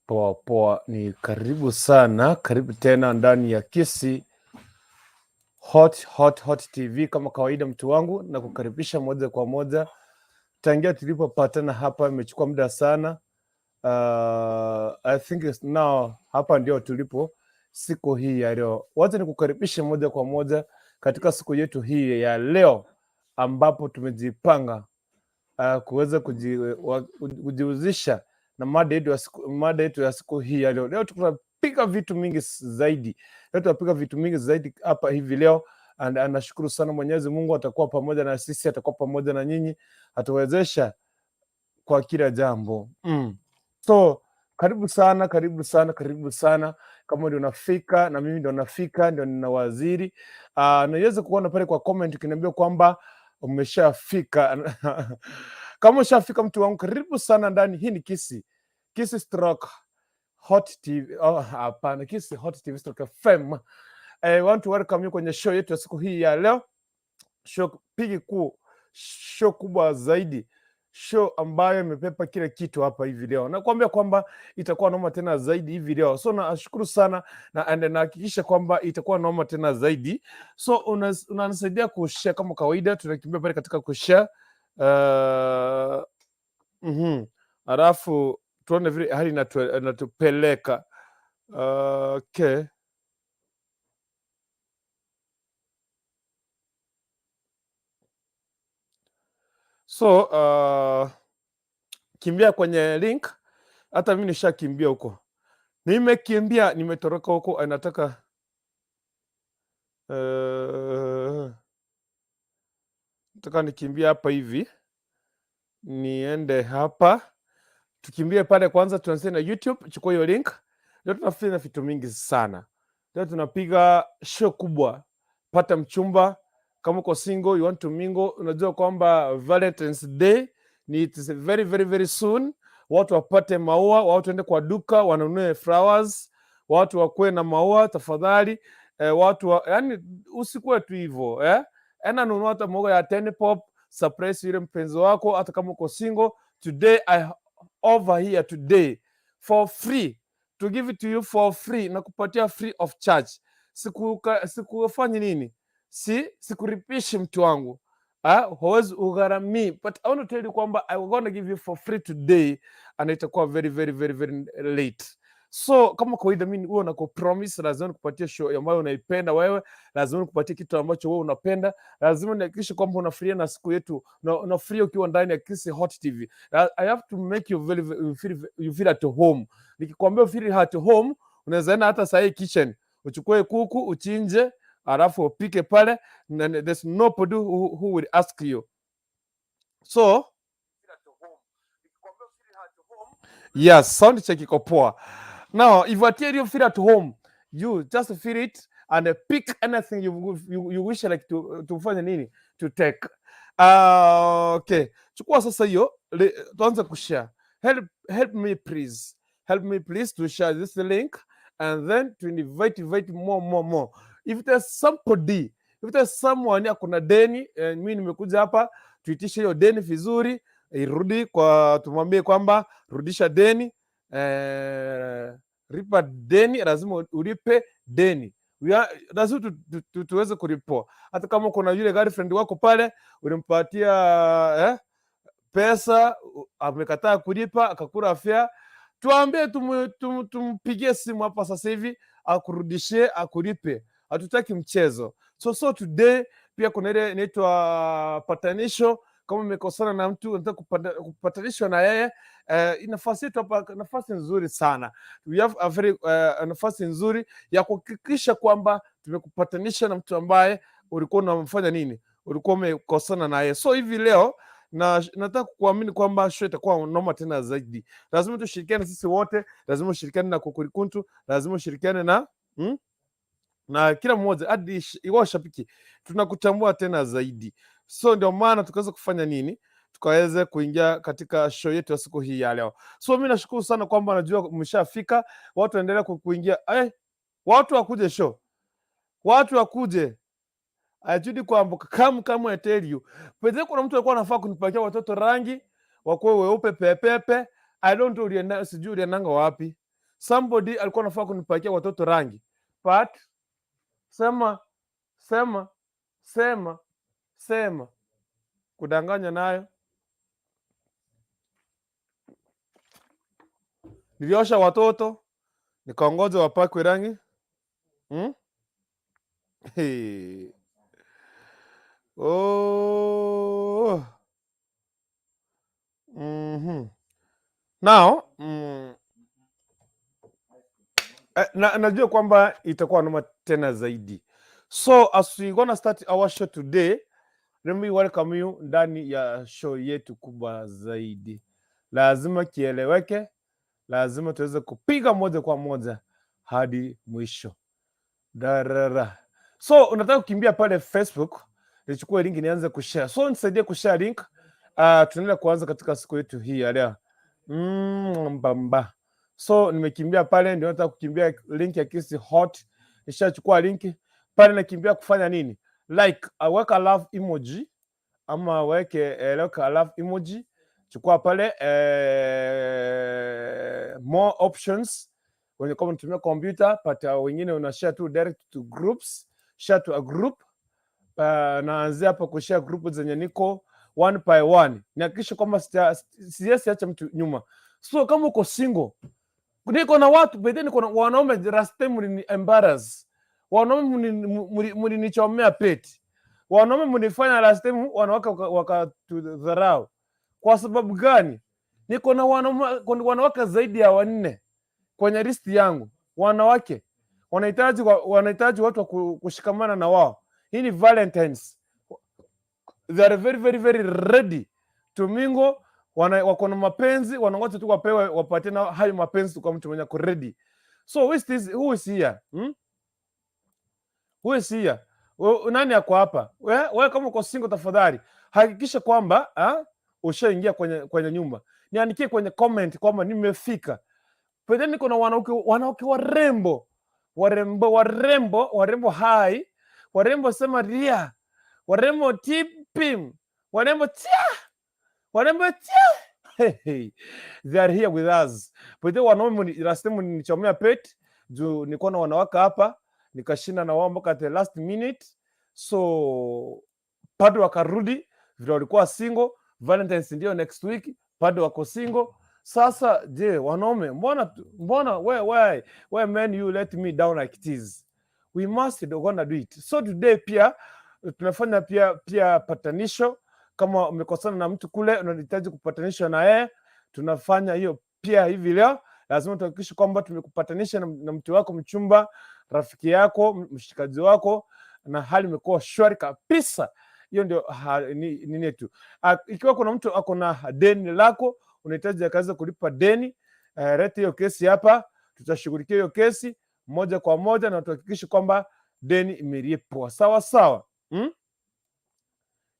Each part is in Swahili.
Poa poa, ni karibu sana, karibu tena ndani ya Kisii Hot Hot Hot TV. Kama kawaida, mtu wangu, na kukaribisha moja kwa moja. Tangia tulipopatana hapa imechukua muda sana. I think it's now, hapa ndio tulipo siku hii ya leo. Wacha nikukaribishe moja kwa moja katika siku yetu hii ya leo ambapo tumejipanga kuweza kujihusisha na mada yetu ya siku hii ya leo. Leo tunapiga vitu mingi zaidi. Leo tunapiga vitu mingi zaidi hapa hivi leo and nashukuru sana Mwenyezi Mungu atakuwa pamoja na sisi, atakuwa pamoja na nyinyi, atawezesha kwa kila jambo. So karibu sana, karibu sana, karibu sana. Kama ndio unafika na mimi ndio nafika, ndio nina waziri. Naweza kuona pale kwa comment ukiniambia kwamba umeshafika. Kama ushafika mtu wangu, karibu sana ndani. Hii ni Kisii Stroke Hot TV. Oh, hapana, Kisii Hot TV Stroke FM. I want to welcome you kwenye show yetu ya siku hii ya leo, show pigi kuu, show kubwa zaidi, show ambayo imebeba kila kitu hapa hivi leo. Nakwambia kwamba itakuwa noma tena zaidi hivi leo, so nashukuru sana na and nahakikisha kwamba itakuwa noma tena zaidi. So unanisaidia kushare kama kawaida, tunakimbia pale katika kushare Alafu tuone vile hali inatupeleka. Okay. So kimbia kwenye link. Hata mimi nishakimbia huko, nimekimbia, nimetoroka huko. Nataka nataka nikimbia hapa hivi, niende hapa, tukimbie pale kwanza, tuanzie na YouTube. Chukua hiyo link. Leo tunafanya vitu mingi sana. Leo tunapiga show kubwa, pata mchumba. Kama uko single, you want to mingle, unajua kwamba Valentine's Day ni, it is very very very soon. Watu wapate maua, watu waende kwa duka wanunue flowers, watu wakuwe na maua tafadhali. Watu wa, yani usikuwe tu hivyo eh? Ena nunua hata maua ya 10 pop, surprise yule mpenzi wako, hata kama uko single. Today I over here today for free to give it to you for free, na kupatia free of charge. Sikufanya nini, si sikuripishi mtu wangu, huwezi ugharamii, but I want to tell you kwamba I gonna give you for free today and itakuwa very very very very late. So kama kawaida, mimi huwa nakupromise lazima nikupatie show ambayo unaipenda wewe, lazima nikupatie kitu ambacho wewe unapenda, lazima nihakikishe kwamba unafurahia na siku yetu na unafurahia ukiwa ndani ya Kisii Hot TV. I have to make you very, you feel at home. Nikikwambia feel at home, unaweza enda hata sahii kitchen uchukue kuku uchinje, alafu upike pale, and there's nobody who will ask you. So yes, sound check iko poa. Now, if I tell you feel at home, you just feel it and pick anything you wish like to fanya nini to take. Okay, chukua sasa hiyo, tuanze kushare. Help me please. Help me please to share this link and then to invite more more more. If there's somebody, if there's someone akuna deni, mimi nimekuja hapa tuitishe hiyo deni vizuri, irudi kwa, tumwambie kwamba rudisha deni, ripa deni, lazima ulipe deni. Lazima tuweze kulipwa. Hata kama kuna yule girlfriend wako pale ulimpatia pesa amekataa kulipa akakula fare, tuambie tumpigie simu hapa sasa hivi akurudishie akulipe. Hatutaki mchezo. So today pia kuna ile inaitwa patanisho. Kama umekosana na mtu unataka kupatanishwa na yeye, nafasi yetu hapa, nafasi nzuri sana. We have a very nafasi nzuri ya kuhakikisha kwamba tumekupatanisha na mtu ambaye ulikuwa unamfanya nini, ulikuwa umekosana naye. So hivi leo na nataka kuamini kwamba show itakuwa noma tena zaidi. Lazima tushirikiane sisi wote, lazima ushirikiane na Kukurikuntu, lazima ushirikiane na na kila mmoja hadi iwa shabiki tunakutambua tena zaidi. So ndio maana tukaweza kufanya nini, tukaweze kuingia katika show yetu ya siku hii ya leo. So mimi nashukuru sana kwamba najua mmeshafika, watu waendelea kuingia. Watu wakuje show, watu wakuje ajudi kwamba kama I tell you. Pete kuna mtu alikuwa anafaa kunipakia watoto rangi wakuwe weupe pepepe. I don't know ulienda, sijui uliendanga wapi. Somebody alikuwa anafaa kunipakia watoto rangi, but sema sema sema sema, kudanganya nayo. Niliosha watoto nikaongoza wapakwe rangi, Hey. Oh. Now, najua kwamba itakuwa noma tena zaidi. So as we gonna start our show today, let me welcome you ndani ya show yetu kubwa zaidi. Lazima kieleweke, lazima tuweze kupiga moja kwa moja hadi mwisho. Darara. So unataka kukimbia pale Facebook, nichukue link nianze kushare. So nisaidie kushare link. Tunaenda kuanza katika siku yetu hii ya leo. Mbamba. So nimekimbia pale, ndio nataka kukimbia link ya Kisii Hot. Nishachukua link pale, nakimbia kufanya nini? Like, weka love emoji ama weke weka love emoji. Chukua pale more options wenye kama unatumia computer, pata wengine una share tu direct to groups, share to a group. Naanzia hapa kushare group zenye niko one by one, nihakikishe kwamba siacha mtu nyuma. So kama uko single, niko na watu bedeni, niko na wanaume last time mlini embarrass, wanaume mlinichomea peti, wanaume mlifanya last time wanawake wakatudharau. Kwa sababu gani? Niko na wanaume, wanawake zaidi ya wanne kwenye list yangu. Wanawake wanahitaji watu wa kushikamana na wao. Hii ni Valentines, they are very very very ready to mingle. Wako na mapenzi, wanangoja tu wapewe, wapatie na hayo mapenzi kwa mtu mwenye ako ready. So who is this, who is here? Who is here? Nani ako hapa? We kama uko single tafadhali hakikisha kwamba ushaingia kwenye nyumba. Niandikie kwenye comment kwamba nimefika. Pengine niko na wanawake warembo, warembo, warembo, warembo hai, warembo sema ria, warembo tipim, warembo tia, warembo tia. Hey, hey. They are here with us. But wanaume last time mlinichomea pet juu nilikuwa na wanawake hapa, nikashinda na wao mpaka at the last minute, so bado wakarudi vile walikuwa single. Valentines ndio next week, bado wako single. Sasa je, wanaume, mbona why men you let me down like this? We must gonna do it. So today pia tunafanya pia patanisho. Kama umekosana na mtu kule unahitaji kupatanishwa na yeye, tunafanya hiyo pia hivi leo. Lazima tuhakikishe kwamba tumekupatanisha na mtu wako, mchumba, rafiki yako, mshikaji wako, na hali imekuwa shwari kabisa. Hiyo ndio nini yetu. Ikiwa kuna mtu ako na deni lako unahitaji akaweza kulipa deni, leta hiyo kesi hapa, tutashughulikia hiyo kesi moja kwa moja na tuhakikishe kwamba deni imelipwa sawa sawa,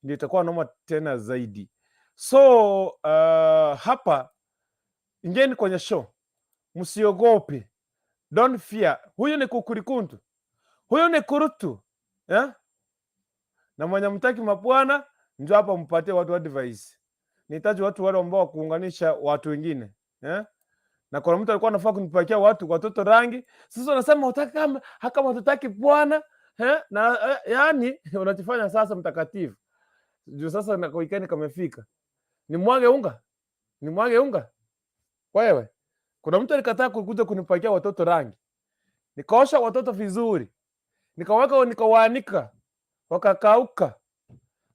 Ndio itakuwa noma tena zaidi. So hapa ingieni kwenye show, msiogope, don't fear. Huyu ni kukurikuntu, huyu ni kurutu, yeah? Na mwenye mtaki mabwana, njoo hapa mpatie watu advice. Nihitaji watu wale ambao kuunganisha watu wengine, yeah? Na kuna mtu alikuwa anafaa kunipakia watoto rangi. Sasa unasema hutaki kama hatutaki bwana, eh? Na yani unajifanya sasa mtakatifu juu sasa na weekend kamefika, nimwage unga, nimwage unga wewe. Kuna mtu alikataa kukuja kunipakia watoto rangi, nikaosha watoto vizuri, nikaweka, nikawaanika, wakakauka,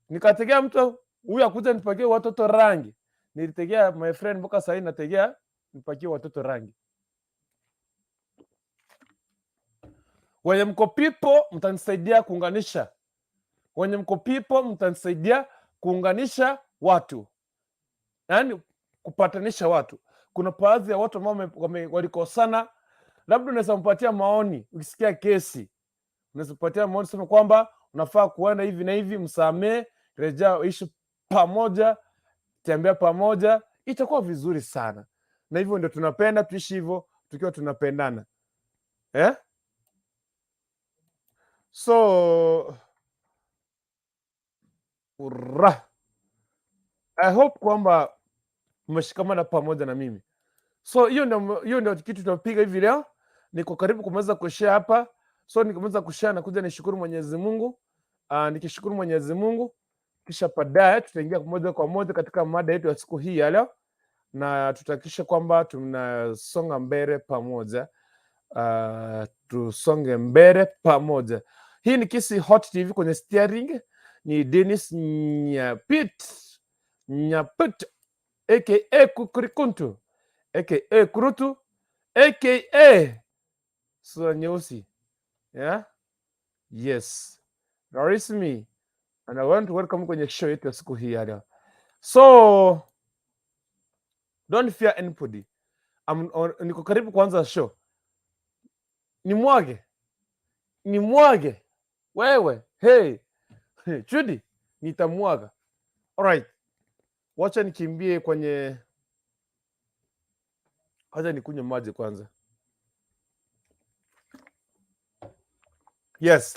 nikategea mtu huyu akuja nipakie watoto rangi. Nilitegea my friend mpaka sahii nategea nipakie watoto rangi. Wenye mko people mtanisaidia kuunganisha, wenye mko people mtanisaidia kuunganisha watu, yaani kupatanisha watu. Kuna baadhi ya watu ambao walikosana, labda unaweza mpatia maoni. Ukisikia kesi unaweza mpatia maoni, sema kwamba unafaa kuenda hivi na hivi, msamee, rejea, ishi pamoja, tembea pamoja, itakuwa vizuri sana. Na hivyo ndio tunapenda tuishi hivyo tukiwa tunapendana, eh? So ura, I hope kwamba mmeshikamana pamoja na mimi. So hiyo ndio kitu tunapiga hivi leo. Niko karibu kumaliza kushare hapa. So nikimaliza kushare nakuja nishukuru Mwenyezi Mungu. Nikishukuru Mwenyezi Mungu, kisha baadaye tutaingia moja kwa moja katika mada yetu ya siku hii ya leo na tutahakikisha kwamba tunasonga mbele pamoja. Tusonge mbele pamoja. Hii ni Kisii Hot TV, kwenye steering ni Dennis Nyapit Nyapit, aka Kukurikuntu, aka Kurutu, aka sura nyeusi. Yeah? Yes. That is me. And I want to welcome kwenye show yetu ya siku hii ya leo. So don't fear anybody. Niko karibu kuanza show. Nimwage. Nimwage. Wewe, hey. Judy, nitamwaga. Alright. Wacha nikimbie kwenye, wacha nikunywe maji kwanza. Yes.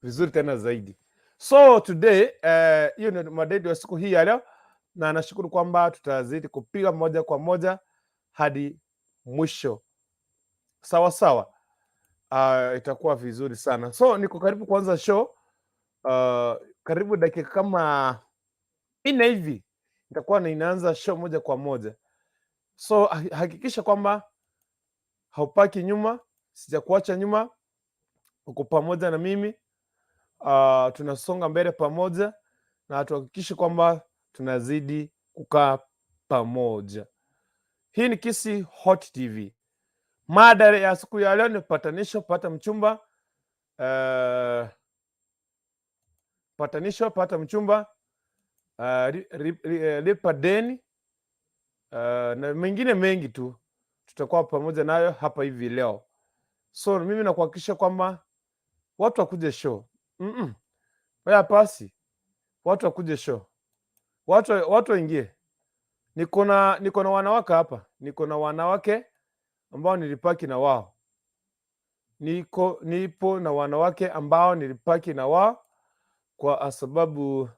Vizuri tena zaidi. So today, hiyo ndio mada yetu ya siku hii ya leo, na nashukuru kwamba tutazidi kupiga moja kwa moja hadi mwisho. Sawa sawa. Itakuwa vizuri sana. So niko karibu kuanza show. Karibu dakika kama 4 hivi nitakuwa ninaanza show moja kwa moja. So hakikisha kwamba haupaki nyuma, sijakuacha nyuma, uko pamoja na mimi. Tunasonga mbele pamoja na tuhakikishe kwamba tunazidi kukaa pamoja. Hii ni Kisii Hot TV. Mada ya siku ya leo ni patanisho, pata mchumba. Patanisho, pata mchumba, lipa deni, na mengine mengi tu tutakuwa pamoja nayo hapa hivi leo. So mimi nakuhakikisha kwamba watu wakuje show. Wewe pasi, watu wakuje show, watu waingie. Niko na wanawake hapa, niko na wanawake ambao nilipaki na wao, nipo na wanawake ambao nilipaki na wao kwa sababu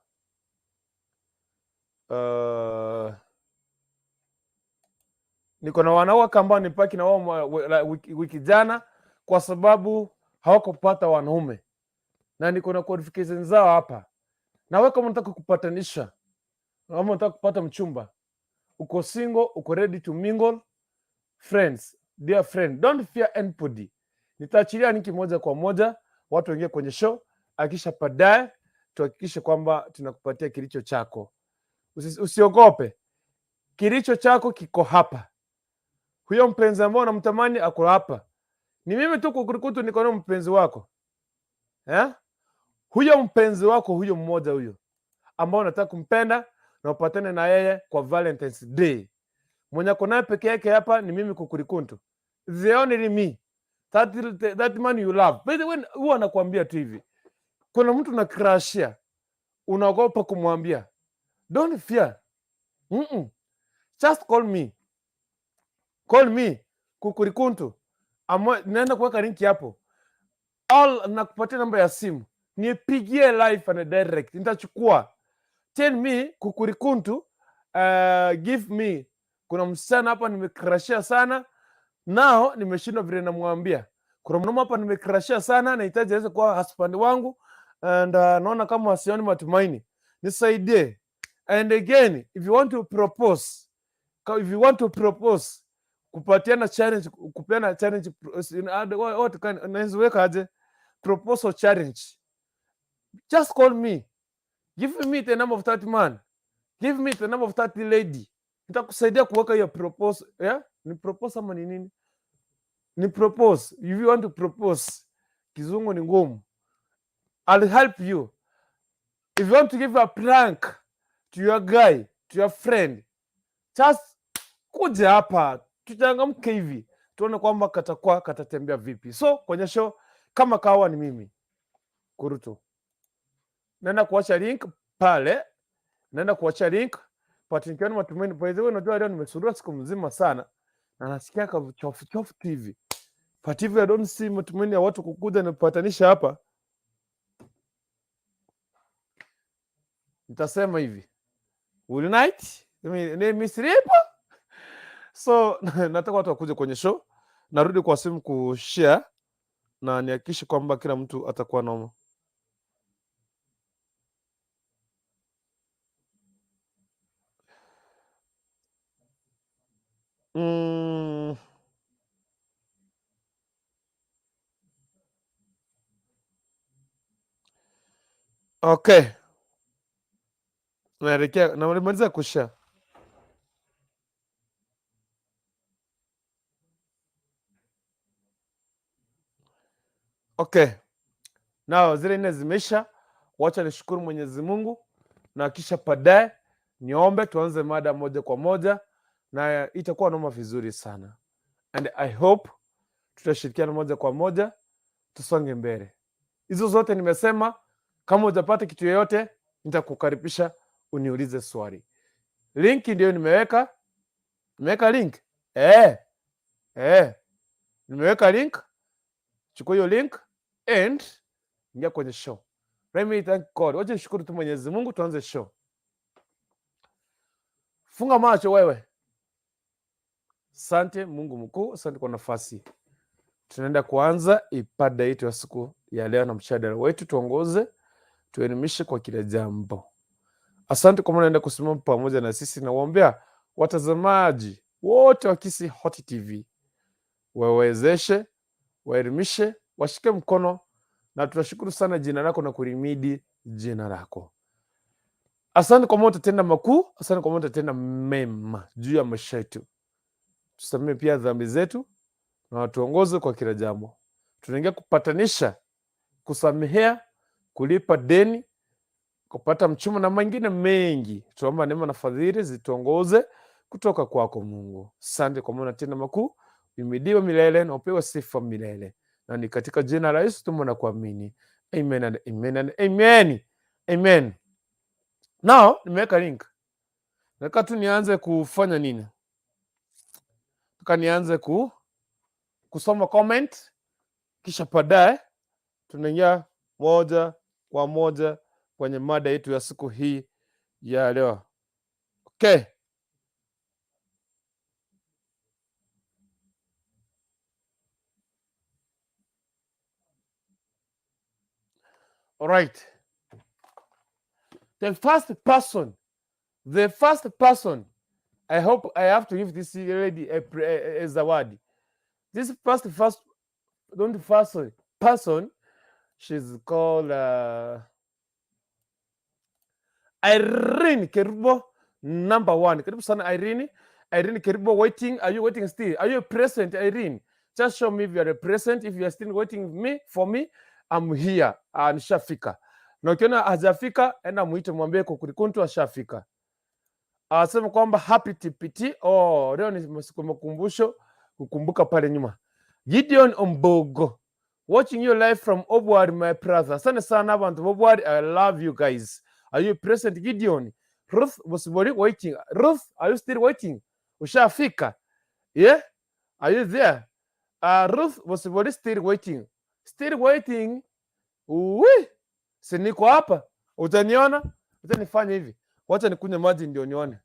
niko na wanawake ambao nilipaki na wao wiki jana kwa sababu hawakupata wanaume, na niko na qualifications zao hapa. Na wewe kama unataka kupatanisha, kama unataka kupata mchumba, uko single, uko ready to mingle, friends, dear friend, don't fear anybody. Nitaachilia link moja kwa moja, watu waingie kwenye show, akisha baadaye tuhakikishe kwamba tunakupatia kilicho chako. Usiogope, kilicho chako kiko hapa. Huyo mpenzi ambao unamtamani ako hapa. Ni mimi tu kukurukutu, niko na mpenzi wako, eh? Huyo mpenzi wako huyo mmoja huyo ambao unataka kumpenda na upatane na yeye kwa Valentine's Day. Mwenye ako naye peke yake hapa ni mimi Kukurikuntu. The only me. That man you love. By the way, huwa anakuambia tu hivi. Kuna mtu na crushia, unaogopa kumwambia. Don't fear. Just call me. Call me Kukurikuntu. Naenda kuweka link hapo. All nakupatia namba ya simu. Nipigie live and direct. Nitachukua. Tell me Kukurikuntu, give me. Kuna msichana hapa nimecrushia sana. Nao nimeshindwa vile namwambia. Kuna mwanaume hapa nimecrushia sana, nahitaji aweze kuwa husband wangu and naona kama sioni matumaini. Nisaidie. And again, if you want to propose, if you want to propose, kupatiana challenge, kupeana challenge, what kind, naweza weka aje? Proposal challenge. Just call me. Give me the number of that man. Give me the number of that lady. Nitakusaidia kuweka hiyo propose, yeah? Ni propose ama ni nini? Ni propose. If you want to propose, kizungu ni ngumu. I'll help you. If you want to give a prank to your guy, to your friend, just kuja hapa tuchangamke hivi tuone kwamba katakuwa katatembea vipi. So kwenye show kama kawa ni mimi Kurutu, naenda kuacha link pale, naenda kuacha link but nikiona matumaini. By the way, unajua leo nimesurua siku mzima sana na nasikia ka chofu chofu TV, but if I don't see matumaini ya watu kukuja na kupatanisha hapa, nitasema hivi, good night, let me sleep. So nataka watu wakuje kwenye show. Narudi kwa simu kushare na nihakikishe kwamba kila mtu atakuwa noma. Okay, naelekea namaliza kushare. Okay, now zile nne zimeisha. Wacha nishukuru Mwenyezi Mungu na kisha baadaye niombe tuanze mada moja kwa moja, na itakuwa noma vizuri sana, and I hope tutashirikiana moja kwa moja tusonge mbele. Hizo zote nimesema, kama hujapata kitu yoyote, nitakukaribisha uniulize swali. Link ndio nimeweka, nimeweka link nimeweka link. Chukua hiyo link and ingia kwenye show. Let me thank God. Wacha nishukuru tu Mwenyezi Mungu, tuanze show. Funga macho wewe. Asante Mungu mkuu, asante kwa nafasi. Tunaenda kuanza ibada yetu ya siku ya leo na mshadara wetu, tuongoze, tuelimishe kwa kila jambo. Asante kwa maana naenda kusimama pamoja na sisi, na waombea watazamaji wote wa Kisii Hot TV, wawezeshe, waelimishe, washike mkono, na tunashukuru sana jina lako na kulimidi jina lako. Asante kwa maana utatenda makuu, asante kwa maana utatenda mema juu ya maisha yetu. Tusamehe pia dhambi zetu na watuongoze kwa kila jambo. Tunaingia kupatanisha, kusamehea, kulipa deni, kupata mchuma na mengine mengi. Tuomba neema na fadhili zituongoze kutoka kwako Mungu. Asante kwa maana tena makuu, uhimidiwe milele na upewe sifa milele, na ni katika jina la Yesu tumeomba na kuamini. Amen and amen and amen. Amen. Now nimeweka link. Nataka tu nianze kufanya nini? Nataka nianze kusoma comment, kisha baadaye tunaingia moja kwa moja kwenye mada yetu ya siku hii ya leo. Okay. All right. The first person, I hope I have to give this lady a zawadi. This first, don't first person, she's called Irene Kerubo, number one. Karibu sana Irene. Irene Kerubo waiting. Are you waiting still? Are you present, Irene? Just show me if you are present. If you are still waiting me for me, I'm here. Nishafika. Na ukiona hajafika, enda muite mwambie Kukurikuntu ashafika. Asema kwamba happy TPT. Oh, leo ni siku ya makumbusho, kukumbuka pale nyuma. Gideon Ombogo, watching you live from Obwari, my brother. Asante sana abantu Obwari, I love you guys. Are you present, Gideon? Ruth Bosibori waiting. Ruth, are you still waiting? Ushafika? Yeah? Are you there? Ruth Bosibori still waiting. Still waiting. Uwi. Si niko hapa. Utaniona? Utanifanya hivi. Wacha nikunywe maji ndio nione.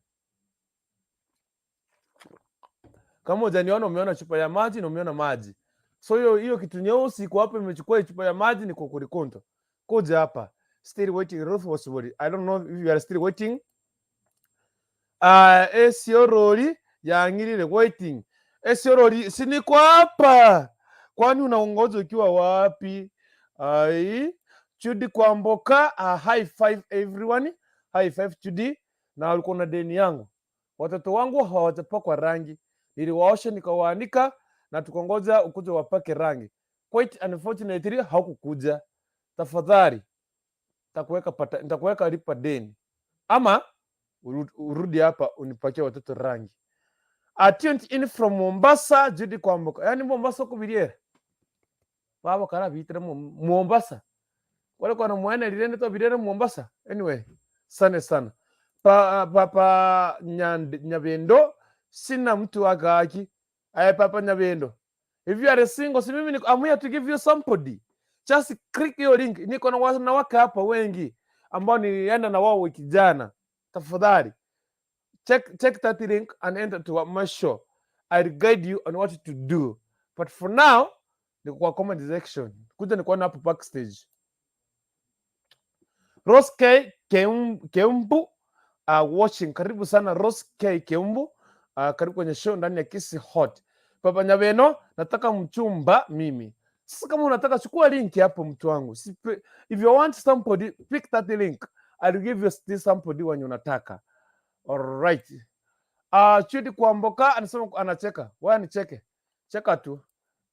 Kama hujaniona umeona chupa ya maji na umeona maji. So hiyo kitu nyeusi iko hapo, imechukua chupa ya maji ni Kukurikunto. Kuja hapa. Still waiting Ruth Bosibori. I don't know if you are still waiting. Esiorori yangirire waiting. Esiorori si niko hapa. Kwani unaongoza ukiwa wapi? Ai, Chudi Kwamboka, high five everyone. High five Chudi. Na ulikuwa na deni yangu. Watoto wangu hawajapakwa rangi. Niliwaosha nikawaanika na tukongoja ukuje wapake rangi. Quite unfortunately haukukuja. Tafadhali nitakuweka lipa deni. Ama urudi hapa unipakie watoto rangi. I tuned in from Mombasa, Judy Kwamboka. Yaani Mombasa kubirie. Baba kara bitire Mombasa. Wale kwa na lirende to birere Mombasa. Anyway, sana sana. Papa Nyabendo, sina mtu agaki. Aye Papa Nyabendo. If you are single, si mimi niko, I'm here to give you somebody. Just click your link. Niko na wanawake hapa wengi ambao nilienda na wao wiki jana. Tafadhali check that link and enter to my show. I'll guide you on what to do. But for now, niko kwa comment section. Kuja nikuona hapo backstage. Rose K Keumbu watching. Karibu sana Rose K Keumbu. Karibu kwenye show ndani ya Kisii Hot. Papa Nyabeno, nataka mchumba mimi. Sasa kama unataka, chukua link hapo, mtu wangu. If you want somebody, pick that link. I'll give you this somebody wenye unataka. Alright. Chudi Kwamboka anasema anacheka. Wewe nicheke. Cheka tu.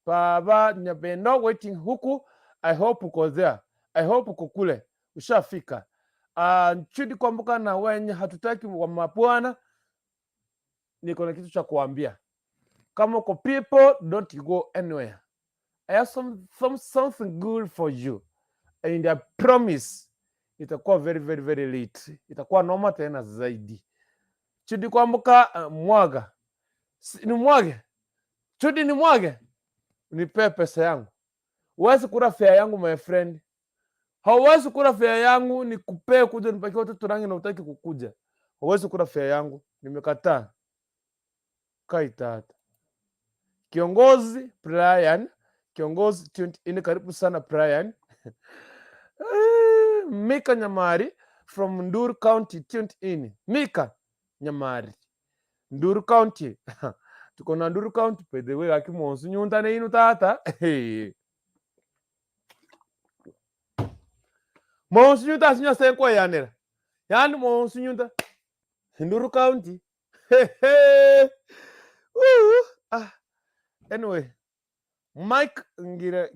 Baba Nyabeno waiting huku. I hope uko there. I hope uko kule. Ushafika. Chudi Kwamboka na wenye hatutaki wa mabwana, niko na kitu cha kuambia. Kama uko, people, don't go anywhere. I have something good for you. And I promise itakuwa very, very, very late. Itakuwa noma tena zaidi. Chudi Kwamboka, mwaga. Ni mwage. Chudi, ni mwage. Nipe pesa yangu. Huwezi kula fare yangu, my friend. Hauwezi kula fare yangu nikupee kuja nipakie watoto rangi na utaki kukuja. Hauwezi kula fare yangu. Nimekataa. Kai tata. Kiongozi Brian, kiongozi tuned in, karibu sana, Brian. Mika Nyamari from Nduru County tuned in. Mika Nyamari. Nduru County. Tuko na Nduru County, by the way, akimonsu nyunta ne inu tata. Hey. Monsu nyunta sinya senko yanera. Yani monsu nyunta. Nduru County. Hey, hey. Woo. Ah. Anyway, Mike Ngira,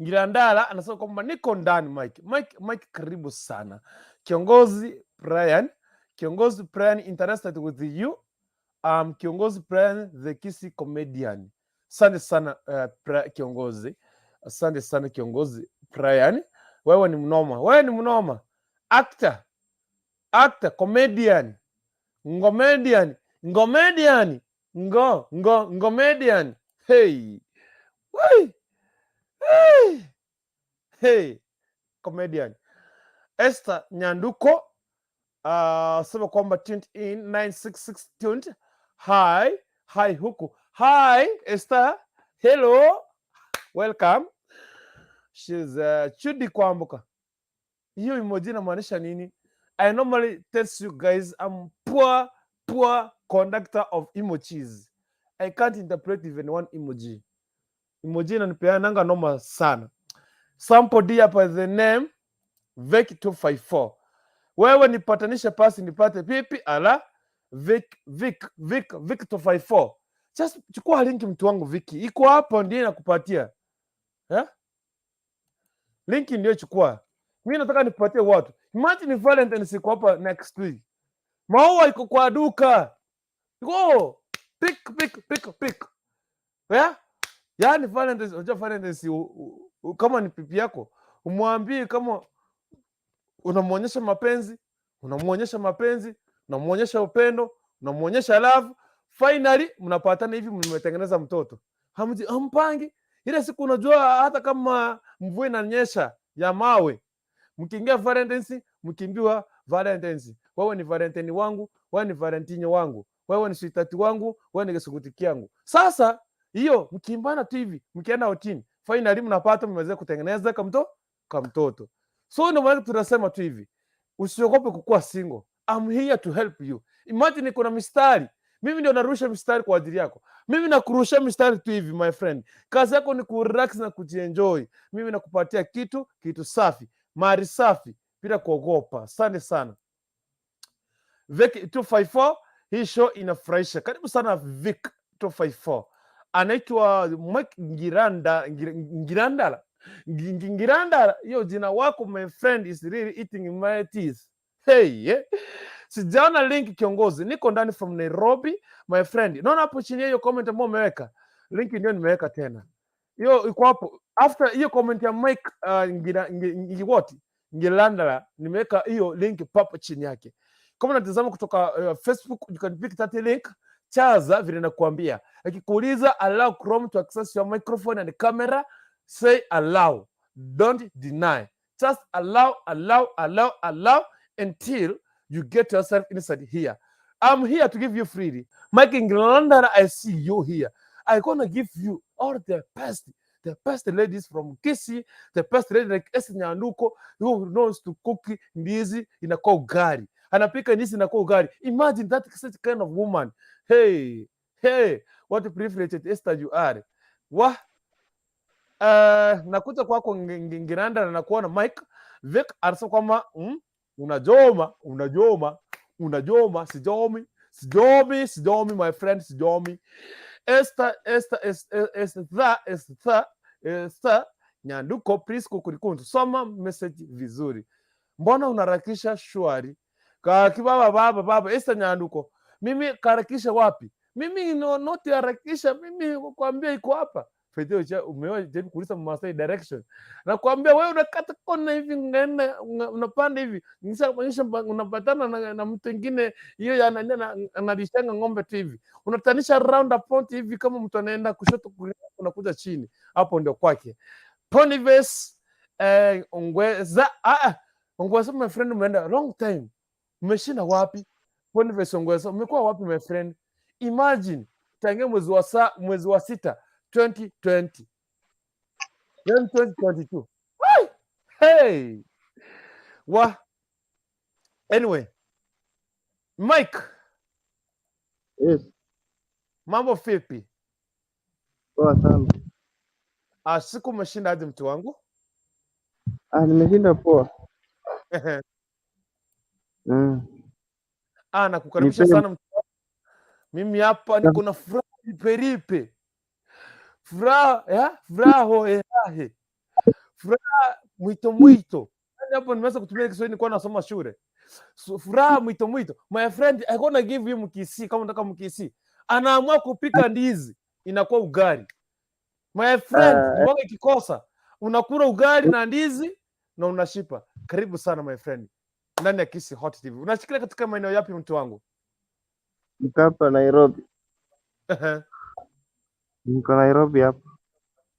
Ngirandala anasema kwamba niko ndani. Mike. Mike, Mike, karibu sana. Kiongozi Brian, Kiongozi Brian interested with you. Kiongozi Brian the Kisii comedian. Asante sana, kiongozi. Asante sana, Kiongozi Brian. Wewe ni mnoma. Wewe ni mnoma. Actor, actor, comedian. Ngomedian, ngomedian. Ngo, ngo, ngomedian. Hey. Hey. Hey. Hey. Comedian. Esther Nyanduko sema kwamba tuned in 966 tuned. Hi, hi huku. Hi Esther. Hello. Welcome. She's Chudi Kwamboka. Hiyo emoji inamaanisha nini? I normally tell you guys I'm poor, poor conductor of emojis. I can't interpret even one emoji. Emoji inanipeananga noma sana. Somebody hapa, the name Vic 254. Wewe nipatanishe pasi nipate pipi ala Vic Vic Vic Vic 254. Just chukua link, mtu wangu Vicky. Iko hapo ndiye nakupatia. Eh? Link ndio chukua. Mimi nataka nipatie watu. Imagine Valentine siku hapa next week. Maua iko kwa duka. Go. Pick, pick, pick, pick. Yeah? Yaani Valentine, unajua Valentine kama ni pipi yako, umwambie kama unamwonyesha mapenzi, unamwonyesha mapenzi, unamwonyesha upendo, unamwonyesha love. Finally mnapatana hivi, mmetengeneza mtoto. Hamji hampangi ile siku, unajua hata kama mvua inanyesha ya mawe, mkiingia Valentines, mkiimbiwa Valentines, wewe ni Valentine wangu, wewe ni Valentino wangu, wewe ni sweetheart wangu, wewe ni kisukutiki yangu. Sasa hiyo mkiimbana tu hivi, mkienda outini, finally mnapata mmeweza kutengeneza kamtoto. So ndio maana tunasema tu hivi, usiogope kukuwa single. I'm here to help you. Imagine kuna mistari, mimi ndio narusha mistari kwa ajili yako. Mimi nakurusha mistari tu hivi, my friend. Kazi yako ni kurelax na kujienjoy. Mimi nakupatia kitu safi, mali safi bila kuogopa. Asante sana. Vic 254, hii show inafurahisha. Karibu sana, Vic 254. Anaitwa Mike Ngiranda Ngirandala. Ngirandala, hiyo jina wako, my friend, is really eating my teeth. Hey, yeah. Sijaona link, kiongozi. Niko ndani from Nairobi, my friend. Naona hapo chini ya hiyo comment ambayo umeweka. Link ndio nimeweka tena. Hiyo iko hapo. After hiyo comment ya Mike Ngira, Ngi, Ngi, what? Ngilandala, nimeweka hiyo link papo chini yake. Kama unatazama kutoka Facebook, you can pick that link. Chaza vile nakuambia. Akikuuliza allow Chrome to access your microphone and camera, say allow. Don't deny. Just allow, allow, allow, allow until you get yourself inside here. I'm here to give you freely. Mike Ngiranda, I see you here. I'm gonna give you all the best ladies from Kisii, the best lady like Esther Nyanduko, who knows to cook ndizi inakuwa ugali. Anapika ndizi inakuwa ugali. Imagine that such kind of woman. Hey, hey, what a privilege, Esther, you are. Wah, nakuja kwako Ngiranda na nakuona Mike Vic anasema kwamba unajoma, unajoma, unajoma, sijomi, sijomi, sijomi, my friend, sijomi. Esther, Esther, Esther, Esther, Esther, Esther Nyanduko, please kukurikuntu, soma message vizuri. Mbona unaharakisha shwari? Kaki baba baba baba Esther Nyanduko, mimi kaharakisha wapi? Mimi no, not harakisha, mimi kuambia iko hapa. Fedheo cha umewahi jaribu kuuliza Masai direction. Nakwambia wewe unakata kona hivi, unaenda unapanda hivi, nisha kuonyesha unapatana na mtu mwingine hiyo ya nani analishanga ng'ombe tu hivi. Unatanisha round about hivi kama mtu anaenda kushoto kulia, unakuja chini. Hapo ndio kwake. Ponives Ongweza, Ongweza my friend, umeenda long time. Umeshinda wapi? Boniface Ongweza, umekuwa wapi, my friend? Imagine tangia mwezi wa sita 2020. Then 2022. Hey! Hey! Wa anyway, Mike, Yes, mambo vipi? Poa sana. Ah, siku umeshinda aje, mtu wangu? Ah, nimeshinda poa. Ah, nakukaribisha Nipe sana, mtu wangu. Mimi hapa niko na furaha riperipe. Furaha ya furaha hohehahe. Furaha mwito mwito. Yaani hapo nimeweza kutumia Kiswahili nilikuwa nasoma shule. So, furaha mwito mwito. My friend, I gonna give you Mkisii kama unataka Mkisii. Anaamua kupika ndizi inakuwa ugali. My friend, mboga ikikosa unakula ugali na ndizi na unashiba. Karibu sana, my friend, ndani ya Kisii Hot TV. Unashikilia katika maeneo yapi, mtu wangu? Niko hapa Nairobi. Niko Nairobi hapa.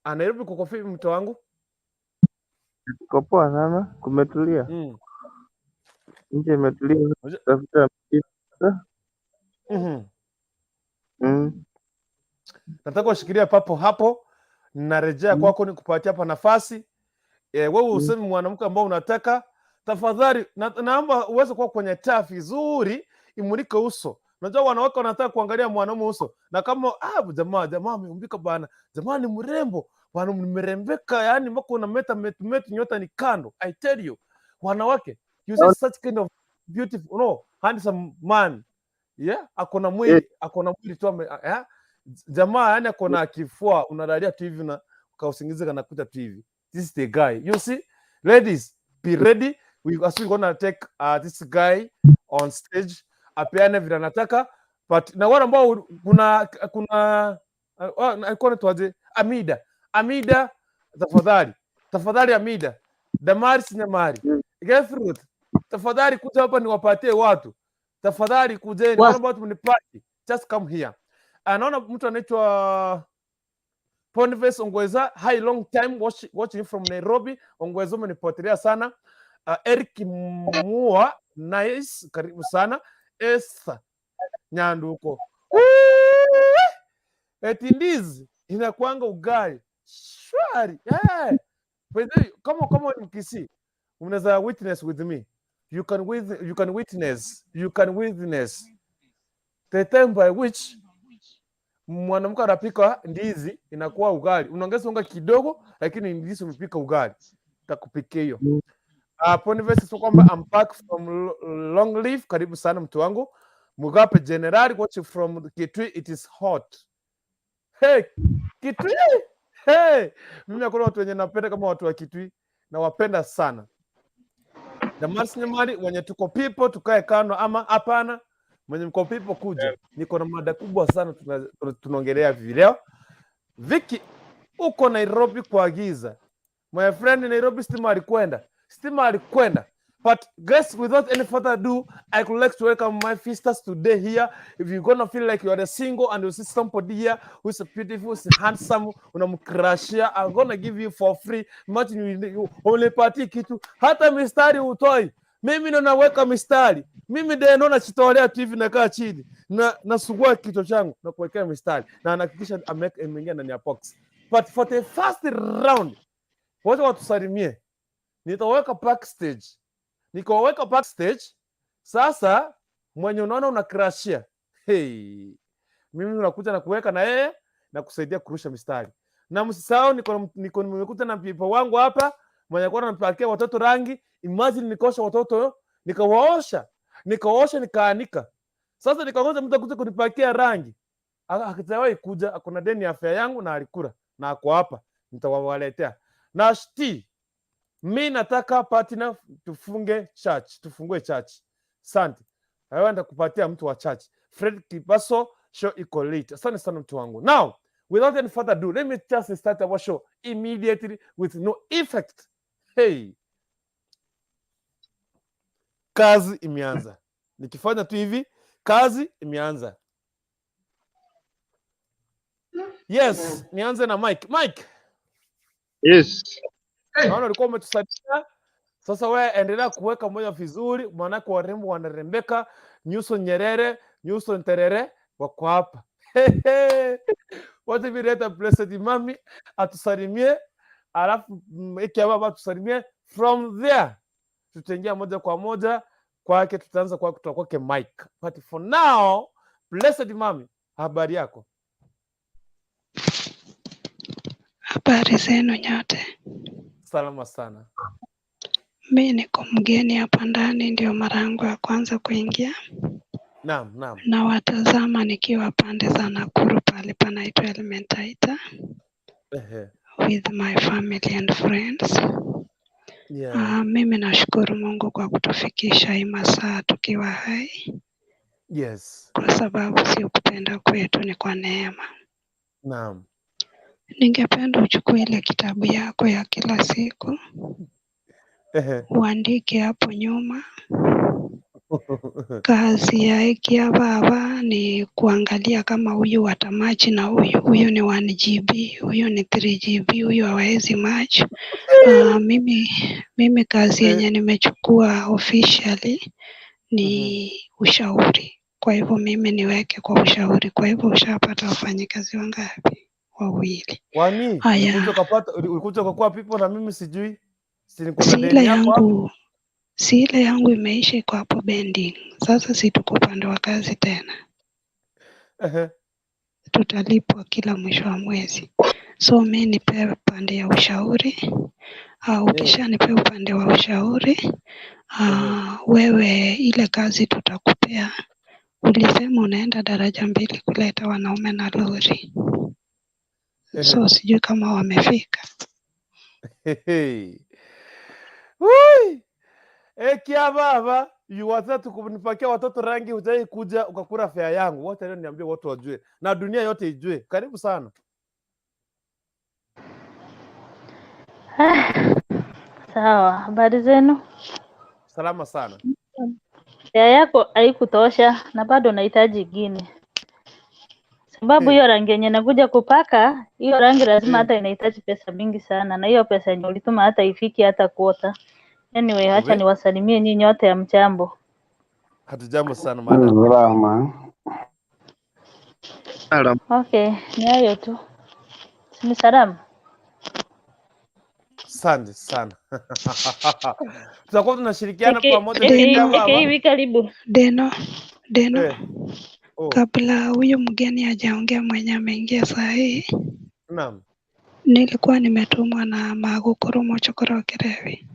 Ah, Nairobi kuko vipi, mtu wangu? Kuko poa sana, kumetulia. Nchi imetulia, tafuta mpira. Nataka ushikilia papo hapo, narejea kwako nikupatia hapa nafasi. Wewe useme mwanamke ambao unataka tafadhali, naomba uweze kuwa kwenye taa vizuri, imulike uso. Unajua wanawake wanataka kuangalia mwanaume uso, na kama jamaa jamaa ameumbika bana, jamaa ni mrembo bana, nimerembeka, yani mpaka unameta metu metu, nyota ni kando. I tell you, wanawake, you see such kind of beautiful, no, handsome man, yeah, akona mwili, akona mwili tu yeah? Jamaa yani akona kifua, unalalia tu hivi na kausingizi kanakuja tu hivi. This is the guy. You see, ladies, be ready. We are still gonna take this guy on stage apeane vile anataka, but na wale ambao kuna alikuwa anaitwaje? Amida, Amida, tafadhali, tafadhali Amida, Damaris Nyamari, Gertrude, tafadhali kuja hapa niwapatie watu, tafadhali kujeni, wale ambao tumnipati, just come here. Anaona mtu anaitwa Boniface Ongweza, hi, long time watching from Nairobi. Ongweza, umenipotelea sana. Eric Mua, nice, karibu sana. Esther Nyanduko. Woo! Eti ndizi inakuanga ugali shwari. Yeah. By the way, kama ni Mkisii, unaweza witness with me. You can witness, you can witness the time by which mwanamke anapika ndizi inakuwa ugali, unaongeza unga kidogo, lakini ndizi umepika ugali, takupikia hiyo. Boniface sio kwamba I'm back from long leave. Karibu sana, mtu wangu. Mugape General watching from Kitui, it is hot. Hey, Kitui! Hey! Mimi hakuna watu wenye napenda kama watu wa Kitui, nawapenda sana. Damaris Nyamari, wenye tuko people tukae kando ama hapana? Mwenye mko people kuja. Niko na mada kubwa sana tunaongelea hivi leo. Vicky, uko Nairobi kwa giza. My friend, Nairobi stima alikwenda. Stima alikwenda. But guys, without any further ado, I would like to welcome my visitors today here. If you're gonna feel like you are a single and you see somebody here who's beautiful, who's handsome, unamcrushia, I'm gonna give you for free. Imagine you only party kitu, hata mistari utoi. Mimi ndo naweka mistari. Mimi ndiye ndo nachitolea tu hivi, nakaa chini na nasugua kichwa changu na kuwekea mistari na anahakikisha imeingia ndani ya box. But for the first round, wacha watusalimie. Nitaweka backstage. Nikaweka backstage, sasa mwenye unaona unakrashia, hey, mimi unakuja na kuweka na yeye na kusaidia kurusha mistari. Na msisahau niko nimekuta na people wangu hapa mwenye kwa anapakia watoto rangi. Imagine nikosha watoto, nikawaosha nikaanika. Sasa nikangoja mtu akuja kunipakia rangi, hajawahi kuja. Akona deni ya afya yangu na alikula na ako hapa, nitawaletea. Na shti, mi nataka partner tufunge church, tufungue church. Asante. Wewe nitakupatia mtu wa church. Fred Kibaso, show iko late. Asante sana mtu wangu. Now, without any further ado, let me just start our show immediately with no effect. Hey. Kazi imeanza. Nikifanya tu hivi, kazi imeanza. Yes, nianze na Mike. Mike, Yes. naona ulikuwa umetusaidia. Sasa wewe endelea kuweka moja vizuri, maanake warembo wanarembeka. Nyuso Nyerere, nyuso Nterere wako hapa. Wacha vileta Blessed Mami atusalimie, alafu iki hapa atusalimie. From there tutaingia moja kwa moja kwake, tutaanza kwa kutoka kwake Mike. But for now, Blessed Mami, habari yako? Habari zenu nyote. Salama sana. Mi niko mgeni hapa ndani, ndio mara yangu ya kwanza kuingia. Naam, naam. Nawatazama nikiwa pande za Nakuru, pale panaitwa Elementaita with my family and friends. Mimi nashukuru Mungu kwa kutufikisha hii masaa tukiwa hai. Kwa sababu sio kupenda kwetu, ni kwa neema. Naam. Ningependa uchukue ile kitabu yako ya kila siku. Uandike hapo nyuma. Kazi ya hiki ya baba ni kuangalia kama huyu watamachi na huyu, huyu ni 1 GB, huyu ni 3 GB, huyu hawezi match. Mimi kazi yenye nimechukua officially ni ushauri. Kwa hivyo mimi niweke kwa ushauri. Kwa hivyo ushapata wafanyikazi wangapi? Wawili. Kwani Haya. ulikuja ukakuwa people na mimi sijui. Si niko na Si deni ile yako hapo? yangu, si ile yangu imeisha, iko hapo bending. Sasa si tuko upande wa kazi tena. Tutalipwa kila mwisho wa mwezi. So mi nipewe upande ya ushauri. Ukisha nipewe upande wa ushauri, wewe ile kazi tutakupea. Ulisema unaenda daraja 2 kuleta wanaume na lori. So sijui kama wamefika. Hey. Wui! Kia baba, yuwataka kunipakia watoto rangi, hujai kuja ukakula fare yangu. Wote leo niambie watu wajue na dunia yote ijue. Karibu sana. Sawa, habari zenu? Salama sana. Fare yako haikutosha na bado nahitaji ingine. Sababu hiyo rangi yenye nakuja kupaka, hiyo rangi lazima hata inahitaji pesa mingi sana, na hiyo pesa yenye ulituma hata ifiki hata kuota. Anyway, acha niwasalimie nyinyi nyote ya mchambo. Hatujambo sana madam. Salama. Salama. Okay, ni hayo tu. Ni salama. Asante sana. Tutakuwa tunashirikiana pamoja na baba. Hivi karibu. Deno, Deno. Oh. Kabla huyu mgeni hajaongea mwenye ameingia saa hii. Naam. Nilikuwa nimetumwa na Magukuru Mochokoro Kirevi.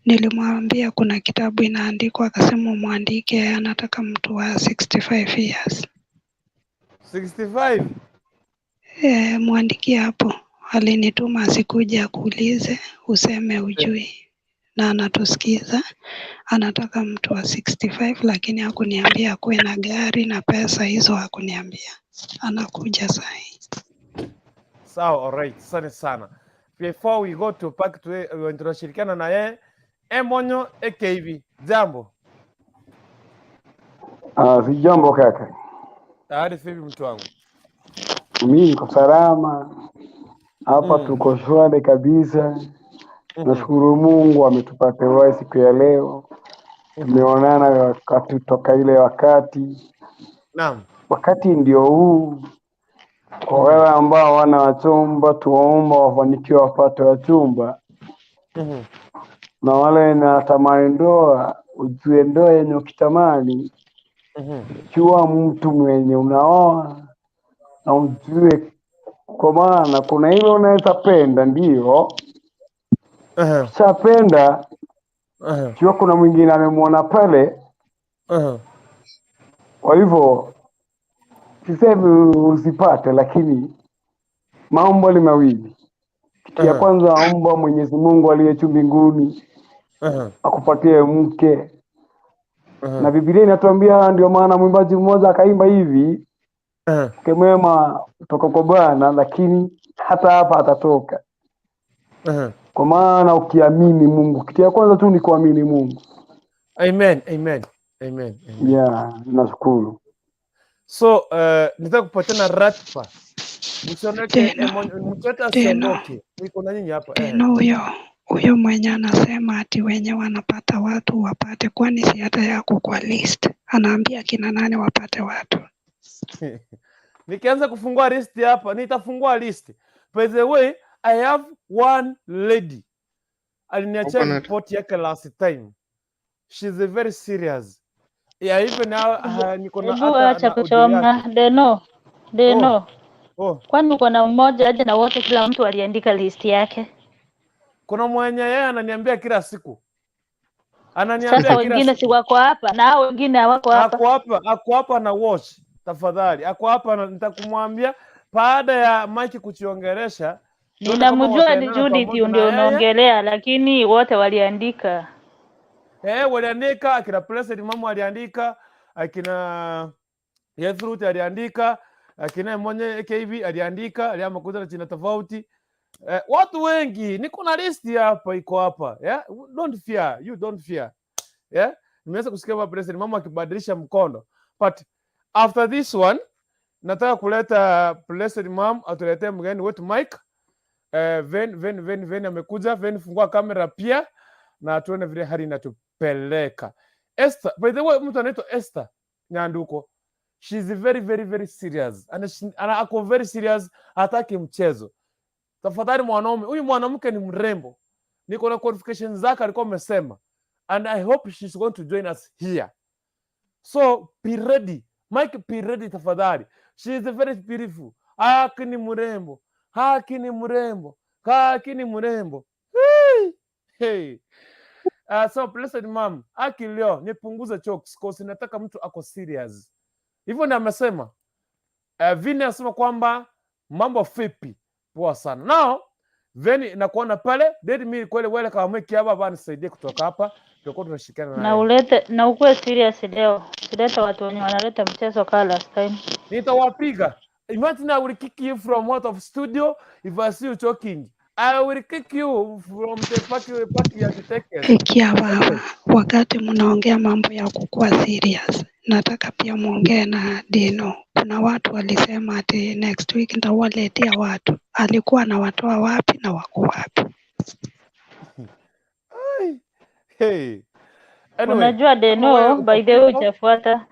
Nilimwambia kuna kitabu inaandikwa, akasema muandike, anataka mtu wa 65 years. 65? Muandikie hapo. Alinituma asikuja akuulize, useme ujui. Na anatusikiza. Anataka mtu wa 65 lakini hakuniambia akuwe na gari na pesa hizo, hakuniambia. Anakuja sahi. Sawa, all right. Asante sana. Before we go to back to tunashirikiana na yeye Emonyo AKV. Jambo. Si jambo kaka. Tayari vipi mtu wangu? Mimi niko salama. Hapa tuko shwari kabisa. Nashukuru Mungu ametupatia uhai siku ya leo. Tumeonana wakati toka ile wakati. Naam. Wakati ndio huu. Kwa wale ambao wana wachumba, tuwaomba wafanikiwe wapate wachumba. Na wale wanatamani ndoa, ujue ndoa yenye ukitamani, jua mtu mwenye unaoa na ujue, kwa maana kuna ile unaweza penda, ndio ukishapenda jua kuna mwingine amemwona pale. Kwa hivyo sisemi usipate, lakini mambo ni mawili. Kitu ya kwanza, omba Mwenyezi Mungu aliye juu mbinguni akupatie mke, na Biblia inatuambia, ndio maana mwimbaji mmoja akaimba hivi, mke mwema kutoka kwa Bwana, lakini hata hapa atatoka. Kwa maana ukiamini Mungu, kitu ya kwanza tu ni kuamini Mungu. Amen, amen, amen, amen. Yeah, nashukuru. So nitaka kupatiana ratiba. Msiondoke, Tena mtoto tena asiondoke. Niko na nyinyi hapa. tena, huyo mwenye anasema ati wenye wanapata watu wapate, kwani si hata yako kwa list? Anaambia kina nani wapate watu? Nikianza kufungua list hapa, nitafungua list. By the way, I have one lady. Aliniachia Open it. report yake last time. She's a very serious. Yeah, even now niko na Hebu hata acha na audio kuchoma yake. Deno, Deno, Oh, kwani uko na mmoja aje na wote, kila mtu aliandika list yake? kuna mwenye yeye ananiambia kila siku. Ananiambia Sasa kila wengine si siku. wako hapa na hao wengine hawako hapa. Ako hapa na watch tafadhali. Ako hapa na nitakumwambia baada ya Mike kuchiongelesha. Tuone kama Ninamjua ni wataendana Judith pamoja na ndio yeye. unaongelea, lakini wote waliandika. Waliandika akina Blessed Mama aliandika, akina Yethrut aliandika, akina mwenye AKV aliandika, aliamakuza na china tofauti. Watu wengi, niko na list hapa, iko hapa. Yeah? Don't fear, you don't fear. Yeah? Nimeweza kusikia hapa Blessed Mama akibadilisha mkono. But after this one, nataka kuleta Blessed Mom atuletee mgeni wetu Mike. Ven amekuja. Ven, fungua kamera pia na tuone vile hali inatupeleka. Esther, by the way, mtu anaitwa Esther Nyanduko. She's very very very serious. Ana ako very serious, hataki mchezo. Tafadhali mwanaume, huyu mwanamke ni mrembo. Niko na qualifications zake alikuwa amesema. And I hope she's going to join us here. So be ready. Mike, be ready tafadhali. She is very beautiful. Haki ni mrembo. Haki ni mrembo. Haki ni mrembo. Hey! Hey. So Blessed Mom, haki leo nipunguze chokes cause nataka mtu ako serious. Hivyo ndio amesema. Vini anasema kwamba mambo vipi? Poa sana. Now, Veni nakuona pale, let me kweli wele kama mwiki hapa bana nisaidie kutoka hapa. Tutakuwa tunashirikiana Na naye. ulete na ukuwe serious leo, usilete watu wenye wanaleta mchezo kaa last time. Nitawapiga. Imagine I will kick you from out of studio if I see you choking. I will kick you from the party ya Kitekes. Ikia baba, wakati mnaongea mambo ya kukuwa serious, nataka pia muongee na Dino. Kuna watu walisema ati next week nitawaletea watu. Alikuwa anawatoa wapi na wako wapi? Hey. Anyway, Unajua kama wewe Deno, uko by the way people, hujafuata.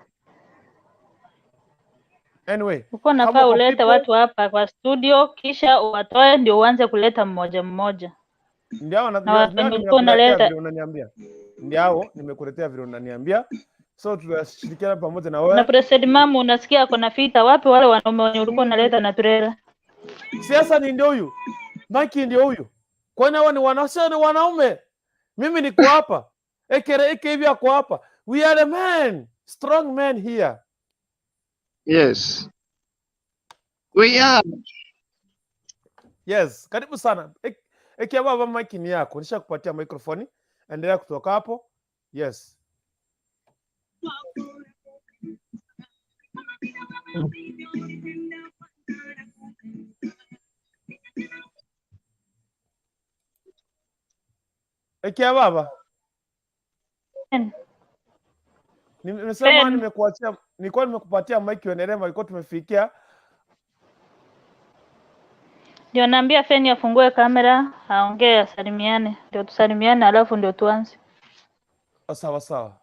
anyway, Ulikuwa kama unafaa uko ulete people, watu hapa kwa studio, kisha uwatoe ndio uanze kuleta mmoja mmoja, ndio na ndio watu ndio wenye ulikuwa nimekuletea unaleta vile unaniambia. Ndio nimekuletea vile unaniambia. So tutashirikiana pamoja na na wewe. President Mamu, unasikia ako na fita wapi? Wale wanaume wenye ulikuwa unaleta na trailer. Siasa ni ndio huyu. Mike ndio huyu. Kwani hawa ni wanasema ni wanaume? Mimi niko hapa. Ekere eke hivi ako hapa. We are the men, strong men here. Yes. We are. Yes, karibu sana. Eke baba, mic ni yako. Nishakupatia microphone. Endelea kutoka hapo. Yes. Eke baba, nimesema Pen. nimekuachia, nilikuwa nimekupatia mic uendelee, ilikuwa tumefikia. Ndio naambia Feni afungue kamera, aongee, asalimiane. Ndio tusalimiane alafu ndio tuanze. Sawa sawa.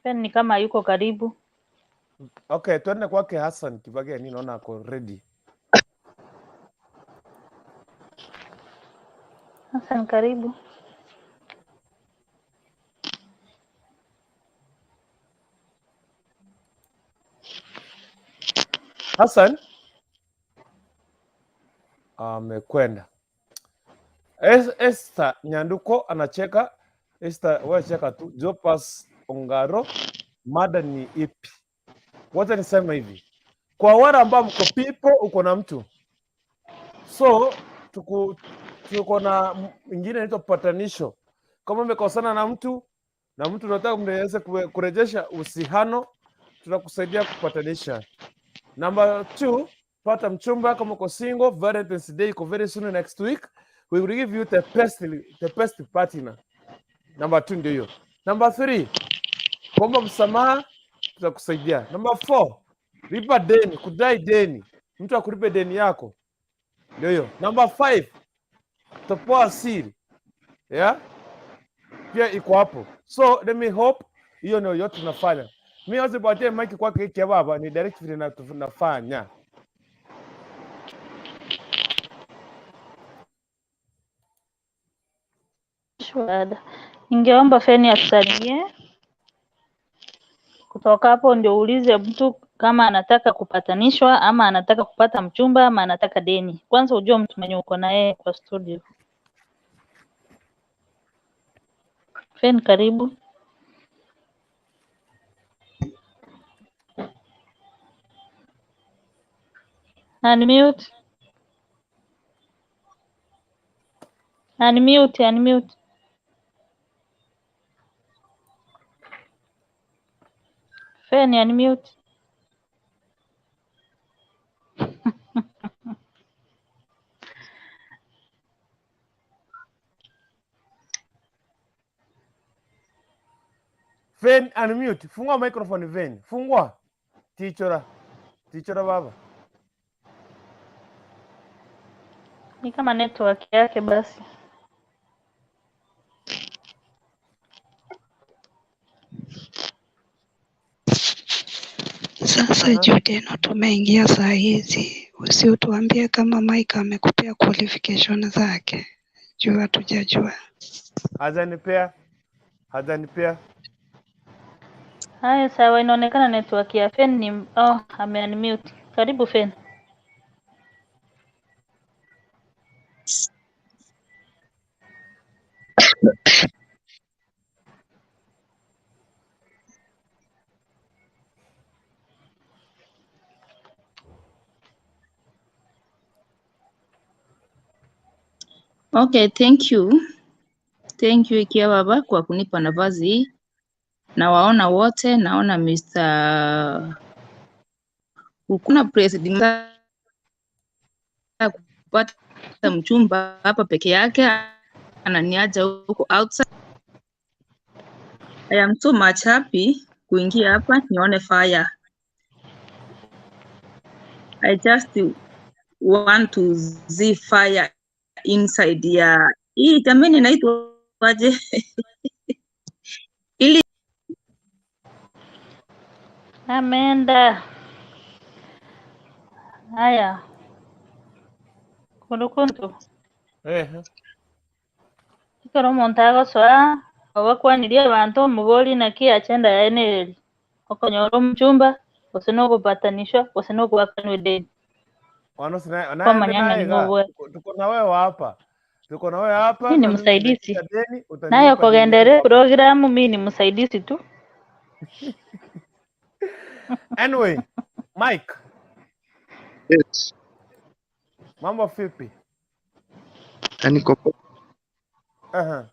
Feni ni kama yuko karibu. Okay, tuende kwake Hassan Kibageni, naona ako ready. Hassan, karibu. Hassan amekwenda. Esther Nyanduko anacheka. Esther, wewe cheka tu. Jopas Ongaro, mada ni ipi? Wacha niseme hivi, kwa wale ambao mko people, uko na mtu, so tuko na ingine inaitwa patanisho. Kama umekosana na mtu na mtu unataka mnaweza kurejesha uhusiano, tunakusaidia kupatanisha. Number 2, pata mchumba kama uko single. Valentine's Day iko very soon next week. We will give you the best partner. Number 2 ndio hiyo. Number 3, kuomba msamaha, tutakusaidia. Number 4, lipa deni, kudai deni, mtu akulipe deni yako, ndio hiyo. Number 5, topoa siri, yeah, pia iko hapo. So let me hope hiyo ndio yote tunafanya. Mimi wazi baadaye mic kwake hiki baba ni direct vile tunafanya. Shwada. Ningeomba Feni atusalimie. Kutoka hapo ndio uulize mtu kama anataka kupatanishwa ama anataka kupata mchumba ama anataka deni. Kwanza ujue mtu mwenye uko na yeye kwa studio. Feni, karibu. Unmute. Unmute, unmute. Feni, unmute. Fen, unmute. Fungua microphone Fen. Fungua. Tichora. Tichora baba. Ni kama network yake basi. Sasa Judeno, tumeingia saa hizi, usiutuambie kama Mike amekupea qualification zake, juu hatujajua. Hajanipea. Haya, sawa, inaonekana network ya Fen ni ame unmute. Karibu Fen. Okay, thank you. Thank you Ikia Baba kwa kunipa nafasi hii. Nawaona wote, naona Mr. Hukuna president kupata mchumba hapa peke yake, ananiacha huko outside. I am so much happy kuingia hapa nione fire. I just want to see fire inside ya hii jamani inaitwaje? Ili ameenda. Haya. Kurukuntu. Ikoro omonto agosoa obakwanirie abanto omobori naki agenda yaenereri okonyora omuchumba gose nogopatanishwa gose nogoakanwa edeni. Tuko na wewe hapa. Tuko na wewe hapa. Mimi ni msaidizi. Nayo kuendelea programu mimi ni msaidizi tu. Anyway, Mike. Yes. Mambo vipi? Niko poa.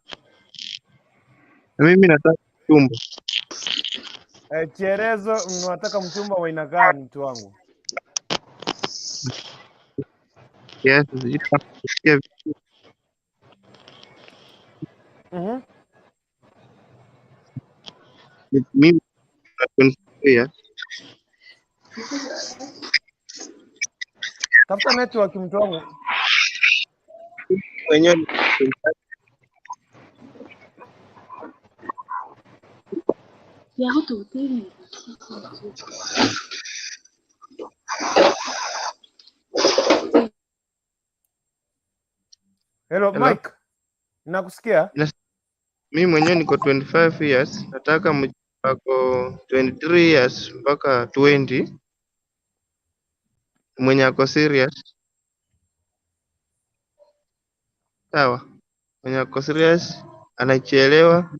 Mimi nataka mchumba. Cherezo, mnataka mchumba wa aina gani mtu wangu? Yes, mimi 23 years. Tafuta network mtu wangu. Mwenyewe ni Hello, Hello? Mike. Nakusikia? Mimi mwenyewe niko 25 years, nataka mchumba ako 23 years mpaka 20, mwenye ako serious. Sawa, mwenye ako serious, anachielewa,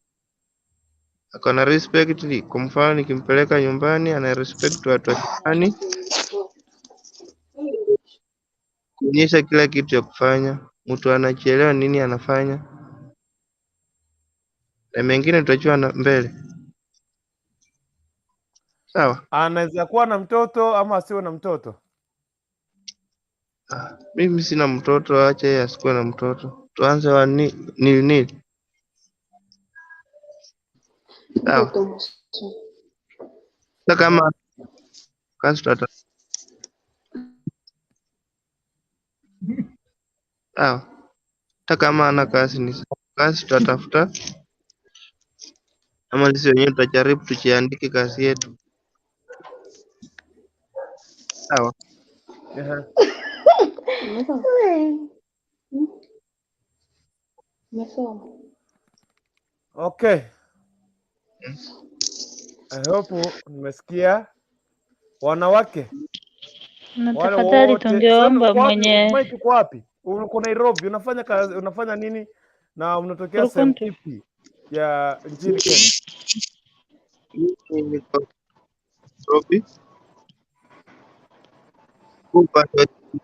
ako na respect. Kwa mfano nikimpeleka nyumbani, ana respect watu wa nyumbani, kuonyesha kila kitu ya kufanya. Mtu anachielewa nini anafanya, na mengine tutajua na mbele. Sawa. Anaweza kuwa na mtoto ama asiwe na mtoto. Ah, mimi sina mtoto, acha yeye asikuwe na mtoto, tuanze wa nil nil. Sawa. Sasa kama kazi tutata, sawa. Hata kama ana kazi ni sawa, kazi tutatafuta, ama sisi wenyewe tutajaribu tujiandike kazi yetu. Sawa. Ehe. Okay. I hope nimesikia. Wanawake Na wale tafadhali wote. Sasa tungeomba uko wapi? mwenye Mike, uko wapi? Uko Nairobi, unafanya kazi, unafanya nini na unatokea sehemu Kurukuntu. ipi ya nchini Kenya? Mimi niko Nairobi, huku upande wa chini,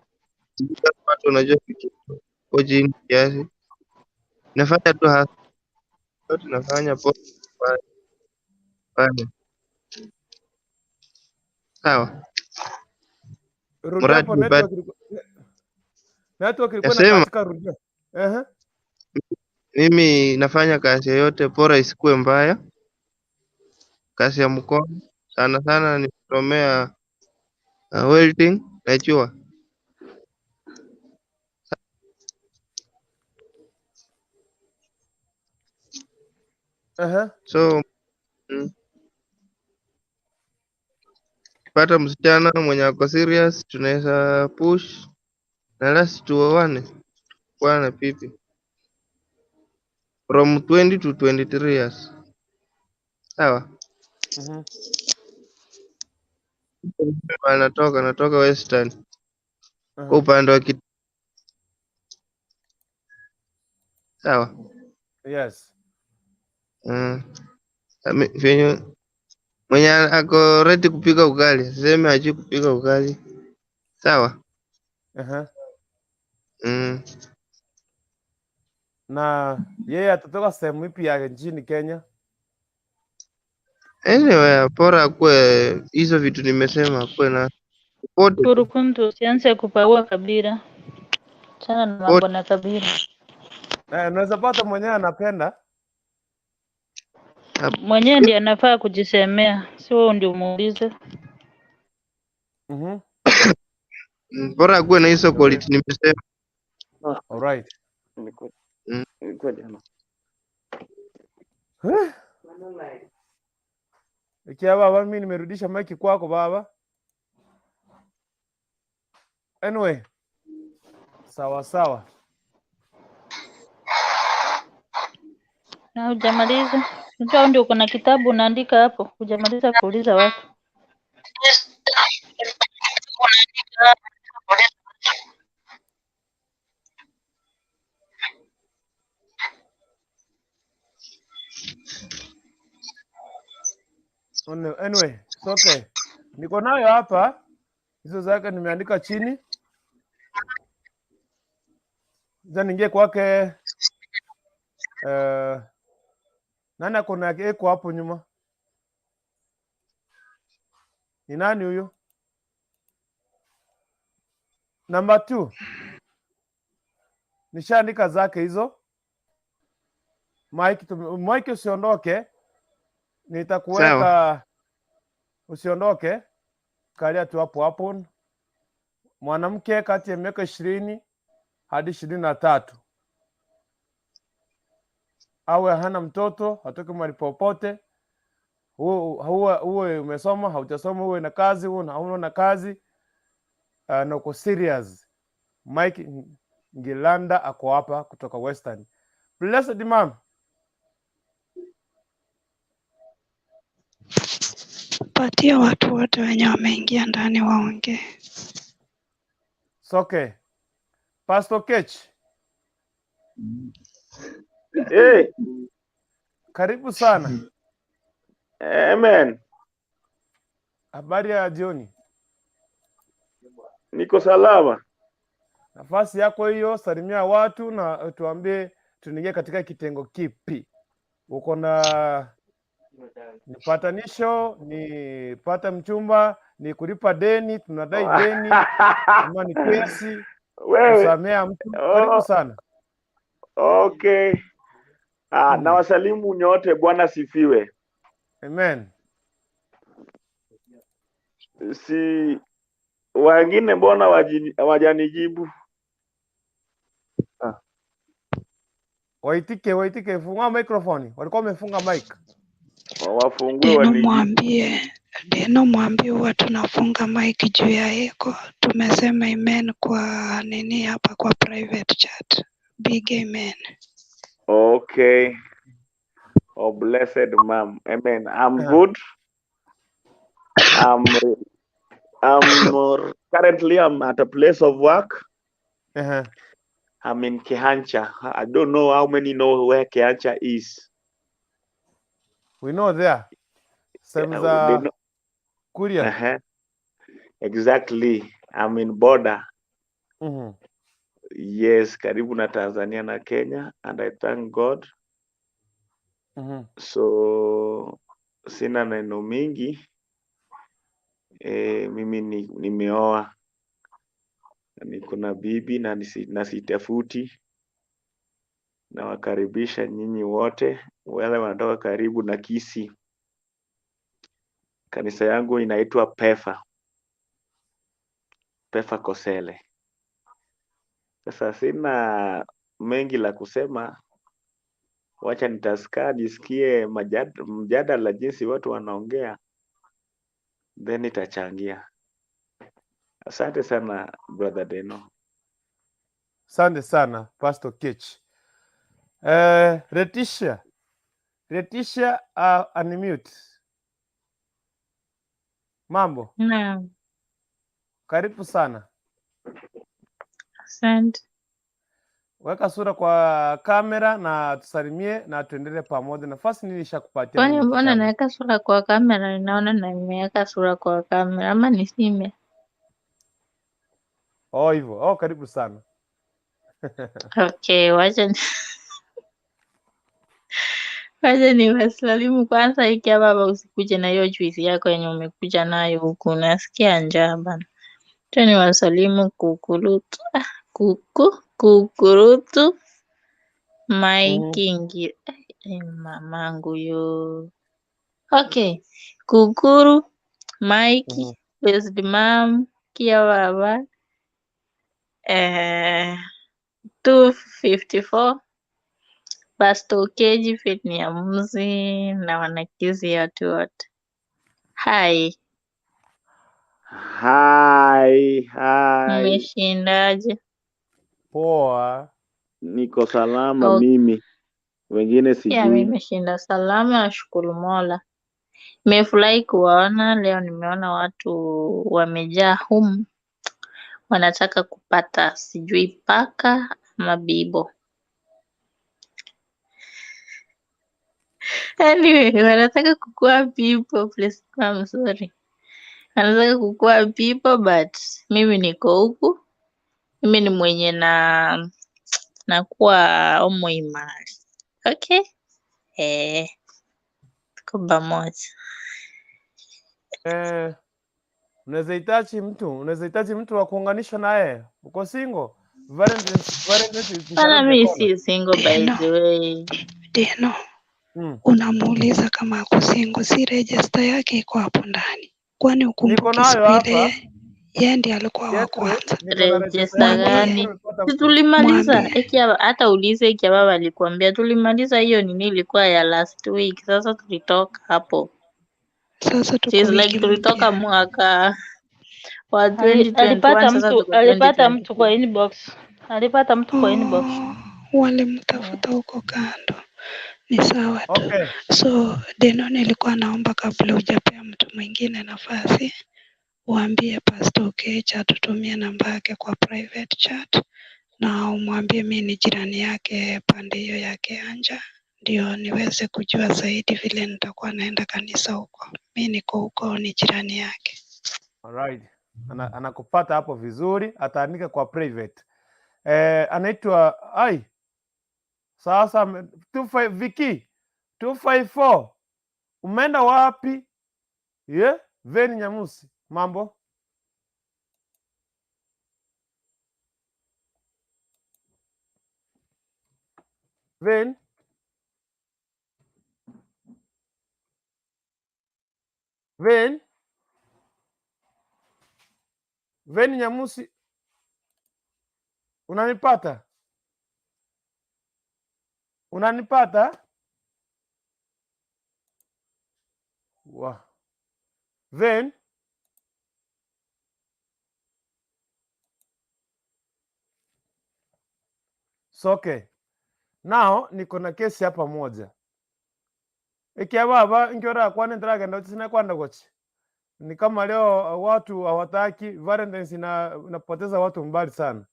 watu unajua kitu uko chini kiasi, nafanya tu hasa tunafanya poa fanya. Sawa, Rudia mradi hapo, nipate. network ilikuwa Nasema inakatika, rudia. Ehe. mimi nafanya kazi yoyote, bora isikuwe mbaya, kazi ya mkono sana sana nisomea welding, najua. Ehe. So pata msichana mwenye ako serious, tunaweza push na last tuoane, bwana pipi from 20 to 23 years. Sawa. Mhm. Anatoka Western kwa Ehe. upande wa kit. Sawa. Yes. Mm. Venye mwenye ako ready kupika ugali, siseme hajui kupika ugali. Sawa. Ehe. Mm. Na yeye atatoka sehemu ipi ya nchini Kenya? Anyway, bora akuwe hizo vitu nimesema, akuwe na popote tu, Kurukuntu, usianze kupagua kabila. Chana na mambo popote. na kabila. Unaweza pata mwenyewe anapenda. Mwenyewe ndiye anafaa kujisemea, si wewe ndio umuulize. Mhm. Bora akuwe na hizo quality nimesema. All right. Eh? Ikia baba, mimi nimerudisha mic kwako baba. Anyway, sawa sawa. Na hujamaliza. Unajua wewe ndio uko na kitabu unaandika hapo, hujamaliza kuuliza watu. Anyway, it's okay. Niko nayo hapa, hizo zake nimeandika chini. Sasa niingie kwake. Nani ako na eko hapo nyuma? Ni nani huyo? Number 2. Nishaandika zake hizo. Mike, Mike usiondoke. Nitakuweka Sawa. Usiondoke, kalia tu hapo hapo. Mwanamke kati ya miaka 20 hadi 23, awe hana mtoto, hatoki mahali popote, uwe umesoma haujasoma, uwe na kazi uwe hauna na kazi, na uko serious. Mike Ngilanda ako hapa kutoka Western. Blessed ma'am. Patia watu wote wenye wameingia ndani waongee. It's okay. Pastor Kech, Hey, karibu sana. amen. Habari ya jioni. Niko salama. Nafasi yako hiyo, salimia watu na tuambie tunaingia katika kitengo kipi. Uko na ni patanisho, ni pata mchumba, ni kulipa deni, tunadai deni, ama ni kesi, Wewe. kusamea mtu. Karibu Oh, sana. okay. Nawasalimu nyote, Bwana sifiwe. Amen. Si wengine mbona hawajanijibu? Waitike, waitike, fungua microphone. Walikuwa wamefunga mic. Wafungue Deno wanijibu. mwambie, Deno mwambie huwa tunafunga mic juu ya eko. Tumesema amen kwa nini hapa kwa private chat. Big amen. Okay. Oh, blessed ma'am. Amen. I'm good. I'm currently I'm at a place of work. I'm in Kehancha. I don't know how many know where Kehancha is. We know there. Sehemu They za know. Kuria. Exactly. I'm in border. Yes, karibu na Tanzania na Kenya, and I thank God. So sina neno mingi. Mimi nimeoa, niko na bibi na na sitafuti. Nawakaribisha nyinyi wote wale wanatoka karibu na Kisii. Kanisa yangu inaitwa Pefa, Pefa Kosele. Sasa sina mengi la kusema, wacha nitaskaa nisikie mjadala jinsi watu wanaongea, then nitachangia. Asante sana brother Deno. Asante sana Pastor Kech. Retisha, Retisha, unmute. Mambo, Naam, karibu sana. asante. Weka sura kwa kamera na tusalimie na tuendelee pamoja. Nafasi nilishakupatia Kwani mimi mbona kitambo. naweka sura kwa kamera? Ninaona na nimeweka sura kwa kamera ama nisime? Oh, hivyo. Oh, karibu sana. Okay, wacha wacha niwasalimu kwanza. Iki hapa baba, usikuje na hiyo juisi yako yenye umekuja nayo huku, nasikia njaa bana. Acha niwasalimu kukurutu, kukurutu Mike ngi mamangu yo. Okay, Kukuru Mike, Blessed Mom, Kia baba, 254 Pastor Ukeji Fitniamuzi na wanakizi watu wote. Hai, Hi, hi. mmeshindaje? Poa. Niko salama Oh. mimi, wengine Ya, sijui. mimi nimeshinda salama, nashukuru Mola. Nimefurahi kuwaona leo, nimeona watu wamejaa humu, wanataka kupata sijui paka ama bibo. Anyway, wanataka kukua people, please, I'm sorry. Wanataka kukua people but mimi niko huku, mimi ni mwenye na nakuwa omoimari. Okay? Tuko pamoja. Unaweza hitaji mtu, unaweza hitaji mtu wa kuunganisha naye. Uko single? Valentine's is Bana, around the mi corner. si single by Deno, the way. Deno, Mm. unamuuliza kama ako single, si register yake iko hapo ndani. Kwani Niko ukumbuki nayo siku hapa. ile yeye ndiye alikuwa wa Jethro, kwanza. niko na Register register yako. Mwambie, gani? Nimepata Si mtu. tulimaliza mwambie hata ulize Ekia baba alikuambia tulimaliza hiyo nini ilikuwa ya last week. Sasa tulitoka hapo. sasa tuko She's like wiki tulitoka mpya. mwaka wa 2021 Alipata sasa mtu tuko alipata mtu kwa 2024. inbox. Alipata mtu kwa inbox. Oh, walimtafuta huko kando. Ni sawa tu. Okay. So Deno, nilikuwa naomba kabla hujapea mtu mwingine nafasi, uambie Pastor Okech atutumie namba yake kwa private chat na umwambie mi ni jirani yake pande hiyo ya Kianja, ndio niweze kujua zaidi vile nitakuwa naenda kanisa huko. Mi niko huko, ni jirani yake. Alright. Anakupata hapo vizuri, ataandika kwa private. Anaitwa ai sasa 25 Viki 254. Umeenda wapi? Ye, Veni Nyamusi. Mambo? Ven Ven Ven Nyamusi, unanipata? Unanipata? Wa. Ven So okay. Now niko na kesi hapa moja. Ikia baba nkiora kwani ndiragenda uchisina kwanda gochi. Ni kama leo watu hawataki Valentine's inapoteza watu mbali sana.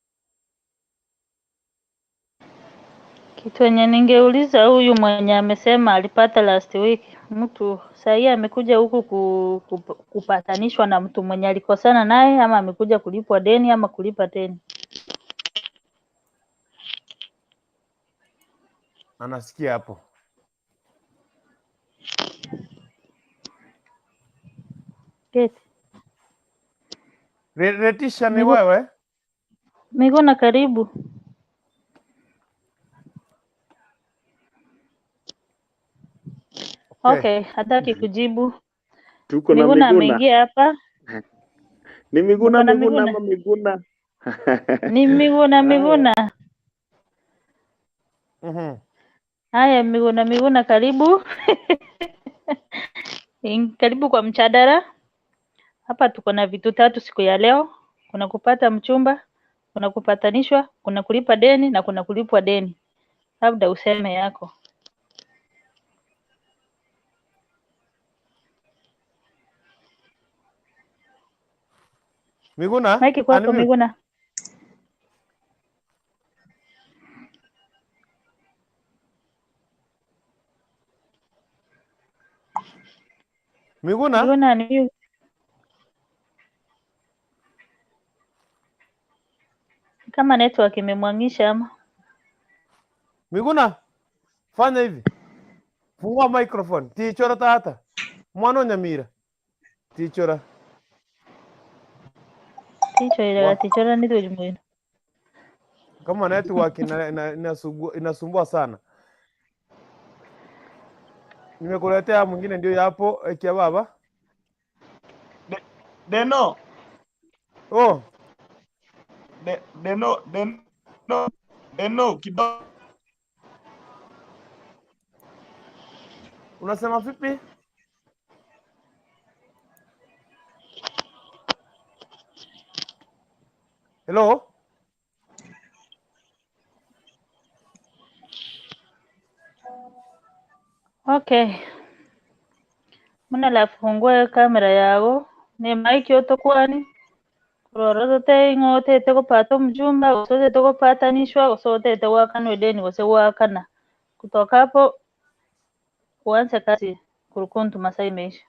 Kitu yenye ningeuliza huyu mwenye amesema alipata last week, mtu sahii amekuja huku kupatanishwa na mtu mwenye alikosana naye, ama amekuja kulipwa deni ama kulipa deni? Anasikia hapo. Keti. Retisha ni wewe? Miguna karibu. Okay. Okay, hataki kujibu. Tuko na Miguna Miguna. ameingia hapa. Ni Miguna Mko na Miguna Miguna? ama Miguna? Ni Miguna Haya. Miguna. Haya, Miguna Miguna karibu. Karibu kwa mchadara. Hapa tuko na vitu tatu siku ya leo. Kuna kupata mchumba, kuna kupatanishwa, kuna kulipa deni na kuna kulipwa deni. Labda useme yako. Miguna, Maiki kwako unmute. Miguna. Miguna? Miguna unmute. Kama network imemwangisha ama. Miguna, fanya hivi. Fungua microphone. Tichora tata. Mwana Nyamira. Tichora. Ticho ile Wa. tichora ni tujimuino. Kama network inasumbua sana. Nimekuletea mwingine ndio hapo kia baba. Deno. Oh. Deno Deno Deno kidogo. Unasema vipi? Hello? Okay. Muna la fungue kamera yago ni maiki otokwani kurora tote ing'otete kupata mjumba usotete kupatanishwa usotete wakanwe deni wose wakana kutoka hapo uanze kazi kurukuntu masaa imeisha.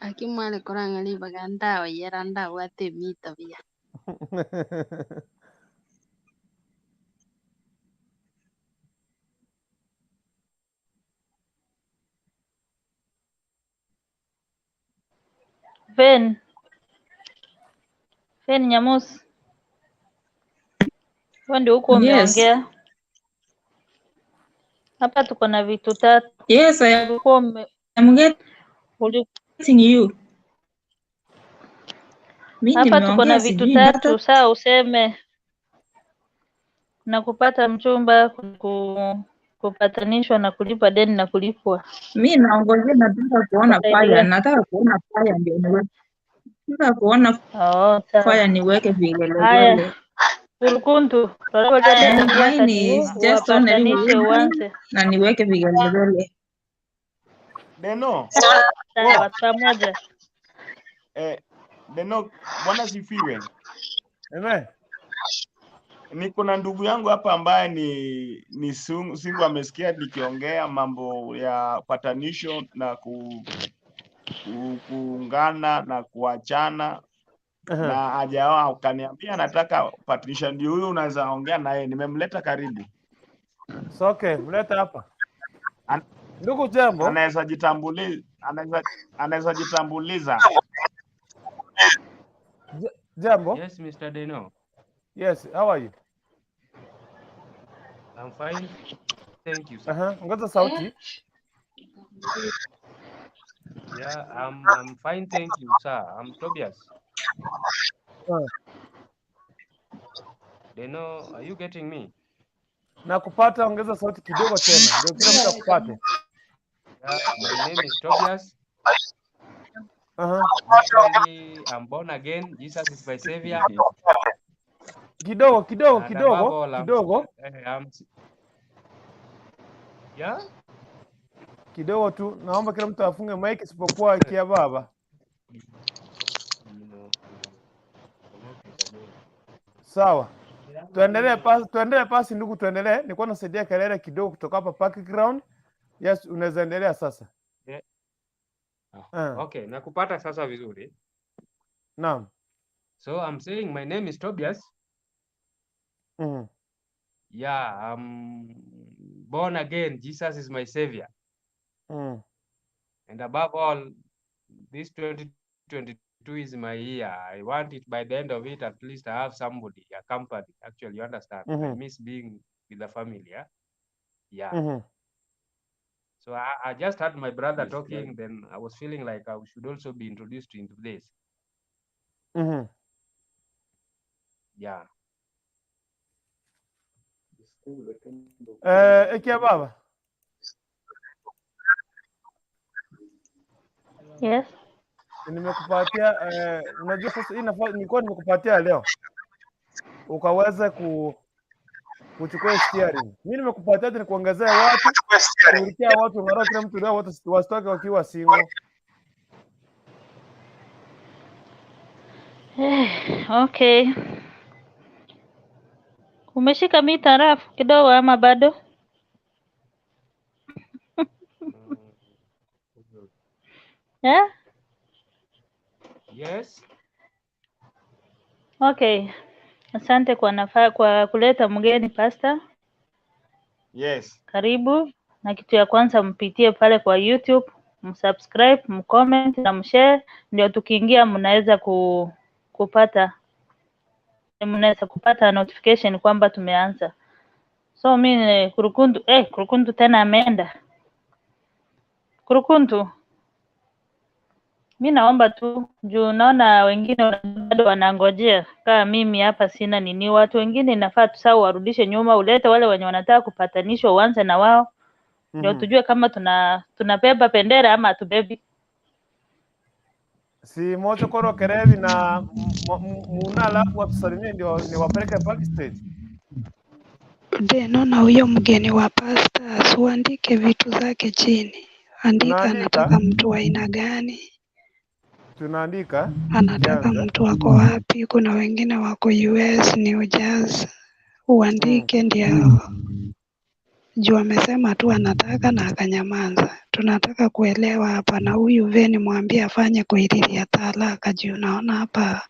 Akimwale korang'ali baganda oyera ndabwate emito buya. Fen Fen Nyamusi, wewe ndio huko Yes. umeongea. Hapa tuko na vitu tatu. Yes, I Ulikuwa ume, am getting you. Mi hapa tuko na nimeongea vitu sijui tatu. data. Saa useme na kupata mchumba, kupatanishwa na kulipa deni na kulipwa. Mi naongojea, nataka kuona fire, Utaendelea? nataka kuona fire ndio niweke. Nataka kuona Oh, sawa. fire niweke Haya, vigelegele. Kurukuntu, tolea Mine is just only wapatanishe waiting uanze. na niweke vigelegele. Deno, Sawa, pamoja. Deno, Bwana sifiwe. Amen. Niko na ndugu yangu hapa ambaye ni single, amesikia nikiongea mambo ya patanisho na kuungana na kuachana na hajaoa, akaniambia anataka patanisha. Ndio huyu unaweza ongea naye, nimemleta karibu. It's okay, mleta hapa. Ndugu jambo. Anaweza jitambuliza, anaweza jitambuliza. Jambo. Yes, Mr. Deno. Yes, how are you? I'm fine. Thank you, sir. Ongeza sauti. Yeah, I'm fine, thank you, sir. I'm Tobias. Deno, are you getting me? Na kupata, ongeza sauti kidogo tena ndio kila mtu akupate. Yeah, my name is Tobias. Actually, I'm born again. Jesus is my savior. Kidogo kidogo And above kidogo all, I'm, kidogo I'm yeah. kidogo tu, naomba kila mtu afunge mic isipokuwa kia baba. Sawa, tuendelee pasi, tuendelee pasi ndugu, tuendelee. Nilikuwa nasaidia kelele kidogo kutoka hapa background. Yes, unaweza endelea sasa. Yeah. Okay, nakupata sasa vizuri. Naam. So I'm saying my name is Tobias. Yeah, I'm born again. Jesus is my savior. And above all, this 2022 is my year. I want it by the end of it, at least I have somebody, a company. Actually, you understand? I miss being with the family. Yeah. Yeah. So I just had my brother talking, then I was feeling like I should also be introduced into this. Yeah. Ekia baba. Yes. Nimekupatia unajua sasa hii nafasi nilikuwa nimekupatia leo ukaweza kuchukua steering. Mimi nimekupatia ati nikuongezee watu, kushughulikia watu, ngara kila mtu leo watu wasitoke wakiwa single. Okay. Umeshika mita rafu kidogo ama bado? Eh? Yes. Okay. Asante kwa kwa kuleta mgeni pastor. Yes. Karibu. Na kitu ya kwanza mpitie pale kwa YouTube, msubscribe, mcomment na mshare, ndio tukiingia mnaweza kupata mnaweza kupata notification kwamba tumeanza. So mimi Kurukuntu, Kurukuntu tena ameenda. Kurukuntu, mi naomba tu juu naona wengine bado wanangojea. Kama mimi hapa sina nini, watu wengine inafaa tu sawa warudishe nyuma, ulete wale wenye wanataka kupatanishwa, uanze na wao ndio tujue kama tunabeba bendera ama hatubebi. Si mocho koro kerevi na muna, alafu watusalimie ndio niwapeleke backstage. Deno, na huyo mgeni wa pasta asiuandike vitu zake chini. Andika Tunaandika, anataka mtu wa aina gani, tunaandika anataka tukianza. mtu wako wapi. Kuna wengine wako US, New Jersey. Uandike ndio juu amesema tu anataka na akanyamaza. Tunataka kuelewa hapa, na huyu Veni mwambie afanye kuiriria talaka juu naona hapa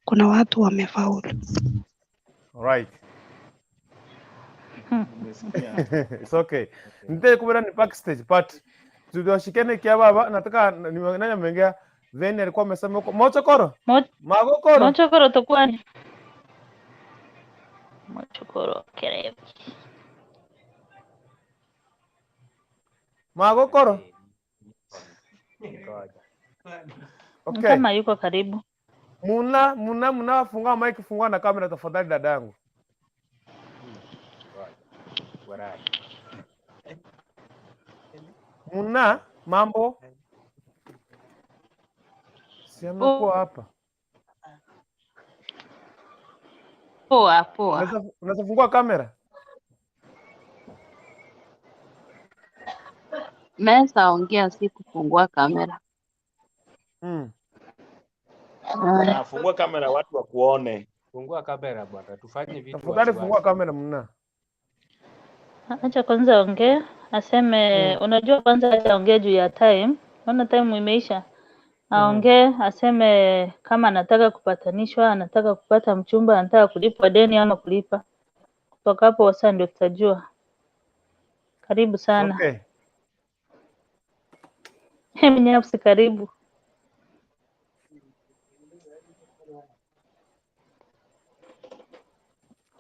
kuna watu wamefaulu. Right. Nimesikia. It's okay. Nite kubera ni backstage but tuwashikane kia baba, nataka nani ameongea? Veni alikuwa amesema huko Mochokoro. Magokoro. Mochokoro tokwani. Mochokoro kerevi. Magokoro. Ngoja. Okay. Kama yuko karibu. Muna muna muna fungua mic, fungua na kamera tafadhali dadangu. Ngoja. Warai. Muna mambo. Si amekuwa hapa. Poa poa. Unaweza fungua kamera? Naweza ongea, si kufungua kamera. Ah, fungua kamera watu wakuone. Fungua kamera bwana, tufanye vitu Tafadhali fungua waziwazi. kamera mna. Acha kwanza ongee aseme. Unajua, kwanza acha ongee juu ya time. Naona time imeisha. Aongee aseme kama anataka kupatanishwa, anataka kupata mchumba, anataka kulipwa deni ama kulipa. Kutoka hapo sasa ndio tutajua. Karibu sana. Okay. Mnyafsi, karibu.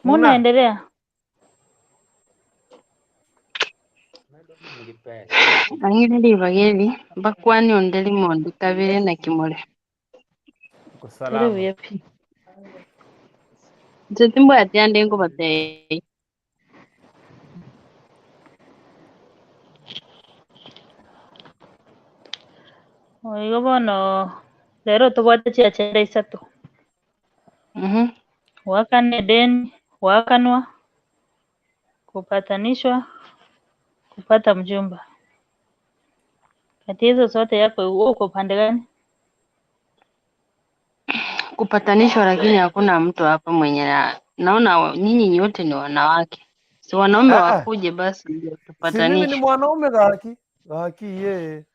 Muna, Muna. endelea. Ang'ile libageli bakwani ondeli mondi kabele na kimole. Uko Karibu salama. yepi. Nze timbwati ande nkobatei. Oigo bono rero tubwate chiachera isato. Wakane deni, wakanwa, kupatanishwa, kupata mjumba. Kati hizo zote yako uko upande gani? Kupatanishwa, lakini hakuna mtu hapa mwenye naona nyinyi nyote ni wanawake. Si wanaume Ah, ah. wakuje basi ndio Si mimi ni tupatanishwe. mwanaume gaki. Gaki ye.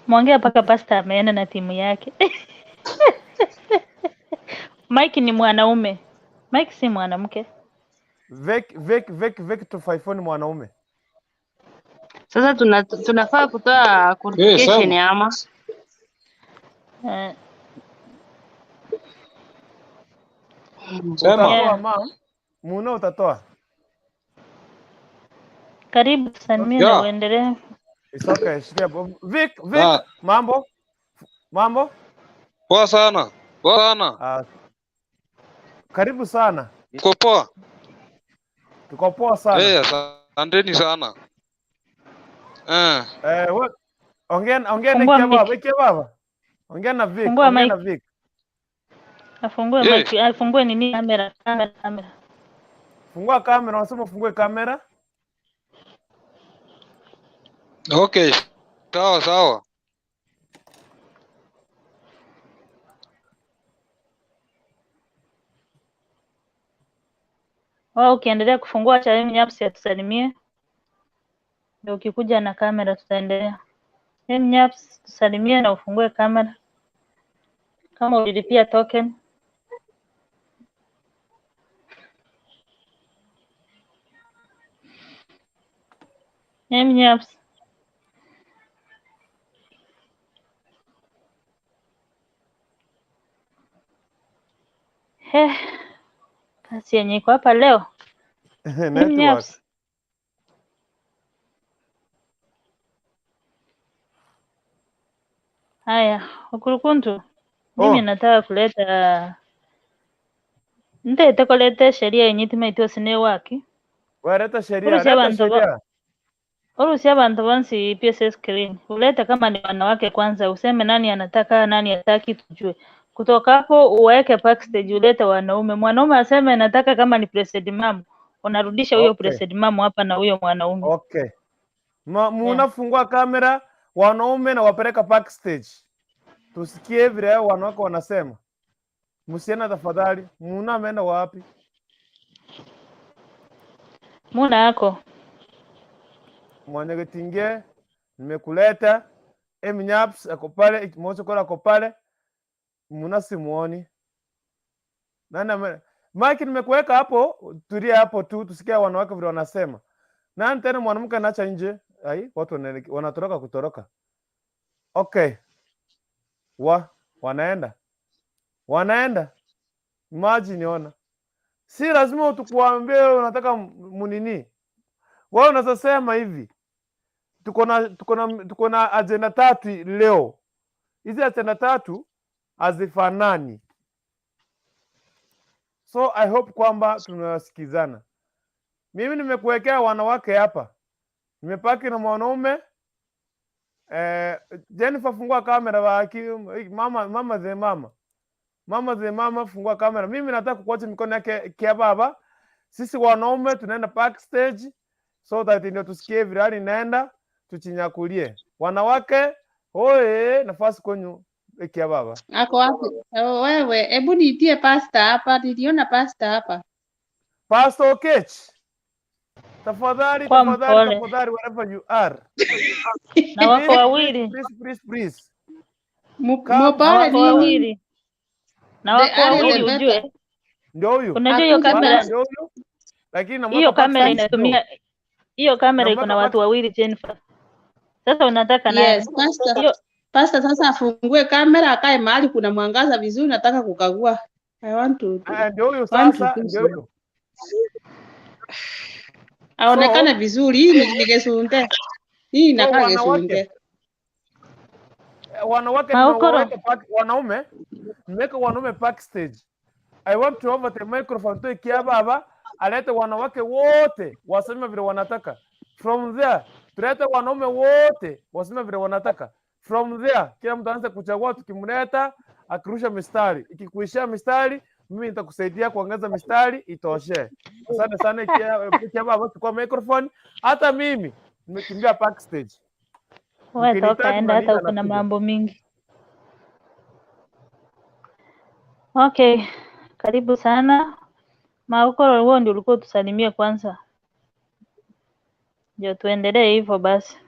Mwongea mpaka pasta ameenda na timu yake. Mike ni mwanaume. Mike si mwanamke. Vek vek vek vek 254 ni mwanaume. Sasa tunafaa kutoa Eh, qualification sawa. ama Eh, Sema. Utatoa yeah. mam. Muna utatoa. Karibu tusalimie na Ya. uendelee. It's okay. Shikia. Vic, Vic, Ah, mambo? Mambo? poa sana. Poa sana. Ah, karibu sana. Mko poa? Tuko poa sana. Eh, asanteni sana. Eh, Eh, we, ongea ongea na Fungua Ikia baba, mic. Ikia baba. Ongea na Vic, Fungua ongea na mic. Vic. Afungue eh, mic, afungue nini kamera, kamera, kamera. Fungua kamera, unasema ufungue kamera. okay. Sawa sawa. Wao ukiendelea kufungua acha mimi Nyapsi atusalimie. Ndio ukikuja na kamera tutaendelea. Mnyaps, tusalimie na ufungue kamera. Kama ulilipia token. Mnyaps. He, kazi yenye iko hapa leo. Network. Mnyaps. Haya, Ukurukuntu, mimi Oh, nataka kuleta ntaite kuleta sheria yenye timaitwe sine waki wewe leta sheria, urusi leta abantu sheria. urusi abantu bonsi PSS screen ulete kama ni wanawake kwanza, useme nani anataka nani hataki, tujue. Kutoka hapo uweke backstage, ulete wanaume. Mwanaume aseme nataka kama ni president mamu, unarudisha huyo Okay. president mamu hapa na huyo mwanaume. Okay. Ma, Yeah. munafungua kamera wanaume na wapeleka backstage. Tusikie vile hao wanawake wanasema. Msiena tafadhali, muna ameenda wapi? Muna yako Mwanyegetinge nimekuleta. Emnyaps ako pale, Mosokora ako pale. Muna simuoni. Nani ame Mike, nimekuweka hapo, tulia hapo tu tusikie wanawake vile wanasema. Nani tena mwanamke anaacha nje? Ai, watu wanatoroka kutoroka. Okay. Wanaenda. Wanaenda. Imagine ona. Si lazima tukuambie unataka munini. Wewe unaweza sema hivi. Tuko na agenda tatu leo. Hizi agenda tatu hazifanani, so I hope kwamba tunasikizana. Mimi nimekuwekea wanawake hapa, nimepaki na mwanaume. Jennifer, fungua kamera waki, mama mama ze mama mama ze mama, fungua kamera. Mimi nataka kukuacha mikono yake kia baba. Sisi wanaume tunaenda backstage so that ndio tusikie virali inaenda, tuchinyakulie. Wanawake oye, nafasi kwenyu kia baba. Ako wapi? Oh, wewe, hebu niitie pasta hapa. Niliona pasta hapa. Pastor Okech, tafadhali. Kwa Tafadhali. mpole. Tafadhali, wherever you are. Na wako Please, wawili. please, please, please. Na Mupale wako nini? wawili. Na The wako earlier the wawili better. ujue. Ndio huyu. Unajua hiyo Akuje kamera basi. Ndio huyu. Lakini hiyo namweka kamera backstage kidogo. inatumia hiyo kamera iko na Namweka watu wawili, Jennifer. Sasa unataka Yes, nani? pastor. Hiyo Pastor sasa afungue kamera akae mahali kuna mwangaza vizuri, nataka kukagua. I want to Ndio huyu want to sasa, do ndio so. huyu. Aonekane So, vizuri. Hii ni gesunde. Hii so inakaa wanawake gesunde. Wanawake Maokoro. nimewaweka wanaume, nimeweka wanaume backstage. I want to over the microphone to Ikia baba alete wanawake wote waseme vile wanataka. From there tulete wanaume wote waseme vile wanataka. From there kila mtu aanze kuchagua, tukimleta akirusha mistari, ikikuishia mistari mimi nitakusaidia kuongeza mistari itoshe. Asante sana Ikia baba, chukua microphone. Hata mimi nimekimbia backstage. Wewe toka Mkinihitaji enda, hata mnaniita, uko na nakuja. mambo mingi. Okay, karibu sana Maokoro, wewe ndio ulikuwa tusalimie kwanza, ndio tuendelee hivyo basi.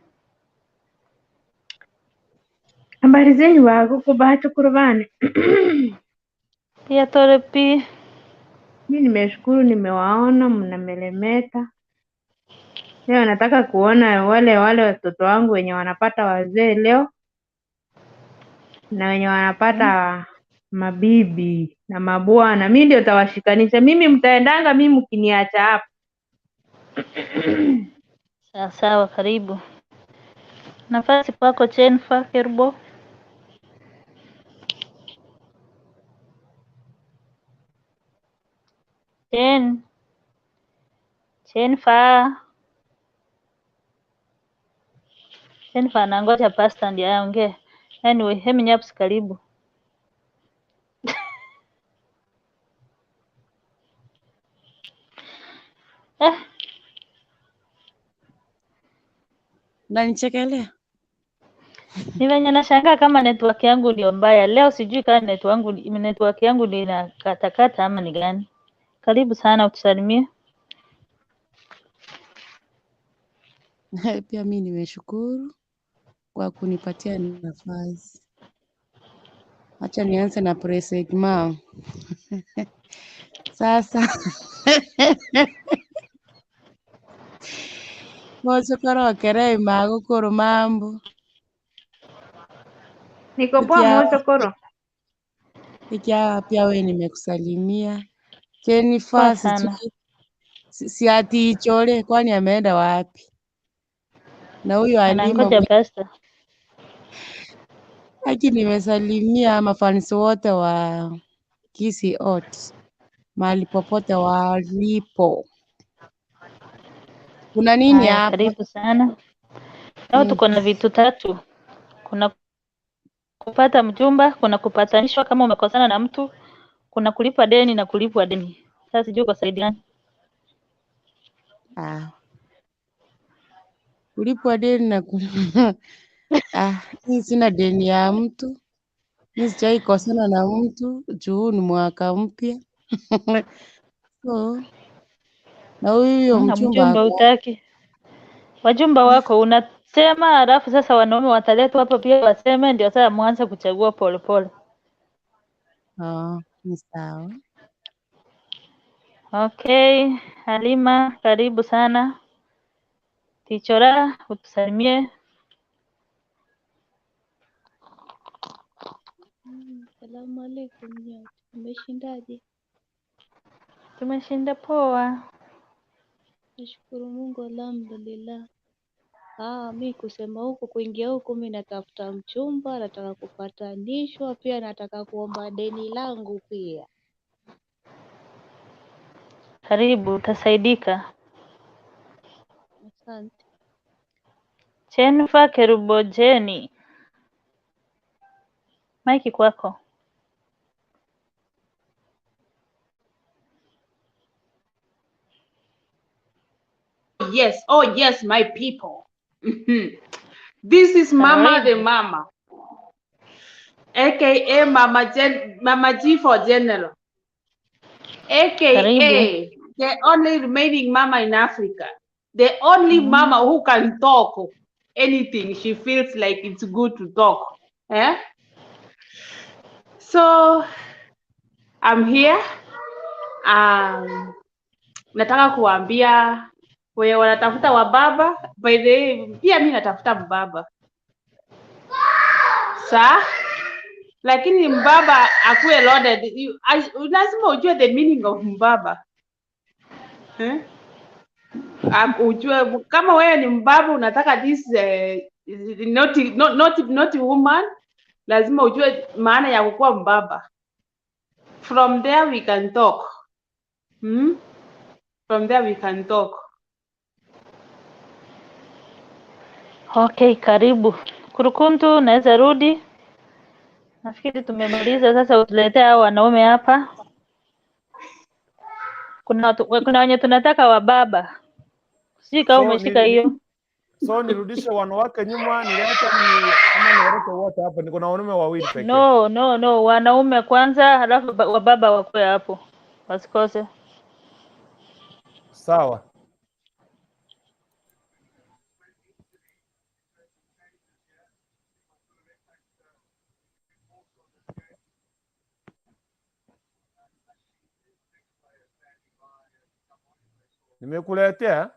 Habari zenyu baguku bachukuru bane. Pia tore pi. Mi nimeshukuru, nimewaona mnamelemeta. Leo nataka kuona wale wale watoto wangu wenye wanapata wazee leo na wenye wanapata mabibi na mabwana. Mi ndio tawashikanisha. Mimi mtaendanga, mi mkiniacha hapa. Sawa sawa, karibu. Nafasi kwako Jennifer Kerbo. Jen, Jennifer. Jennifer anangoja pasta ndiye aongee. Anyway, Hemi Nyaps, karibu. Eh, Unanichekelea? Ni venye nashangaa kama network yangu ndio mbaya leo, sijui kama network yangu ndio inakatakata ama ni gani. Karibu sana utusalimie. Pia mi nimeshukuru kwa kunipatia nafasi. Acha nianze na Presegma. Sasa mochokoro kerei magukuru mambo. Niko poa Ikia, Mochokoro. ikia pia we nimekusalimia. Poa Jennifer sana. sijui si ati Ichole kwani ameenda wapi? Na huyo Halima Anangoja pasta. Haki nimesalimia mafansi wote wa Kisii Hot mahali popote walipo. Kuna nini Haya, hapa? karibu sana. Leo tuko na vitu tatu. Kuna kupata mchumba, kuna kupatanishwa kama umekosana na mtu, kuna kulipa deni na kulipwa deni. Sasa sijui uko side gani. Ah, kulipwa deni na ah, mimi sina deni ya mtu, mimi sijawahi kosana na mtu juu ni mwaka mpya. So, na huyo Na mchumba mchumba ako hutaki. Wajumba wako unasema, halafu sasa wanaume wataletwa hapa pia waseme, ndio sasa mwanze kuchagua polepole. Ah, ni sawa. Okay, Halima, karibu sana. Tichora, utusalimie. Salamu alaikum nyote, umeshindaje? Tumeshinda poa. Nashukuru Mungu, alhamdulillah. Ah, mi kusema huku kuingia huku mi natafuta mchumba, nataka kupatanishwa, pia nataka kuomba deni langu pia. Karibu, utasaidika. Asante. Jennifer Kerubojeni, maiki kwako. Yes, oh yes, my people. This is Mama the Karibu. Mama, aka Mama Gen, Mama G for General, Karibu. aka the only remaining mama in Africa, the only mama who can talk anything she feels like it's good to talk. Eh? So I'm here. Nataka kuambia wenye wanatafuta wababa, by the way, pia mi natafuta mbaba sa, lakini mbaba akuwe loaded. Lazima ujue the meaning of mbaba eh? Ujue kama wewe ni mbaba unataka this not woman, lazima ujue maana ya kukuwa mbaba. From there we can talk. From there we can talk. Okay, karibu. Kurukuntu, unaweza rudi. Nafikiri tumemaliza sasa, utuletee hao wanaume hapa. Kuna wenye tunataka wababa. Sijui kama So umeshika hiyo. So nirudishe wanawake nyuma, nilete ni ama niwalete wote hapa? Niko na wanaume wawili pekee. No, no, no, wanaume kwanza, halafu wababa wakuwe hapo, wasikose. Sawa. Nimekuletea,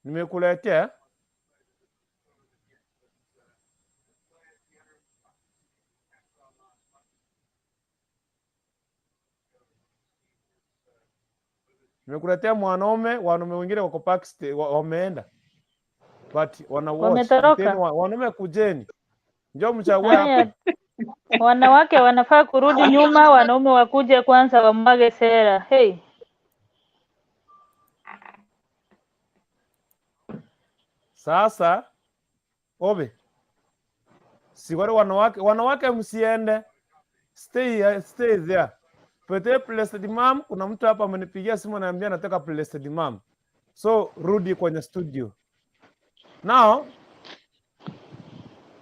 nimekuletea. Nimekuletea mwanaume, wanaume wengine wako Pakistan, wameenda. But wana watch. Wametoroka. Tena wanaume kujeni. Njoo mchague hapa. Haya, wanawake wanafaa kurudi nyuma, wanaume wakuje kwanza wamwage sera. Hey. Sasa Obe, si wale wanawake msiende. Stay, stay there. Pete Blessed Mom, kuna mtu hapa amenipigia simu ananiambia nataka Blessed Mom. So rudi kwenye studio. Now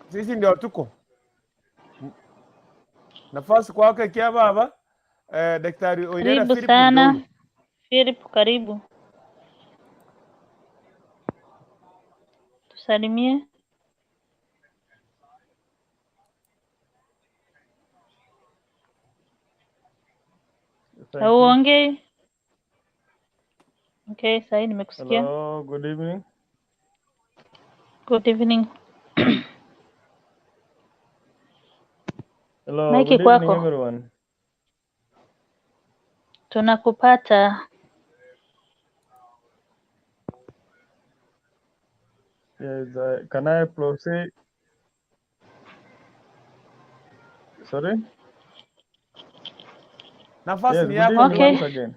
sisi ndio tuko. Nafasi kwake kia baba, Daktari Oirera Karibu Philip sana Ndulu. Philip, karibu tusalimie. Thank you. Hauongei? Okay, sahi nimekusikia. Hello, good evening. Good evening. Hello, Maiki good evening kwako. everyone. Tunakupata. Yes, can I proceed? Sorry? Nafasi Yes, ni good yako evening Okay. once again.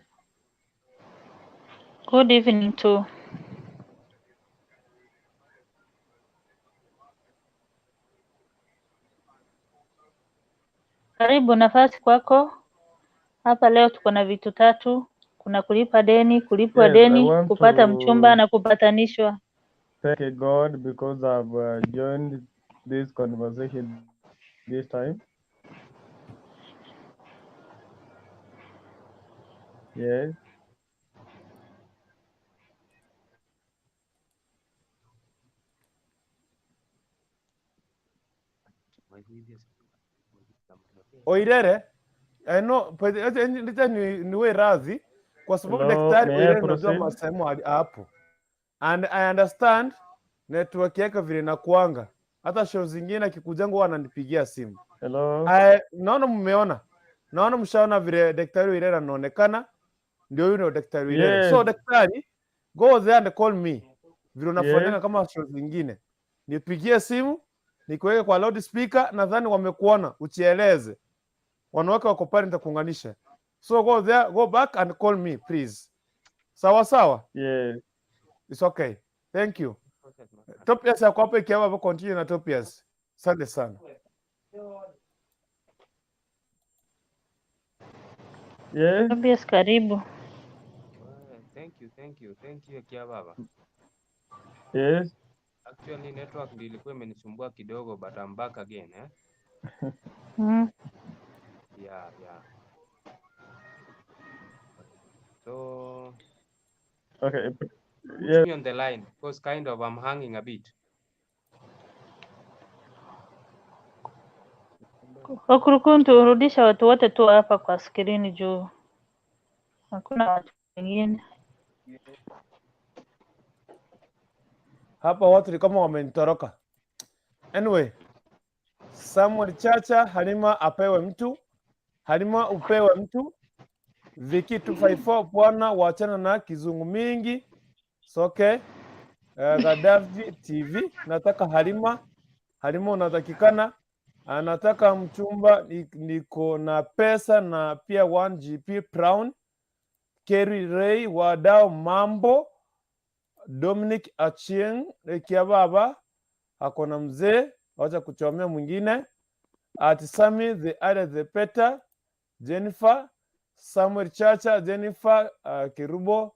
Good evening too. Karibu, nafasi kwako. Hapa leo tuko na vitu tatu. Kuna kulipa deni, kulipwa Yes, I deni, want kupata mchumba to na kupatanishwa. thank God because I've joined this conversation this time. Yes. Oirere, I know, but acha niwe radhi kwa sababu Hello, Daktari may I Oirere najua proceed? masehemu hapo. And I understand network yake vile inakuanga. Hata show zingine akikujanga huwa ananipigia simu. Hello. Naona mmeona. Naona mshaona vile Daktari Oirere anaonekana. Ndio huyu ndio Daktari Oirere. Yes. So Daktari, Go there and call me. Vile unafanyanga Yes. kama show zingine. Nipigie simu, nikuweke kwa loudspeaker, nadhani wamekuona, uchieleze. Wanawake wako pale, nitakuunganisha. So go there, go back and call me please. Sawa sawa? Yes. It's okay. Thank you. Topias yako hapo ikiwa hapo, continue na Topias. Asante sana. Yes. Tobias, karibu. Thank you, thank you, thank you Kia Baba. Yes. Actually network ndio ilikuwa imenisumbua kidogo but I'm back again eh? Yeah, yeah. So Okay. put Yes. me on the line because kind of I'm hanging a bit. Okurukuntu, rudisha watu wote tu hapa kwa skrini juu hakuna watu wengine. Hapa watu ni kama wamenitoroka. Anyway, Samuel Chacha, Halima apewe mtu. Halima upewe mtu. Viki 254 bwana, waachana na kizungu mingi. It's okay. Gaddafi TV, nataka Halima. Halima unatakikana. Anataka mchumba, niko na pesa na pia 1 GP Brown. Kerry Ray wadau mambo. Dominic Achieng Rekia baba ako na mzee, wacha kuchomea mwingine. At Sami the other the better. Jennifer Samuel Chacha, Jennifer Kirubo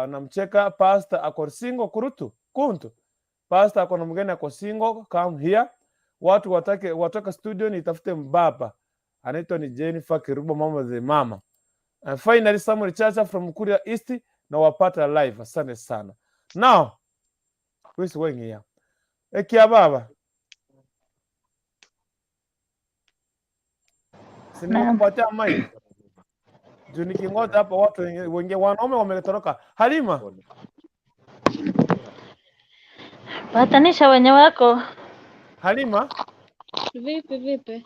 namcheka. Pastor ako single kurutu kuntu. Pastor ako na mgeni ako single, come here. Watu watake watoka studio nitafute mbaba anaitwa ni Jennifer Kirubo, mama the mama. And finally Samuel Chacha from Kuria East na wapata live. Asante sana. Now, who is going here? Ekia baba. Si Naam. nimekupatia mic. Juu nikingoja hapa watu wengine wanaume wametoroka. Halima, Patanisha wenye wako. Halima, Vipi vipi?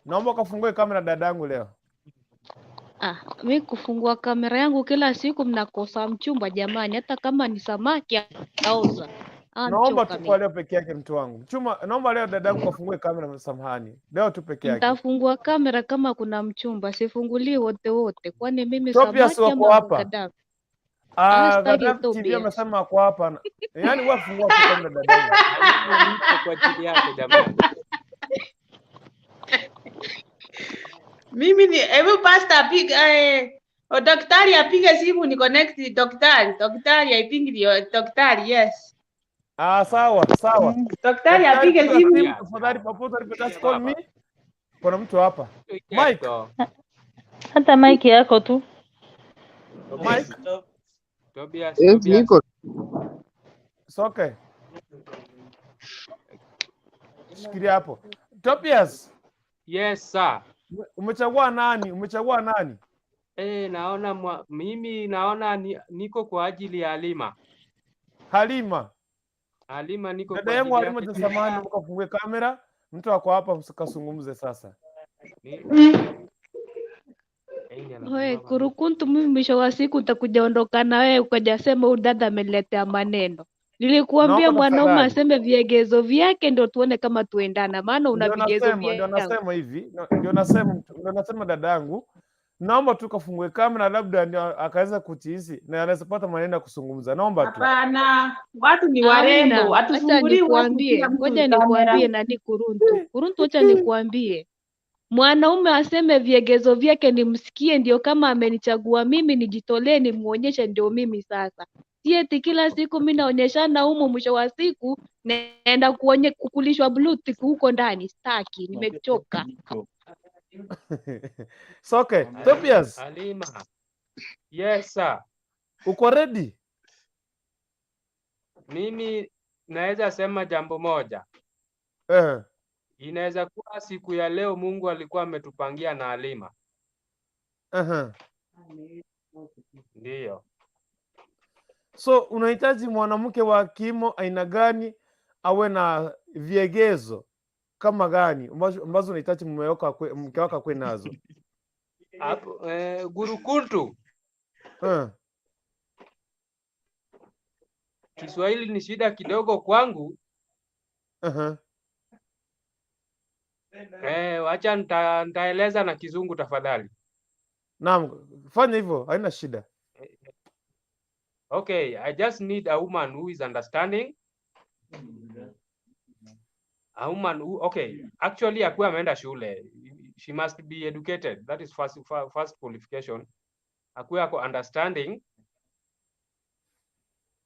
naomba ukafungue kamera dadangu leo. Ah, mi kufungua kamera yangu kila siku mnakosa mchumba jamani, hata kama ni samaki auza. Ah, Naomba mchoka tu kwa mi. leo peke yake mtu wangu. Chuma, naomba leo dadangu kafungue kamera, samahani. Leo tu peke yake. Nitafungua kamera kama kuna mchumba, sifungulii wote wote, kwani mimi Topias samaki wako ama hapa. Gaddafi? Ah, sitaki Gaddafi TV Tobias. amesema ako hapa. Yaani wewe fungua tu kamera dadangu. Halima nipo kwa ajili yako jamani. Mimi ni hebu pastor apige o daktari apige simu ni connect daktari. Daktari I think ndio daktari, yes. Ah, sawa, sawa. Daktari Daktari apige piga simu. simu tafadhali, popote ulipo, just call me. Kuna mtu hapa. Mike, Hata mic yako tu. Mike, Tobias, Yes, Tobias. niko. it's okay. Shikilia hapo. Tobias, Yes sir. umechagua nani? Umechagua nani? Naona mimi naona niko kwa ajili ya Halima. Halima. Halima niko Dada kwa yangu ajili Halima, yake. samahani, ukafungue kamera. Mtu ako hapa, msikazungumze sasa. Oe, kurukuntu, mimi mwisho wa siku utakuja ondoka na wewe ukajasema huyu dada ameniletea maneno. Nilikuambia Naomba mwanaume tafadhali. aseme viegezo vyake ndio tuone kama tuendana, maana una Ndio vigezo nasema, ndio vyangu. nasema hivi, ndio nasema, ndio nasema dadangu, naomba tu kafungue kamera, labda ndio akaweza kutihisi na anaweza pata maneno ya kuzungumza. Naomba tu. Hapana, watu ni warembo, Amna, acha hatufungulii watu nikuambie, kila mtu ngoja kamera. nikuambie nani Kuruntu. Kuruntu, acha nikuambie. Mwanaume aseme viegezo vyake nimsikie, ndio kama amenichagua mimi nijitolee, nimuonyeshe ndio mimi sasa. Si eti kila siku mi naonyeshana humu, mwisho wa siku naenda kukulishwa blue tick huko ndani. Staki, nimechoka. It's okay. Tobias, Halima. Yes sir. uko ready? Mimi naweza sema jambo moja. Inaweza kuwa siku ya leo Mungu alikuwa ametupangia na Halima. Ndiyo. So unahitaji mwanamke wa kimo aina gani, awe na viegezo kama gani ambazo unahitaji mume wako mke wako akue nazo? Hapo Gurukuntu. Kiswahili ni shida kidogo kwangu. Wacha nitaeleza na Kizungu tafadhali. Naam, fanya hivyo, haina shida. Okay, I just need a woman who is understanding. A woman who, okay, actually akuwe ameenda shule. She must be educated. That is first qualification. Akuwe ako understanding.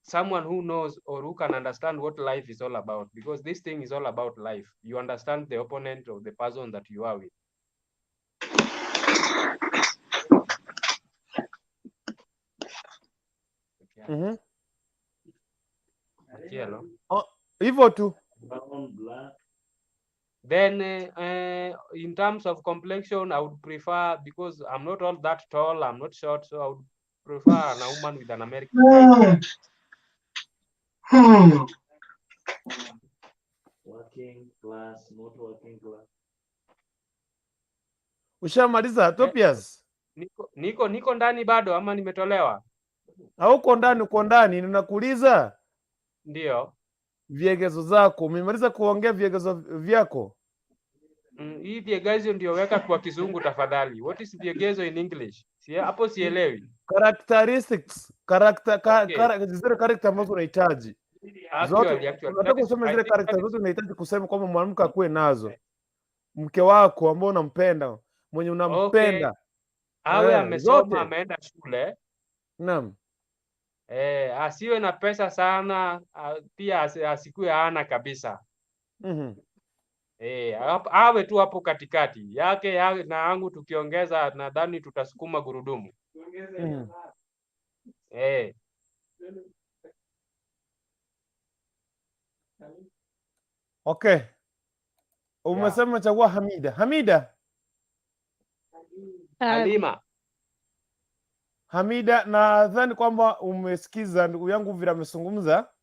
Someone who knows or who can understand what life is all about, because this thing is all about life. You understand the opponent of the person that you are with. Hello. Oh, hivyo tu. Then in terms of complexion, I would prefer, because I'm not all that tall, I'm not short, so I would prefer a woman with an American height. Working class, not working class. Ushamaliza Topias? Niko ndani bado ama nimetolewa? Hauko ndani, uko ndani. Ninakuuliza Ndio. viegezo zako. Umemaliza kuongea viegezo vyako? Hii viegezo ndio weka kwa Kizungu tafadhali. What is viegezo in English? Si hapo sielewi. Characteristics, character, Okay. zile character ambazo unahitaji. Zote Actually, unataka that is, useme I zile think that character is zote unahitaji kusema kwamba mwanamke akuwe nazo. Mke wako ambao unampenda, mwenye okay. unampenda. Awe amesoma, Zote. ameenda shule. Naam. Asiwe na pesa sana, pia asikuwe hana kabisa. Awe tu hapo katikati yake na yangu, tukiongeza nadhani tutasukuma gurudumu. Okay. Yeah. Umesema chagua Hamida. Hamida. Halima. Hamida, nadhani kwamba umesikiza ndugu yangu vile amezungumza.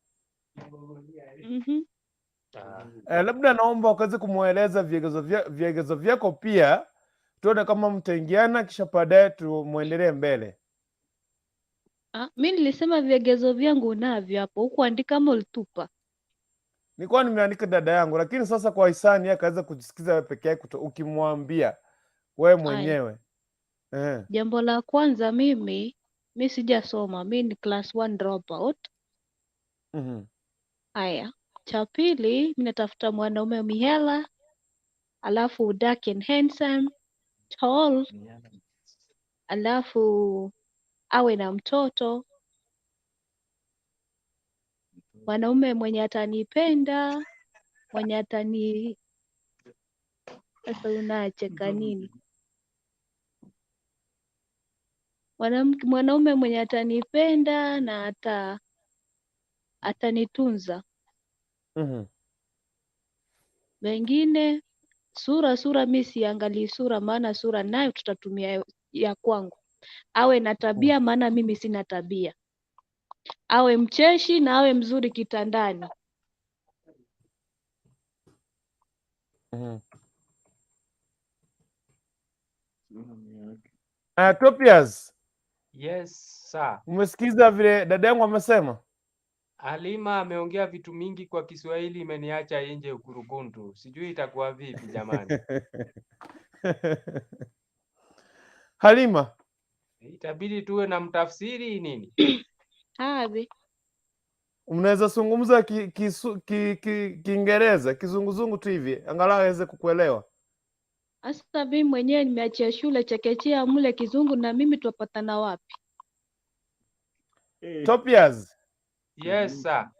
Labda naomba ukaweze kumweleza viegezo vyako pia, tuone kama mtaingiana, kisha baadaye tumuendelee mbele. Mi nilisema viegezo vyangu unavyo hapo, hukuandika ama ulitupa? Nilikuwa nimeandika dada yangu, lakini sasa kwa hisani akaweza kujisikiza wewe peke yake ukimwambia wewe mwenyewe. Jambo la kwanza, mimi sijasoma, mi ni class 1 dropout. Haya, cha pili, mi natafuta mwanaume mihela, alafu dark and handsome, tall, alafu awe na mtoto, mwanaume mwenye atanipenda, mwenye atani. Sasa unacheka nini? Mwanaume mwenye atanipenda na atanitunza. Wengine sura mi siangalii sura, maana sura nayo tutatumia ya kwangu. Awe na tabia, maana mimi sina tabia. Awe mcheshi na awe mzuri kitandani. Topias. Yes, sir. Umesikiza vile dada yangu amesema? Halima ameongea vitu mingi kwa Kiswahili, imeniacha nje ukurukuntu. Sijui itakuwa vipi jamani. Halima, Itabidi tuwe na mtafsiri nini? Habe. Unaweza zungumza Kiingereza, kizunguzungu tu hivi, angalau aweze kukuelewa. Hasa mimi mwenyewe nimeachia shule chekechea mle kizungu na mimi twapatana wapi? Topias. Yes sir.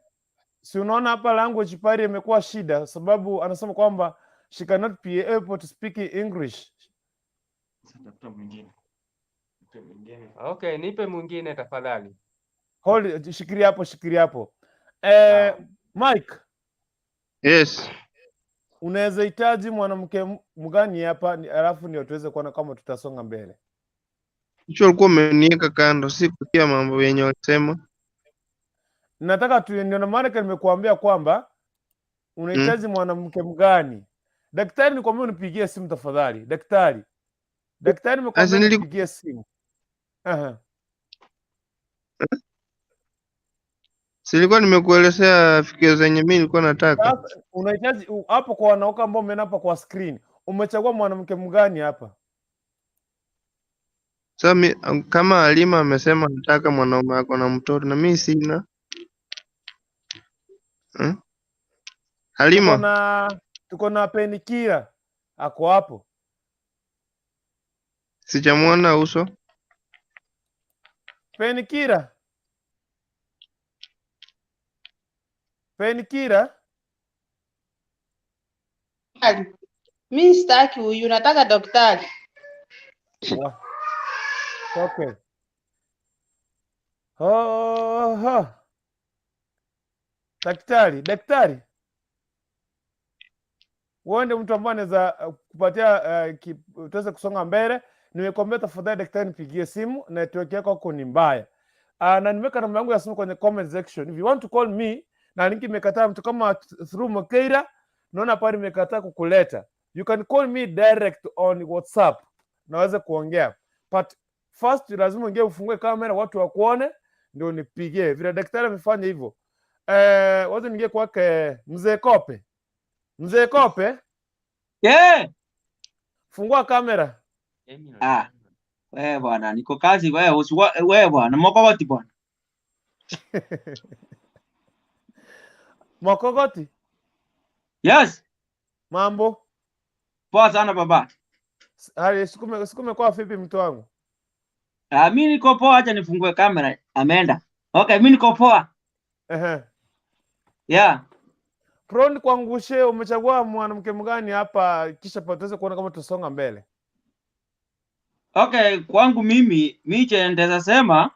Si unaona hapa language barrier imekuwa shida, sababu anasema kwamba she cannot be able to speak English. Tafuta mwingine. Nipe mwingine. Okay, nipe mwingine tafadhali. Hold, shikilia hapo, shikilia hapo. Mike. Yes. Unaweza hitaji mwanamke mgani hapa, alafu ndio tuweze kuona kama tutasonga mbele. Hicho ulikuwa umeniweka kando, si kusikia mambo yenye walisema. Nataka tu, ndio maana nimekuambia kwamba unahitaji mwanamke mgani. Daktari, nikwambia unipigie simu tafadhali. Daktari. Daktari, nimekuambia unipigie simu. Aha. Silikuwa nimekuelezea fikio zenye mimi nilikuwa nataka. Sasa unahitaji hapo kwa wanawake ambao umeona hapa kwa screen, umechagua mwanamke mgani hapa? Sasa kama Halima amesema nataka mwanaume ako na mtoto na mimi sina. Hmm? Halima, Tuko na Penikira ako hapo. Sijamuona uso. Penikira. Penikira. Mi sitaki huyu, nataka daktari. Okay. Oh. Daktari. Wewe ndio mtu ambaye anaweza kupatia tuweze kusonga mbele. Nimekuambia tafadhali daktari nipigie simu, network yako huko ni mbaya. Na nimeweka namba yangu ya simu kwenye comment section. If you want to call me, na linki imekataa mtu kama through Mokeira, naona pale imekataa kukuleta. You can call me direct on WhatsApp. Naweza kuongea. But first lazima uingie ufungue kamera watu wakuone ndio nipigie. Vile daktari amefanya hivyo. Wacha niingie kwake Mzee Kope. Mzee Kope? Yeah. Fungua kamera. Ah, wewe bwana, niko kazi wewe, wewe bwana, mokogoti bwana. Mokogoti? Yes. Mambo? Poa sana baba. Hali sikume kwa vipi mtu wangu? Ah, mimi niko poa, acha nifungue kamera. Ameenda. Okay, mimi niko poa. Yeah. Prone kuangushe, umechagua mwanamke mgani hapa kisha tuweze kuona kama tusonga mbele? Okay, kwangu mimi chenye nitaweza sema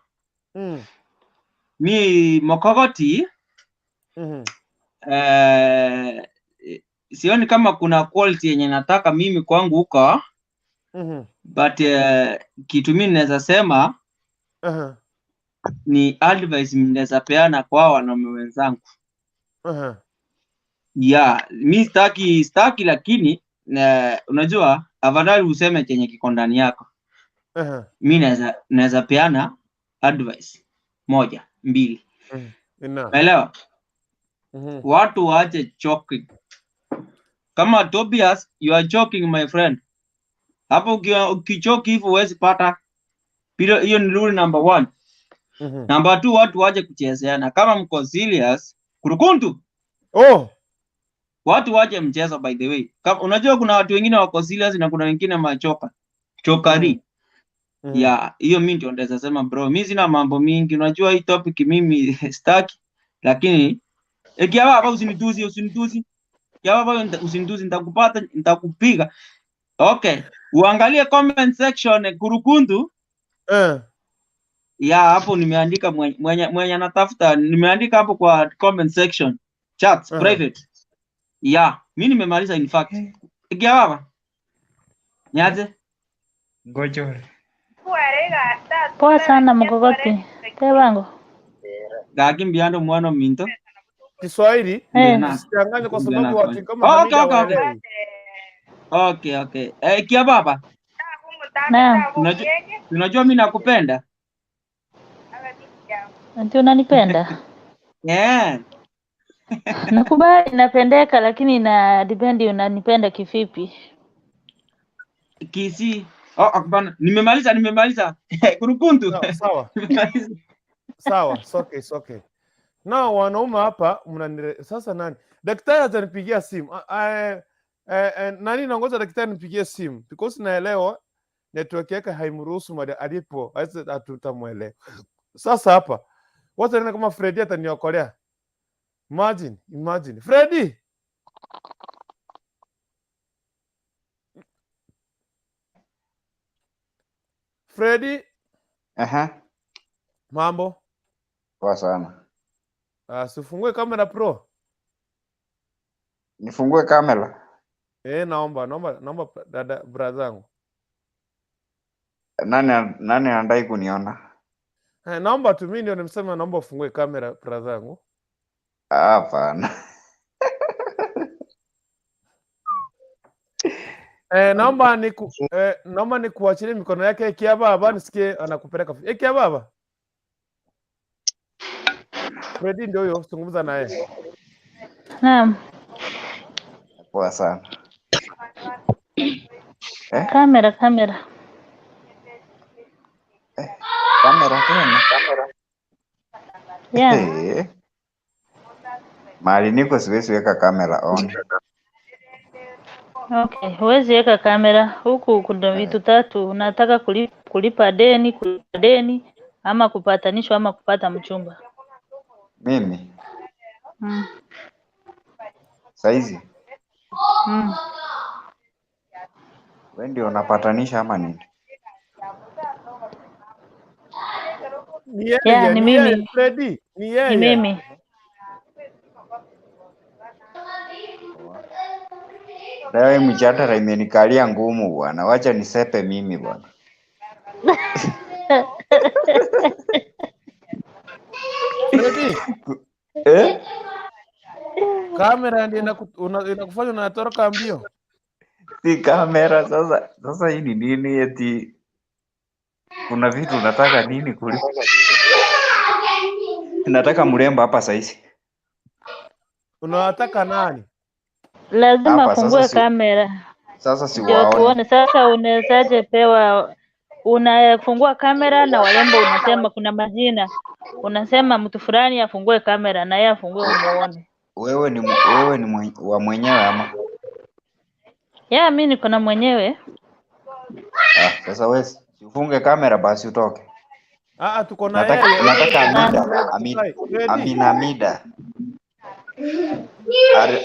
mi Mokogoti sioni kama kuna quality yenye nataka mimi kwangu huko. But kitu mimi naweza sema ni advice ninaweza peana kwa wanaume wenzangu. Yeah, mi sitaki lakini unajua afadhali useme chenye kiko ndani yako. Mi naweza peana advice 1, 2. Unaelewa? Watu waache choking. Kama Tobias, you are choking my friend. Hapo ukichoki hivyo huwezi pata. Hiyo ni rule number 1. Number 2, watu waache kuchezeana. Kama mko serious, kurukuntu. Oh. Watu waache mchezo by the way. Kama, unajua kuna watu wengine wako serious na kuna wengine machoka. Chokari. Yeah, hiyo mimi ndio naweza sema bro. Mimi sina mambo mingi. Unajua hii topic mimi sitaki. Lakini ikiwa hapa usinituzi. Ikiwa hapa usinituzi nitakupata, nitakupiga. Okay, uangalie comment section kurukuntu. Ya hapo nimeandika mwenye anatafuta, nimeandika hapo kwa comment section chat private. Ya, mimi nimemaliza in fact. Ikiwa baba. Niaje? Ngojo. Poa sana Mokogoti. Tebango. Gaki mbiando mwana minto. Kiswahili usichanganye kwa sababu watu kama Okay. Okay. Kia baba. Naam. Unajua mimi nakupenda. Ndio unanipenda? Yeah. Nakubali napendeka lakini na depend unanipenda kivipi? Kisi. Oh, akbana. Nimemaliza. Kurukuntu. Sawa. Sawa, it's okay. Na wanaume hapa sasa nani? Daktari atanipigia simu. Nani naongoza daktari nipigie simu because naelewa network yake haimruhusu mada alipo, hatutamuelewa. Sasa hapa wacha nione kama Freddy ataniokolea. Imagine. Freddy. Freddy. Aha. Mambo? Poa sana. Sifungue kamera pro. Nifungue kamera? Naomba dada brother yangu. Nani anadai kuniona? Naomba tu mimi ndio nimesema naomba ufungue kamera brother yangu. Hapana. Naomba nikuachilie mikono yake ikia baba nisikie anakupeleka. Ikia baba. Fredi ndio huyo, zungumza naye. Naam. Poa sana. Eh? Kamera, kamera. Kamera tena. Yeah. Eh. Mahali niko siwezi weka kamera on. Okay, huwezi weka kamera huku. Kuna vitu tatu unataka kulipa deni, ama kupatanishwa ama kupata mchumba. Mimi saizi wewe ndio unapatanisha ama nini? Ni Yeah, yeye, ni ni yeye mimi. Fredi, ni Ni yeye. mimi. Leo hii mjadala imenikalia ngumu bwana, wacha nisepe mimi bwana. Fredi, Eh? kamera ndio inakufanya unatoroka mbio. Si kamera sasa. Sasa hii ni nini eti kuna vitu unataka nini kuliko? Nataka mrembo hapa saizi. Unawataka nani? Lazima Hapa sasa afungue si kamera sasa si ndio waone. tuone. Sasa unawezaje pewa? Unafungua kamera na warembo, unasema kuna majina, unasema mtu fulani afungue kamera na yeye afungue umuone. Wewe ni wewe ni wa mwenyewe ama? Yeah, mi niko na mwenyewe. Ah, sasa wewe si ufunge kamera basi utoke. Ah, tuko na Nataka yeye. nataka Amida, Fredi, Amida, Fredi. Amina Amida.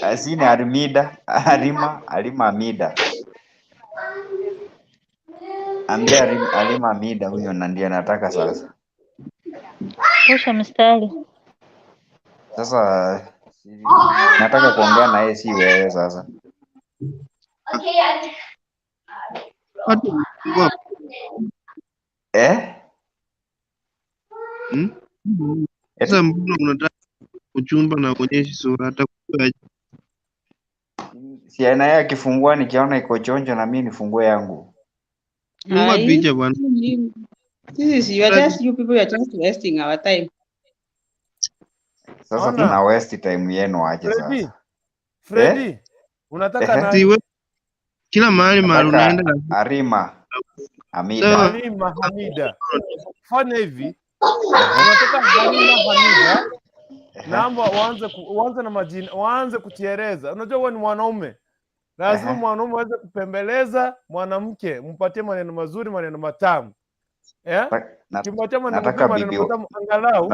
Asini Armida, Arima, Arima Amida. Ambia Arima Amida huyo na ndiye nataka sasa. Rusha mstari. Sasa nataka kuongea na yeye si wewe sasa. Watu wanafungua Eh? hmm? Sasa mbona unataka kuchumba na uonyeshi sura hata aje? Si na yeye akifungua nikiona iko chonjo na mimi nifungue yangu. Fungua Ai, picha bwana. This is you are just you people are just wasting our time. Sasa Ona. tuna waste time yenu aje Fredi, sasa. Fredi, unataka Ehe. nani? Si we, kila mahali mahali Nataka unaenda lazima Arima Amida. sawa. Halima Hamida. Fanya hivi, unataka Halima Hamida, naomba uanze na majina, uanze kutiereza. Unajua wewe ni mwanaume, lazima mwanaume aweze kupembeleza mwanamke, mpatie maneno mazuri, maneno matamu. Eh? Kimpatia maneno mazuri, Nataka maneno bibi matamu angalau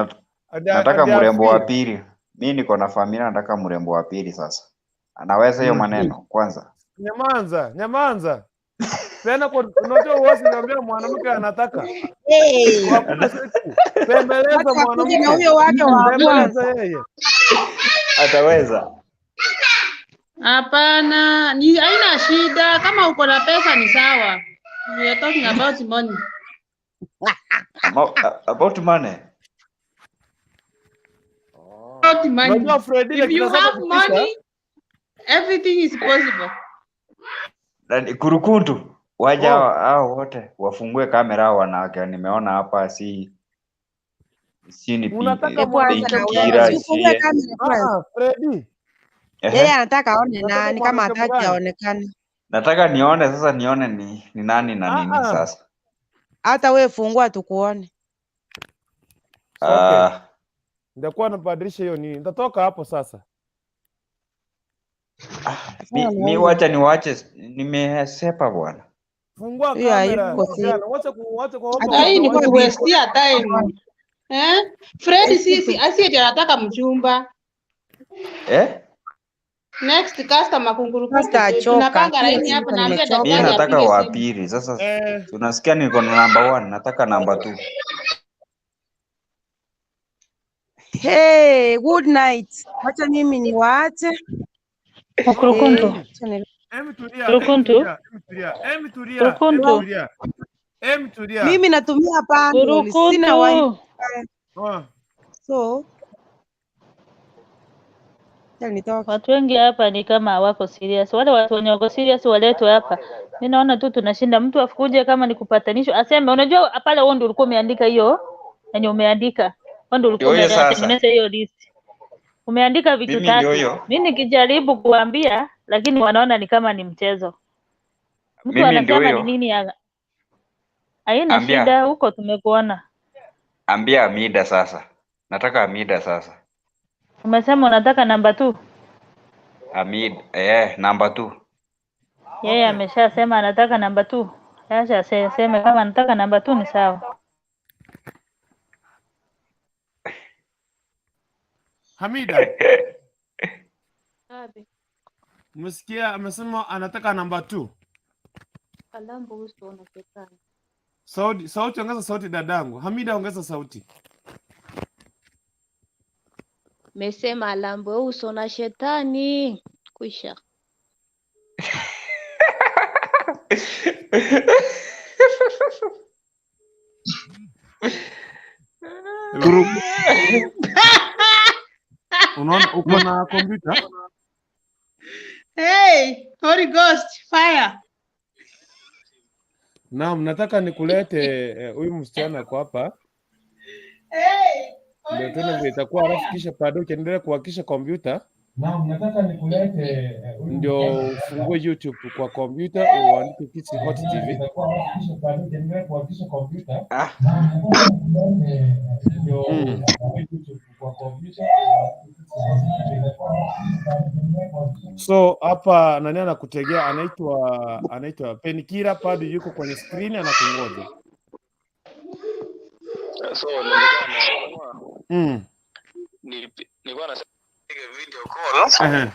nataka mrembo wa ande pili. Mimi niko na familia, nataka mrembo wa pili sasa. Anaweza hiyo maneno kwanza. Nyamanza, nyamanza. Tena kwa unajua huwezi niambia mwanamke anataka. Hey. Hakuna siku. Pembeleza Wacha akuje na mwanamke. huyo wake wa Pembeleza kwanza. yeye. Ataweza. Hapana, ni haina shida kama uko na pesa ni sawa. We are talking about money. About money. About money. Unajua Fredi If dakika you zako have zikisha, money, everything is possible. Nani, Kurukuntu waja oh, hao wote wafungue kamera hao wanawake nimeona hapa si ni unataka Hebu anza mwanamke na wewe, Kira si ufungue sie kamera kwanza. Ah, Fredi, Yeye ehe, anataka aone unataka nani, kama mwanamke hataki mgani? aonekane. nataka nione sasa, nione ni nani na nini Ah, ah. sasa. Hata wewe fungua tukuone. Okay. Ah, Nitakuwa nabadilisha hiyo nini. Nitatoka hapo sasa. mi, Achana na mi huyo. wacha niwache, nimesepa bwana. Fungua Huyo kamera hayuko serious. kijana, wacha wacha kuomba Hata hii ni wanawake. kutuwestia time. Eh? Fred sisi asi eti anataka mchumba. Eh? Next customer kungurukutu. Sasa achoka. Tunapanga Kila laini siku hapa naambia nimechoka. Mi daktari nataka apige wa simu. pili sasa, Eh, tunasikia niko na number one, nataka number two. Hey, good night. Wacha mimi niwaache. Kurukuntu. Eh, wacha ni Emi tulia, Emi Kurukuntu. tulia, Emi tulia, Emi tulia, Emi Kurukuntu. tulia. Emi tulia. Mimi natumia bundle, sina wifi. Kurukuntu. Ah. So, acha nitoke. Watu wengi hapa ni kama hawako serious. Wale watu wenye wako serious waletwe hapa. Mi naona tu tunashinda. Mtu afukuje kama ni kupatanishwa, aseme. Unajua pale wewe ndio ulikuwa umeandika hiyo yenye umeandika. Wewe ndio Ndio ulikuwa huyo sasa. umetengeneza hiyo list. Umeandika vitu Mimi ndio tatu. huyo. Mi nikijaribu kuambia, lakini wanaona ni kama ni mchezo. Mtu Mimi ndio anasema ni huyo. nini haina Ambia shida, huko tumekuona. ambia Amida sasa. Nataka Amida sasa. Umesema unataka namba 2. Amid namba 2. Yeye ameshasema anataka namba 2. Acha aseme kama anataka namba 2 ni sawa. Hamida, Abi, umesikia amesema anataka namba 2. Kalambo uso na shetani. Sauti, sauti, ongeza sauti dadangu. Hamida, ongeza sauti. Mesema alambwe uso na shetani. Kwisha. Hello. Unaona uko na kompyuta? Hey, Holy Ghost, fire. Naam, nataka nikulete huyu msichana kwa hapa Hey, ndio Holy tuone vile Ghost, itakuwa, alafu fire. kisha baadaye ukiendelea kuhakikisha kompyuta Naam, nataka nikulete huyu ndio msichana hapa ufungue YouTube kwa kompyuta uandike Kisii Hot TV. itakuwa, alafu kisha baadaye ukiendelea kuhakikisha kompyuta Ah, ndio Mm. ufungue YouTube kwa kompyuta uandike Kisii Hot TV. So hapa nani anakutegea, anaitwa Penikira Padu, yuko kwenye screen anakungoja. So nilikuwa naamua nilikuwa nasema nipige video call. Ehe.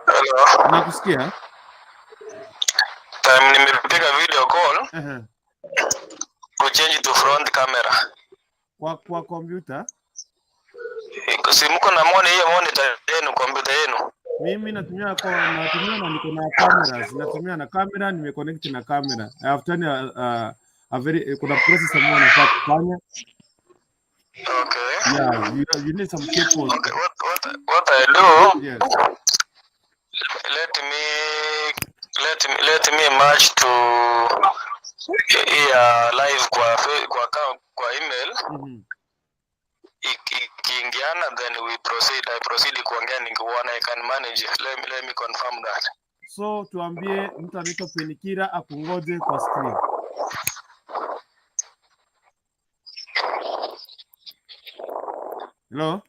Hello. Nakusikia. Time nimepiga video call Ehe. kuchange to front camera. Kwa kompyuta Si mko na moni hiyo monitor yenu kompyuta yenu? mimi natumia kwa natumia na niko na cameras, natumia na kamera, nimeconnect na kamera. I have done a very kuna process ambayo nafaa kufanya. Okay. Yeah, you need some cables. Okay, what I do, Yes. let me match to ya live kwa email. Ikiingiana then we proceed. I proceed kuongea nikiona I can manage. Let me confirm that. So tuambie mtu anaitwa Penikira akungoje kwa screen. Hello?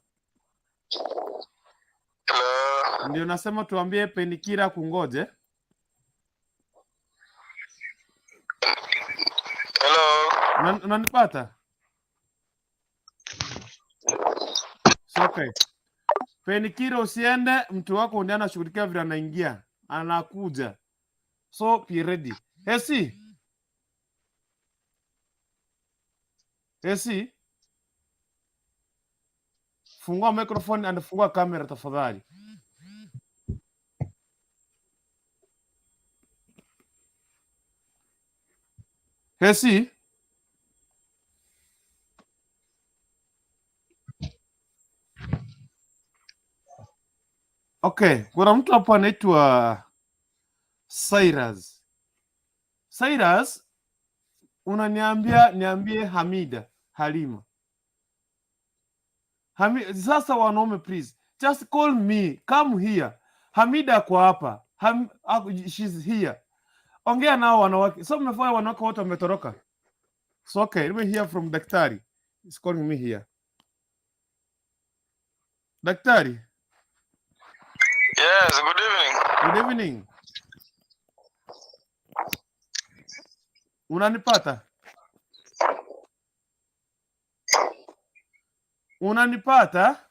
Hello. Ndio nasema tuambie Penikira akungoje. Hello. Unanipata? It's okay. Penikira usiende, mtu wako ndiye anashughulikia vile anaingia, anakuja. So be ready. Esi. Esi. Fungua microphone and fungua kamera tafadhali. Esi. Okay, kuna mtu hapo anaitwa Cyrus. Cyrus, unaniambia niambie Hamida Halima. Sasa wanaume please, just call me, come here. Hamida kwa hapa. She's here. Ongea nao wanawake. So mmefanya wanawake wote wametoroka. So okay, let me hear from daktari. He's calling me here. Daktari. Yes, good evening. Good evening. Unanipata? Unanipata?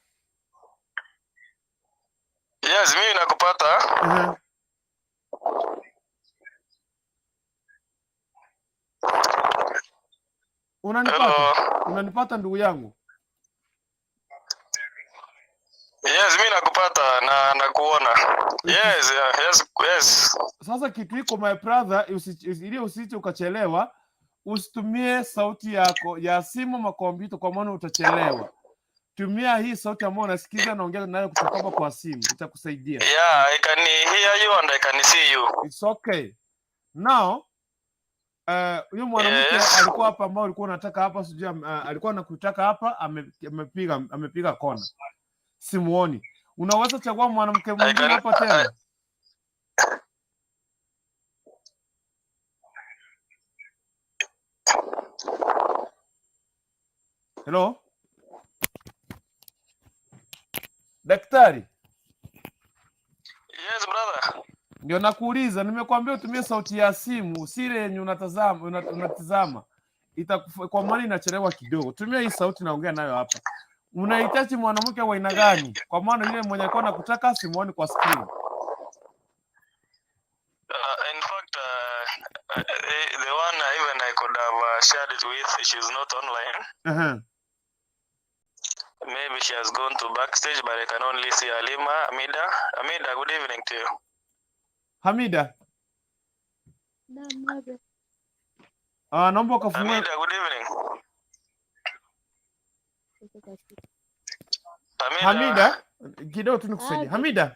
Yes, mimi nakupata. Unanipata? Hello. Unanipata ndugu yangu? Yes, mimi nakupata na nakuona. Yes, yeah, yes, yes. Sasa kitu iko my brother, ili usije ukachelewa, usitumie sauti yako ya simu ama kompyuta kwa maana utachelewa. Tumia hii sauti ambayo unasikiza na ongea nayo kutoka hapa kwa simu, itakusaidia. Yeah, I can hear you and I can see you. It's okay. Now, Huyo mwanamke Yes. alikuwa hapa ambao ulikuwa unataka hapa, sijui alikuwa anakutaka hapa, amepiga kona, simuoni. Unaweza chagua mwanamke I mwingine can hapa I, tena? Hello, daktari? Yes, brother. Ndio nakuuliza, nimekuambia utumie sauti ya simu, si ile yenye unatazama unatizama. Kwa maana inachelewa kidogo. Tumia hii sauti naongea nayo hapa. Unahitaji mwanamke wa aina gani? Kwa maana yule mwenye alikuwa anakutaka simuoni kwa screen. In fact, the one even I could have shared it with, she's not online. Maybe she has gone to backstage, but I can only see Alima, Amida. Amida, good evening to you. Hamida, Naam, Abe. Naomba ukafungue. Amida, good evening. Amida. Hamida, kidogo tu nikusaidie. Abe. Hamida,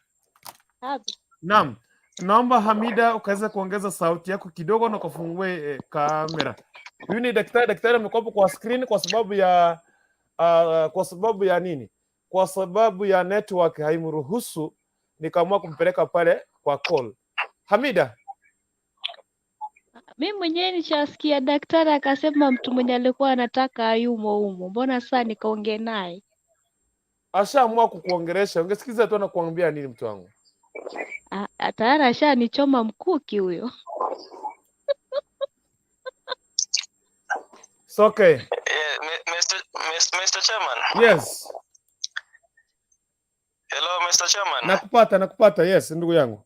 Abe. naam. Naomba Hamida ukaweza kuongeza sauti yako kidogo na ukafungue kamera. Huyu ni daktari. Daktari amekuwa hapo kwa screen kwa sababu ya nini? Kwa sababu ya network haimruhusu, nikaamua kumpeleka pale kwa call. Hamida, Mi mwenyewe nishasikia daktari akasema mtu mwenye alikuwa anataka hayumo humo, mbona sasa nikaongee naye? Ashaamua kukuongelesha. Ungesikiza tu anakuambia nini mtu wangu. Ah, tayari ashanichoma mkuki huyo. It's okay. Yeah, Mr. Chairman. Yes. Hello, Mr. Chairman. Nakupata, nakupata. Yes, ndugu yangu.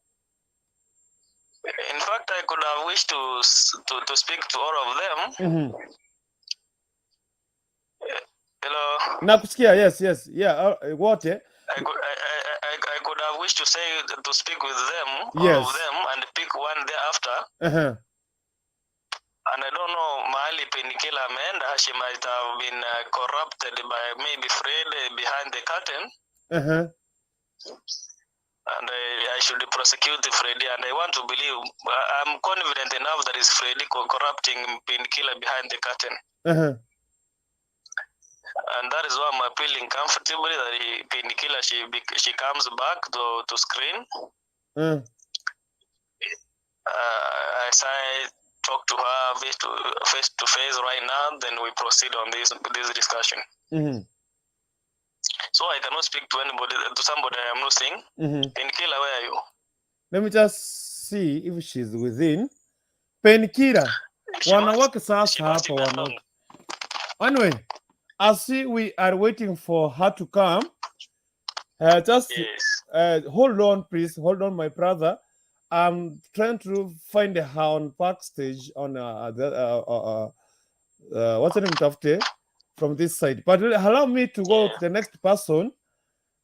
In fact, I could have wished to speak to all of them. Hello. Nakusikia. Yes. Yeah, wote. I could have wished to speak with them, all of them, and pick one thereafter. And I don't know mahali Painkiller ameenda. She might have been corrupted by maybe Fred behind the curtain. And I should prosecute Freddy. And I want to believe, I'm confident enough that it's Freddy corrupting Painkiller behind the curtain. And that is why I'm appealing comfortably that Painkiller, she comes back to screen. As I talk to her face to face right now, then we proceed on this discussion. So I cannot speak to anybody, to somebody I am not seeing. Painkiller, where are you? Let me just see if she's within. Painkiller. Wanawake sasa hapa wanawake. Anyway, I see we are waiting for her to come. Just hold on, please. Hold on, my brother. I'm trying to find her on backstage on the what's the name of from this side. But allow me to go to the next person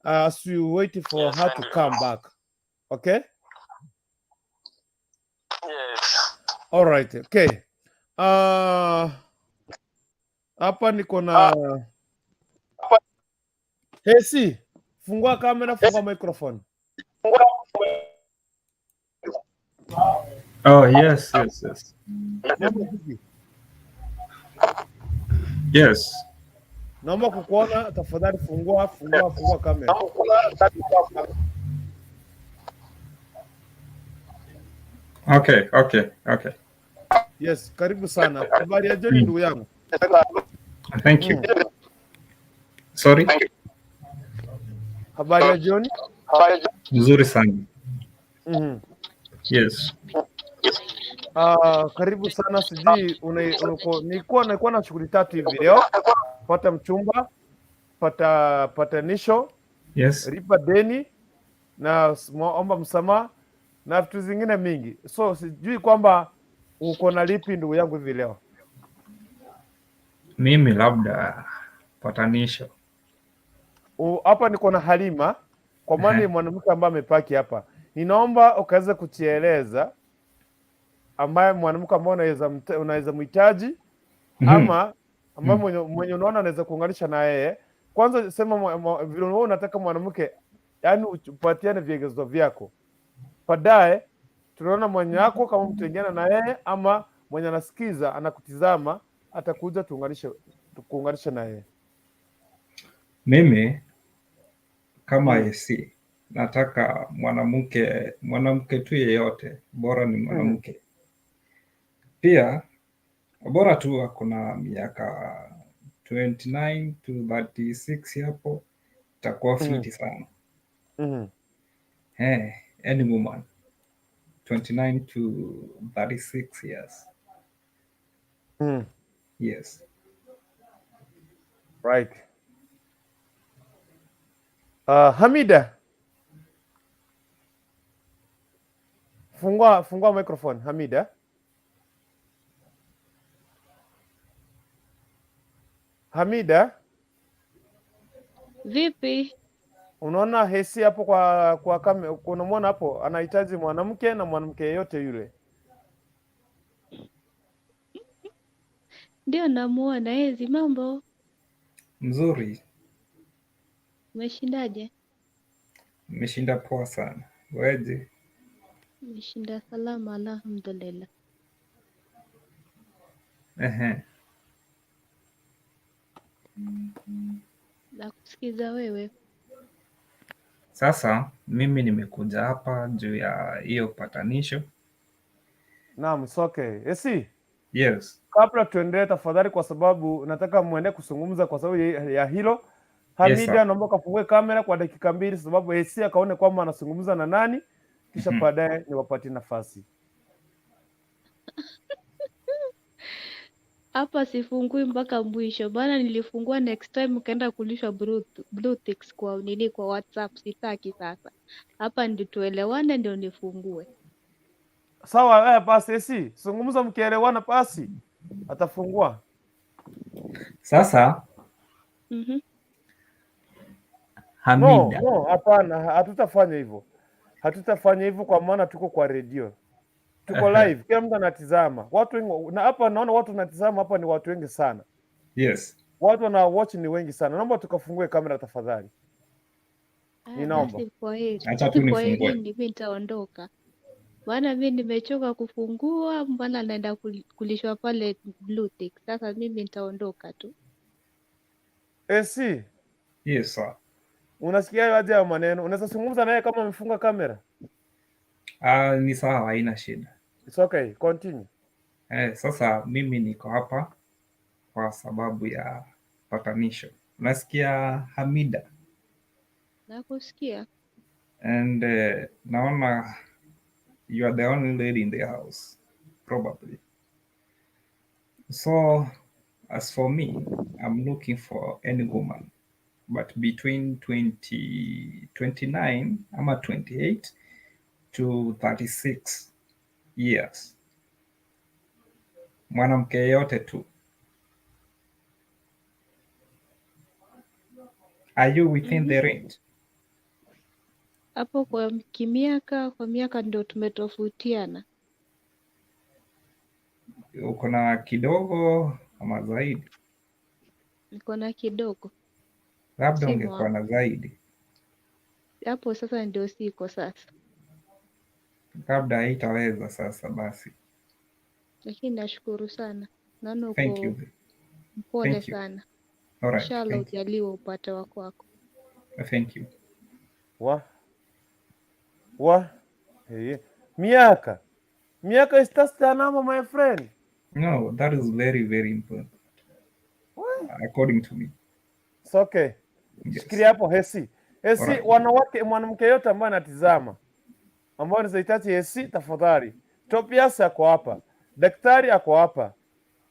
as we wait for her to come back. Okay? Yes. All right. Okay. Hapa niko na Hesi, fungua kamera, fungua microphone. Oh, yes. Mambo vipi? Yes. Naomba kukuona tafadhali, fungua fungua fungua kamera. Okay. Yes, karibu sana. Habari ya jioni ndugu yangu. Thank you. Sorry? Habari ya jioni. Nzuri sana. Yes. Karibu sana. Sijui nilikuwa na shughuli tatu hivi leo: pata mchumba, pata patanisho, lipa deni na omba msamaha na vitu zingine mingi. So sijui kwamba uko na lipi ndugu yangu hivi leo. Mimi labda patanisho. Hapa niko na Halima, kwa maana ni mwanamke ambaye amepaki hapa. Ninaomba ukaweze kuchieleza ambaye mwanamke ambaye unaweza mhitaji ama ambaye mwenye unaona anaweza kuunganisha na yeye. Kwanza sema vile wewe unataka mwanamke, yaani upatiane vigezo vyako. Baadaye tunaona mwenye wako kama mtaingiana na yeye ama Mwenye anasikiza anakutizama atakuja tuunganishe, tukuunganishe na yeye. Mimi kama AC nataka mwanamke, mwanamke tu yeyote, bora ni mwanamke. Pia bora tu ako na miaka 29 to 36, hapo itakuwa fiti sana. Hey, any woman 29 to 36 years. Yes. Right. Hamida, fungua fungua microphone Hamida. Hamida, Vipi? Unaona Hesi hapo kwa unamwona hapo anahitaji mwanamke na mwanamke yeyote yule. Ndio namuona. Hezi, mambo? Mzuri. Umeshindaje? Nimeshinda poa sana. Weje? Nimeshinda salama, alhamdulillah. Ehe. Nakusikiza wewe. Sasa mimi nimekuja hapa juu ya hiyo patanisho. Naam, it's okay. Esi, Yes. kabla tuendelee tafadhali, kwa sababu nataka muende kuzungumza kwa sababu ya hilo. Yes, Hamida, sir. naomba kafungue kamera kwa dakika 2, sababu AC akaone kwamba anazungumza na nani, kisha baadaye niwapatie nafasi. Hapa sifungui mpaka mwisho bana, nilifungua next time ukaenda kulishwa blue ticks kwa nini kwa WhatsApp, sitaki sasa. Hapa ndio tuelewane, ndio nifungue. Sawa, haya basi, AC, zungumza mkielewana, basi atafungua. Sasa No, Hamida. no, hapana, hatutafanya hivyo. Hatutafanya hivyo kwa maana tuko kwa redio. Tuko live, kila mtu anatizama. Watu wengi na hapa naona watu wanatizama hapa ni watu wengi sana. Yes. Watu wana watch ni wengi sana. Naomba tukafungue kamera tafadhali. Aya Ninaomba. basi, kwa heri. Acha tu Kwa nifungue. herini, mi nitaondoka, maana mi nimechoka kufungua, mbona naenda kulishwa pale blue tick. Sasa mimi nitaondoka tu. AC, Yes, sir. unasikia aje hayo maneno? Unaweza zungumza naye kama amefunga kamera? Ah, ni sawa, haina shida. It's okay, continue. Sasa mimi niko hapa kwa sababu ya patanisho. Nasikia Hamida Nakusikia. and naona you are the only lady in the house probably. So as for me, I'm looking for any woman but between 20, 29 ama 28 to 36 years. Mwanamke yeyote tu. Are you within the range? Hapo kwa kimiaka, kwa miaka ndio tumetofautiana. Uko na kidogo ama zaidi? Niko na kidogo, Labda si ungekuwa mwaka na zaidi, hapo sasa ndio siko sasa, labda haitaweza sasa. Basi, lakini nashukuru sana, naona thank uko you, mpole thank you. sana. All right, Inshallah thank ujaliwe upate wa kwako. you, thank you. Wa wa hey. Miaka. Miaka is just a number, my friend. No, that is very very important according to me. It's okay. Yes. Shikilia hapo Hesi. Hesi, Alright. wanawake, mwanamke yote ambaye anatizama ambao anahitaji Hesi, tafadhali. Tobias ako hapa. Daktari ako hapa.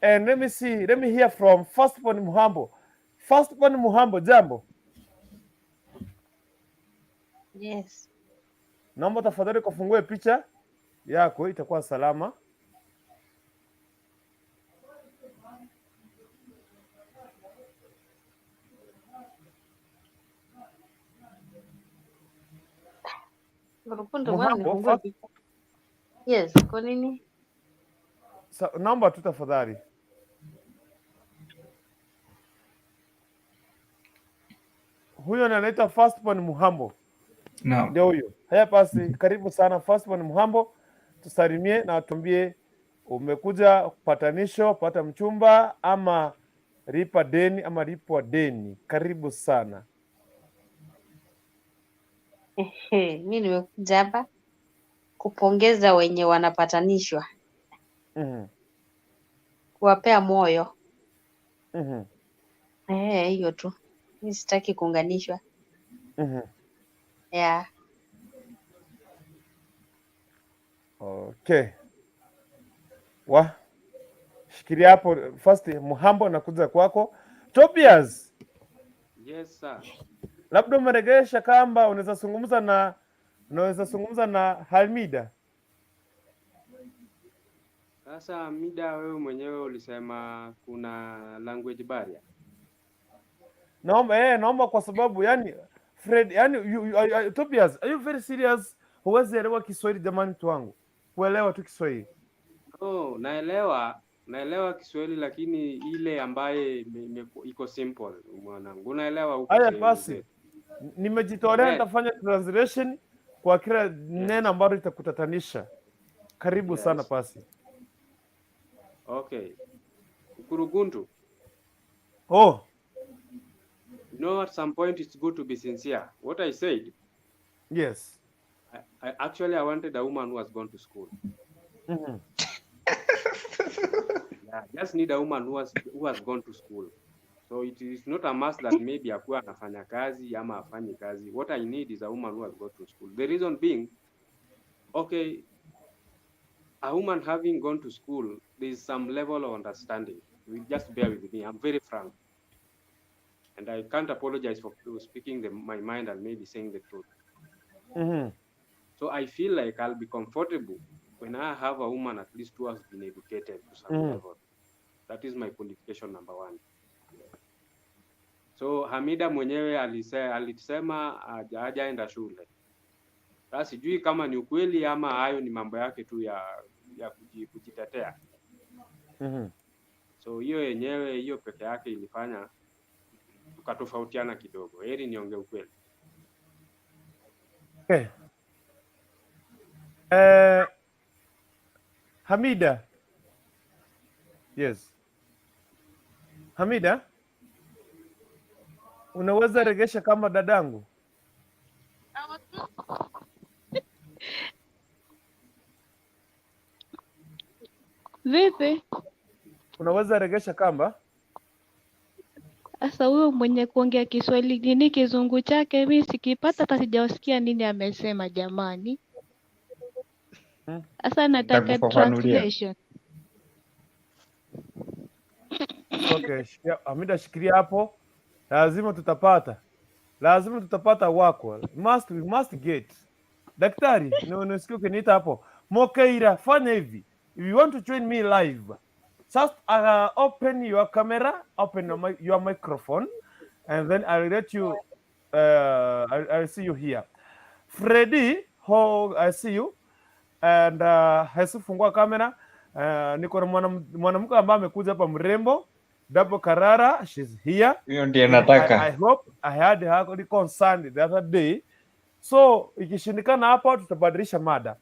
And let me see, let me hear from Firstborn Muhambo. Firstborn Muhambo, jambo. Yes. Naomba tafadhali kafungue picha yako, itakuwa salama. Rukundo, bwana Muhambo, nifungue first, picha. Yes, kwa nini? Naomba tu tafadhali. Huyo ndiye anaitwa Firstborn Muhambo. Naam. Ndio huyo. Haya basi, karibu sana Firstborn Muhambo, tusalimie na tuambie Umekuja patanisho, pata mchumba ama lipa deni ama lipwa deni. Karibu sana. Mi nimekuja hapa kupongeza wenye wanapatanishwa, kuwapea moyo. Eh, hiyo tu. Mi sitaki kuunganishwa. Yeah. Okay. Wa shikilia hapo first, Muhambo nakuja kwako. Tobias, Yes sir. labda umeregesha kamba, unaweza zungumza na Hamida. Sasa Mida, wewe mwenyewe ulisema kuna language barrier. Naomba kwa sababu yani Fred, yani Tobias, are you very serious? Huwezi elewa Kiswahili jamani, mtu wangu, kuelewa tu Kiswahili. Oh, naelewa Kiswahili lakini ile ambaye iko simple mwanangu. Unaelewa huku Haya sehemu basi, zetu. Nimejitolea, nitafanya translation kwa kila neno ambalo litakutatanisha. Karibu sana pasi. Okay. Ukurugundu. Oh. You know, at some point it's good to be sincere. What I said, I actually I wanted a woman who has gone to school. Yeah, just need a woman who has gone to school. So it is not a must that maybe akuwe anafanya kazi ama afanye kazi. What I need is a woman who has gone to school. The reason being, okay, a woman having gone to school, there is some level of understanding. You just bear with me. I'm very frank. And I can't apologize for speaking my mind and maybe saying the truth. So I feel like I'll be comfortable when I have a woman at least who has been educated to some level. That is my qualification number one. So Hamida mwenyewe alisema hajaenda shule. Sasa sijui kama ni ukweli ama hayo ni mambo yake tu ya kujitetea. So hiyo yenyewe, hiyo peke yake ilifanya tukatofautiana kidogo. Heri niongee ukweli. Okay. Hamida. Yes. Hamida, unaweza regesha kama dadangu? Vipi? Unaweza regesha kamba? Sasa huyo mwenye kuongea Kiswahili nini kizungu chake mi sikipata, hata sijasikia nini amesema jamani. Sasa nataka Nitakufafanulia. translation. Okay, Hamida shikilia hapo. Lazima tutapata. Lazima tutapata wako. We must get. Daktari, no nisikie ukiniita hapo. Mokeira, fanya hivi. If you want to join me live, just open your camera, open your microphone, and then I'll let you I'll see you here. Freddy, ho, I see you. And Hesu, fungua kamera. Niko na mwanamke ambaye amekuja hapa mrembo. Double Karara, she's here. Huyo ndiye nataka. I hope I had her concerned the other day. So ikishindikana hapo tutabadilisha mada.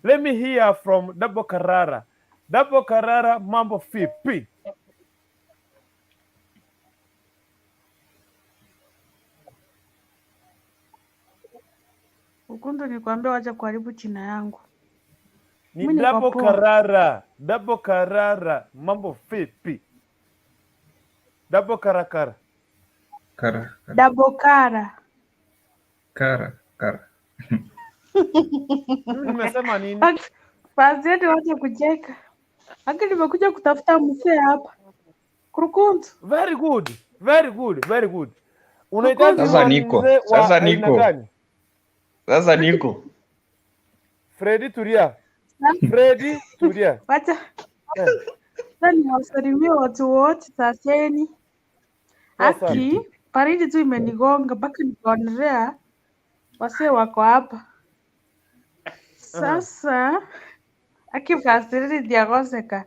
Let me hear from Double Karara. Double Karara, mambo vipi? Ukundu, nikwambia wacha kuharibu jina yangu. Ni Mi niko Double poa. Karara. Double Karara, mambo vipi? Double Karakara. Kara, kara, Double kara. Kara, kara. Mimi nimesema nini? Waziri, wacha kucheka. Aki nimekuja kutafuta mzee hapa. Kurukuntu. Very good. Very good. Very good. Unahitaji Sasa niko. mzee wa Sasa aina niko. gani? Sasa niko. Freddy tulia. Freddy tulia. Wacha Eh, sasa niwasalimie watu wote saseni. Poa sana. Aki, baridi tu imenigonga mpaka nikaonelea wasee wako hapa. Sasa aki fasiriri diagoseka.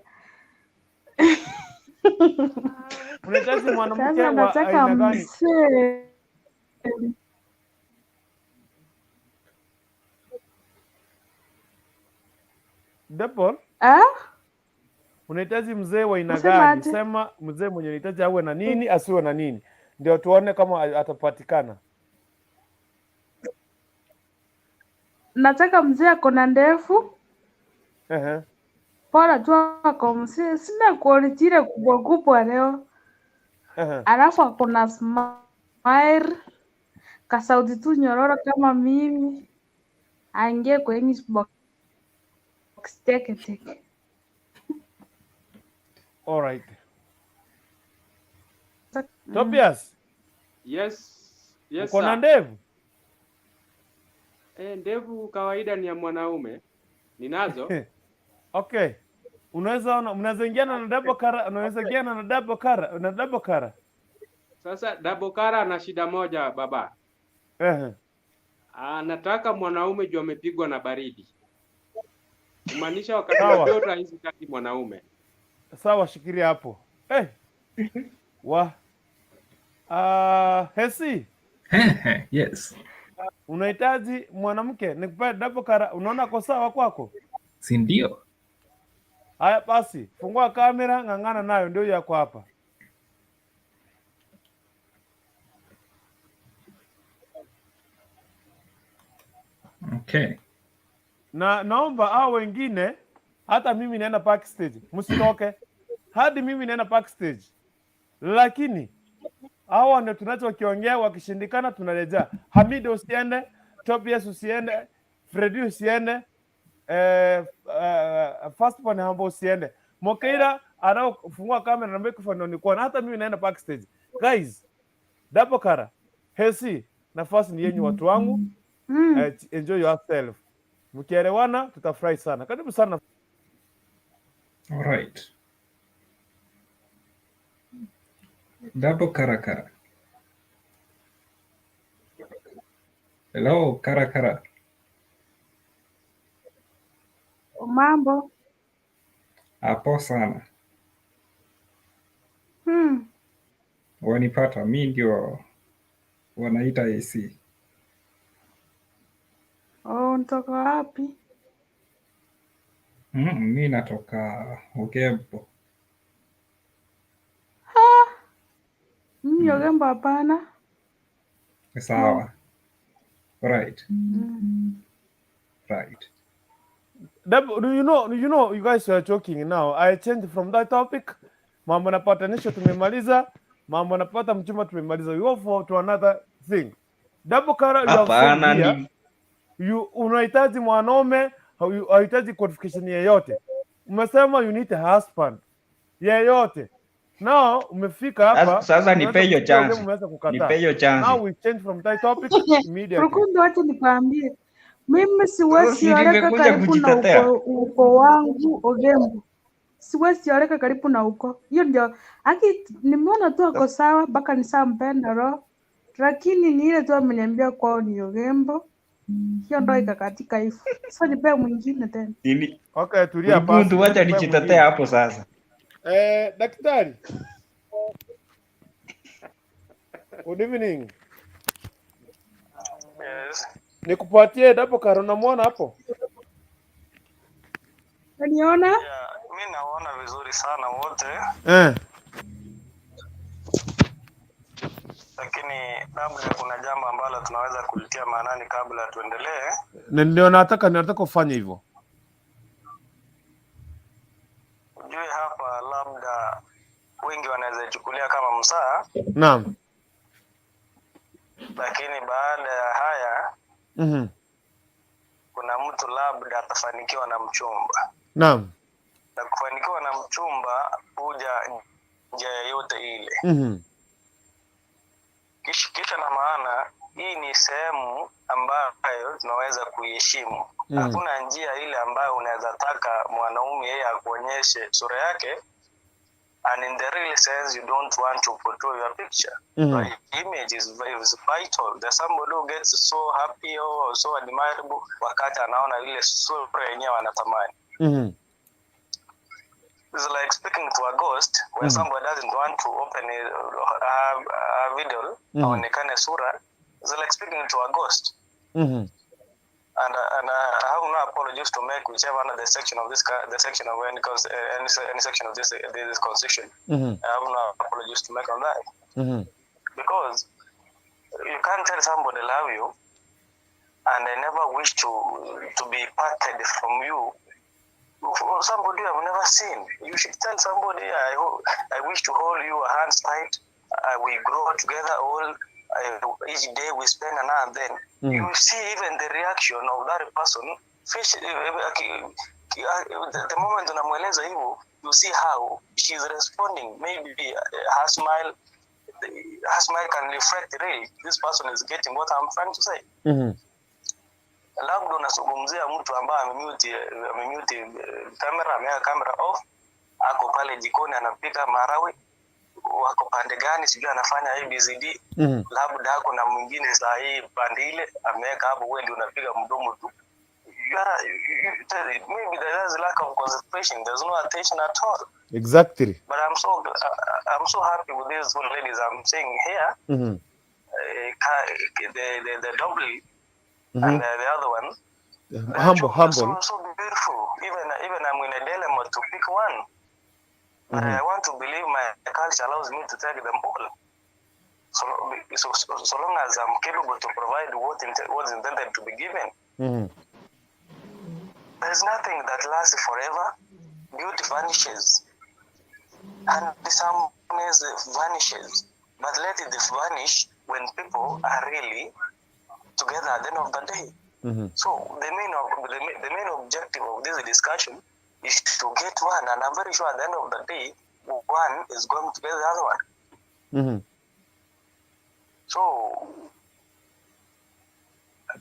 Unahitaji mwanamke Sasa wa nataka aina gani? mzee. Double, Ah? Unahitaji mzee wa aina Unasema gani? aje? Sema mzee mwenye unahitaji awe na nini, asiwe na nini, ndio tuone kama atapatikana. Nataka mzee ako na ndevu, Ehe. bora tu ako mzee, sina quality ile kubwa kubwa leo. Ehe. Alafu ako na smile, kasauti tu nyororo kama mimi, aingie kwa English box teke teke. All right. Tobias, Yes, yes uko na sir. ndevu? Ndevu kawaida ni ya mwanaume. Ninazo. Okay. Unaweza ona, mnaweza ingiana na double kara, unaweza ingiana na double kara, na double kara. Sasa Dabokara ana shida moja baba. Ehe. Anataka mwanaume juu amepigwa na baridi. Kumaanisha wakati wa Sawa. joto haizi taki mwanaume. Sawa, shikilia hapo. Hey. Wa. Hesi, Yes, unahitaji mwanamke nikupe double kara, unaona ko sawa kwako? si ndio? Haya basi, fungua kamera, ng'ang'ana nayo, ndio yako hapa. Okay. Na naomba hao wengine, hata mimi naenda backstage, msitoke hadi mimi naenda backstage, lakini hawa ndio tunachokiongea. Wakishindikana tunarejea. Hamid usiende, Tobias usiende, Fredi usiende, Firstborn Hambo usiende, Mokeira anaofungua kamera na microphone ndio nikuona. Hata mimi naenda backstage. Guys, Double Kara, Hesi, nafasi ni yenyu watu wangu. Enjoy yourself. Mkielewana tutafurahi sana. Karibu sana. All right. Double kara kara. Hello, kara kara. Mambo. Hapo sana. Wanipata, mi ndio wanaita AC. Oh, unatoka wapi? Mi natoka Ugembo. Mimi Ogembo hapana. Sawa. Right. Right. You know, you guys are joking now. I changed from that topic. Mambo na patanisho tumemaliza. Mambo na pata mchumba tumemaliza. We go for to another thing. Double Kara, you have Hapana, said here, ni you unahitaji mwanaume, hauhitaji qualification yeyote. Umesema you need a husband yeyote. Now umefika hapa, sasa nipe umeanza hiyo kusikia chance. Ogembo, umeanza kukataa. Nipe hiyo chance. Now we change from that topic immediately. Rukundo, wacha nikwambie, mimi Sasa siwezi si oleka nimekuja karibu na kujitetea. uko wangu Ogembo, siwezi oleka karibu na uko hiyo. Ndio aki nimeona tu ako sawa mpaka nisampenda roho, lakini ni ile tu ameniambia kwao ni Ogembo, hiyo ndo ikakatika hivyo. Sasa nipee mwingine tena. Nini? Okay, tulia basi, Mkundu, wacha tukupee nijitetea mwingine. hapo sasa. Daktari, good evening. Yes. Nikupatie Double Kara, unamwona hapo? Unaniona? Yeah, mi naona vizuri sana wote, lakini labda kuna jambo ambalo tunaweza kulitia maanani kabla tuendelee. Na Ndio nataka kufanya hivyo. Ujue hapa labda wengi wanaweza ichukulia kama msaa, Naam. lakini baada ya haya kuna mtu labda atafanikiwa na mchumba, Naam. na kufanikiwa na mchumba huja njia yoyote ile. Kisha na maana hii ni sehemu ambayo tunaweza kuiheshimu. Hakuna njia ile ambayo unaweza taka mwanaume yeye akuonyeshe sura yake, and in the real sense you don't want to portray your picture. Your image is vital. There's somebody who gets so happy or so admirable wakati anaona ile sura yenyewe anatamani. It's like speaking to a ghost when somebody doesn't want to open a video aonekane sura. It's like speaking to a ghost. And I have no apologies to make whichever the section of this the section of any any section of this constitution. I have no apologies to make on that because you can't tell somebody love you and they never wish to be parted from you. For somebody you have never seen, you should tell somebody, I wish to hold your hands tight. We grow together all each day we spend and now and then. You see even the reaction of that person. Fish, the moment unamweleza hivyo, you see how she's responding. Maybe her smile can reflect really this person is getting what I'm trying to say. Labda unazungumzia mtu ambaye amemute camera, ameweka camera off, ako pale jikoni anapika maharagwe, wako pande gani sijui anafanya ABCD. Labda ako na mwingine saa hii pande ile ameweka hapo, wewe ndio unapiga mdomo tu. You are, you, you, maybe there is lack of concentration, there's no attention at all. But I'm so happy with these two ladies I'm seeing here, the double and the other one. Humble, humble. So so beautiful. Even I'm in a dilemma to pick one, but I want to believe my culture allows me to take them all. So long as I'm capable to provide what's intended to be given. There's nothing that lasts forever. Beauty vanishes, and someness vanishes. But let it vanish when people are really together at the end of the day. So the main objective of this discussion is to get one, and I'm very sure at the end of the day, one is going to get the other one. So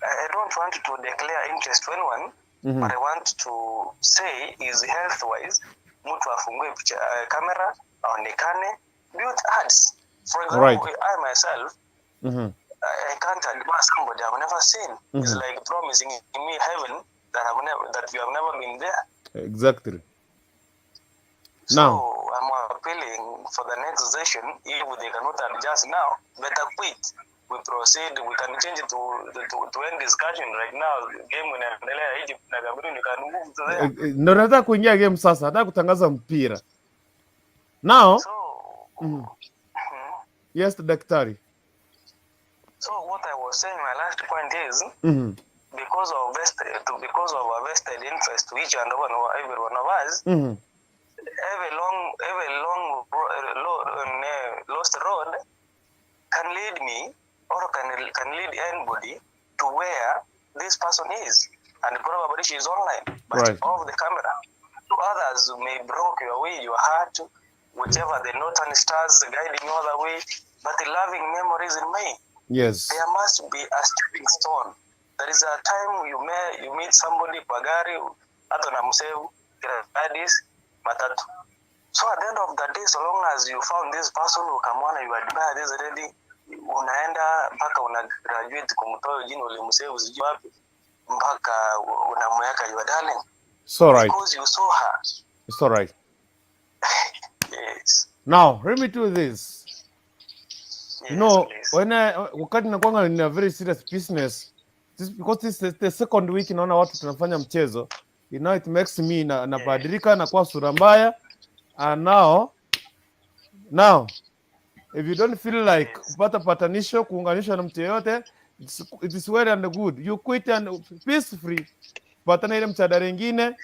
I don't want to declare interest to anyone, but I want to say is health wise, mtu afungue picha, kamera aonekane, beauty ads. For example, I myself, I can't admire somebody I've never seen. It's like promising me heaven that you have never been there. Exactly. So Now, I'm appealing for the next session. If they cannot adjust now, better quit. We proceed. We can change it to end discussion right now. Game inaendelea Egypt na Cameroon. You can move to there. Ndo nataka kuingia game sasa, nataka kutangaza mpira. Now, Yes, daktari. So what I was saying, my last point is because of a vested interest to each and one, every one of us, every long lost road can lead me or can lead anybody to where this person is, and probably she is online, but off the camera. To others may broke your way, your heart, whichever the northern stars guiding you other way, but the loving memories remain. There must be a stepping stone. There is a time you meet somebody kwa gari, hata unamsave Gladys matatu. So at the end of the day, so long as you found this person, ukamwona, you admire this lady, unaenda mpaka una graduate kumtoa jina ulimsave sijui wapi, mpaka unamweka your darling It's all right. because you saw her. It's all right. Yes. Now, let me do this. When I wakati nakwanga in a very serious business, this, because this is the second week naona watu tunafanya mchezo, it makes me na nabadilika na kuwa sura mbaya. And now if you don't feel like kupata patanisho, kuunganishwa na mtu yeyote, it is well and good. You quit and peacefully patana ile mchadara ingine,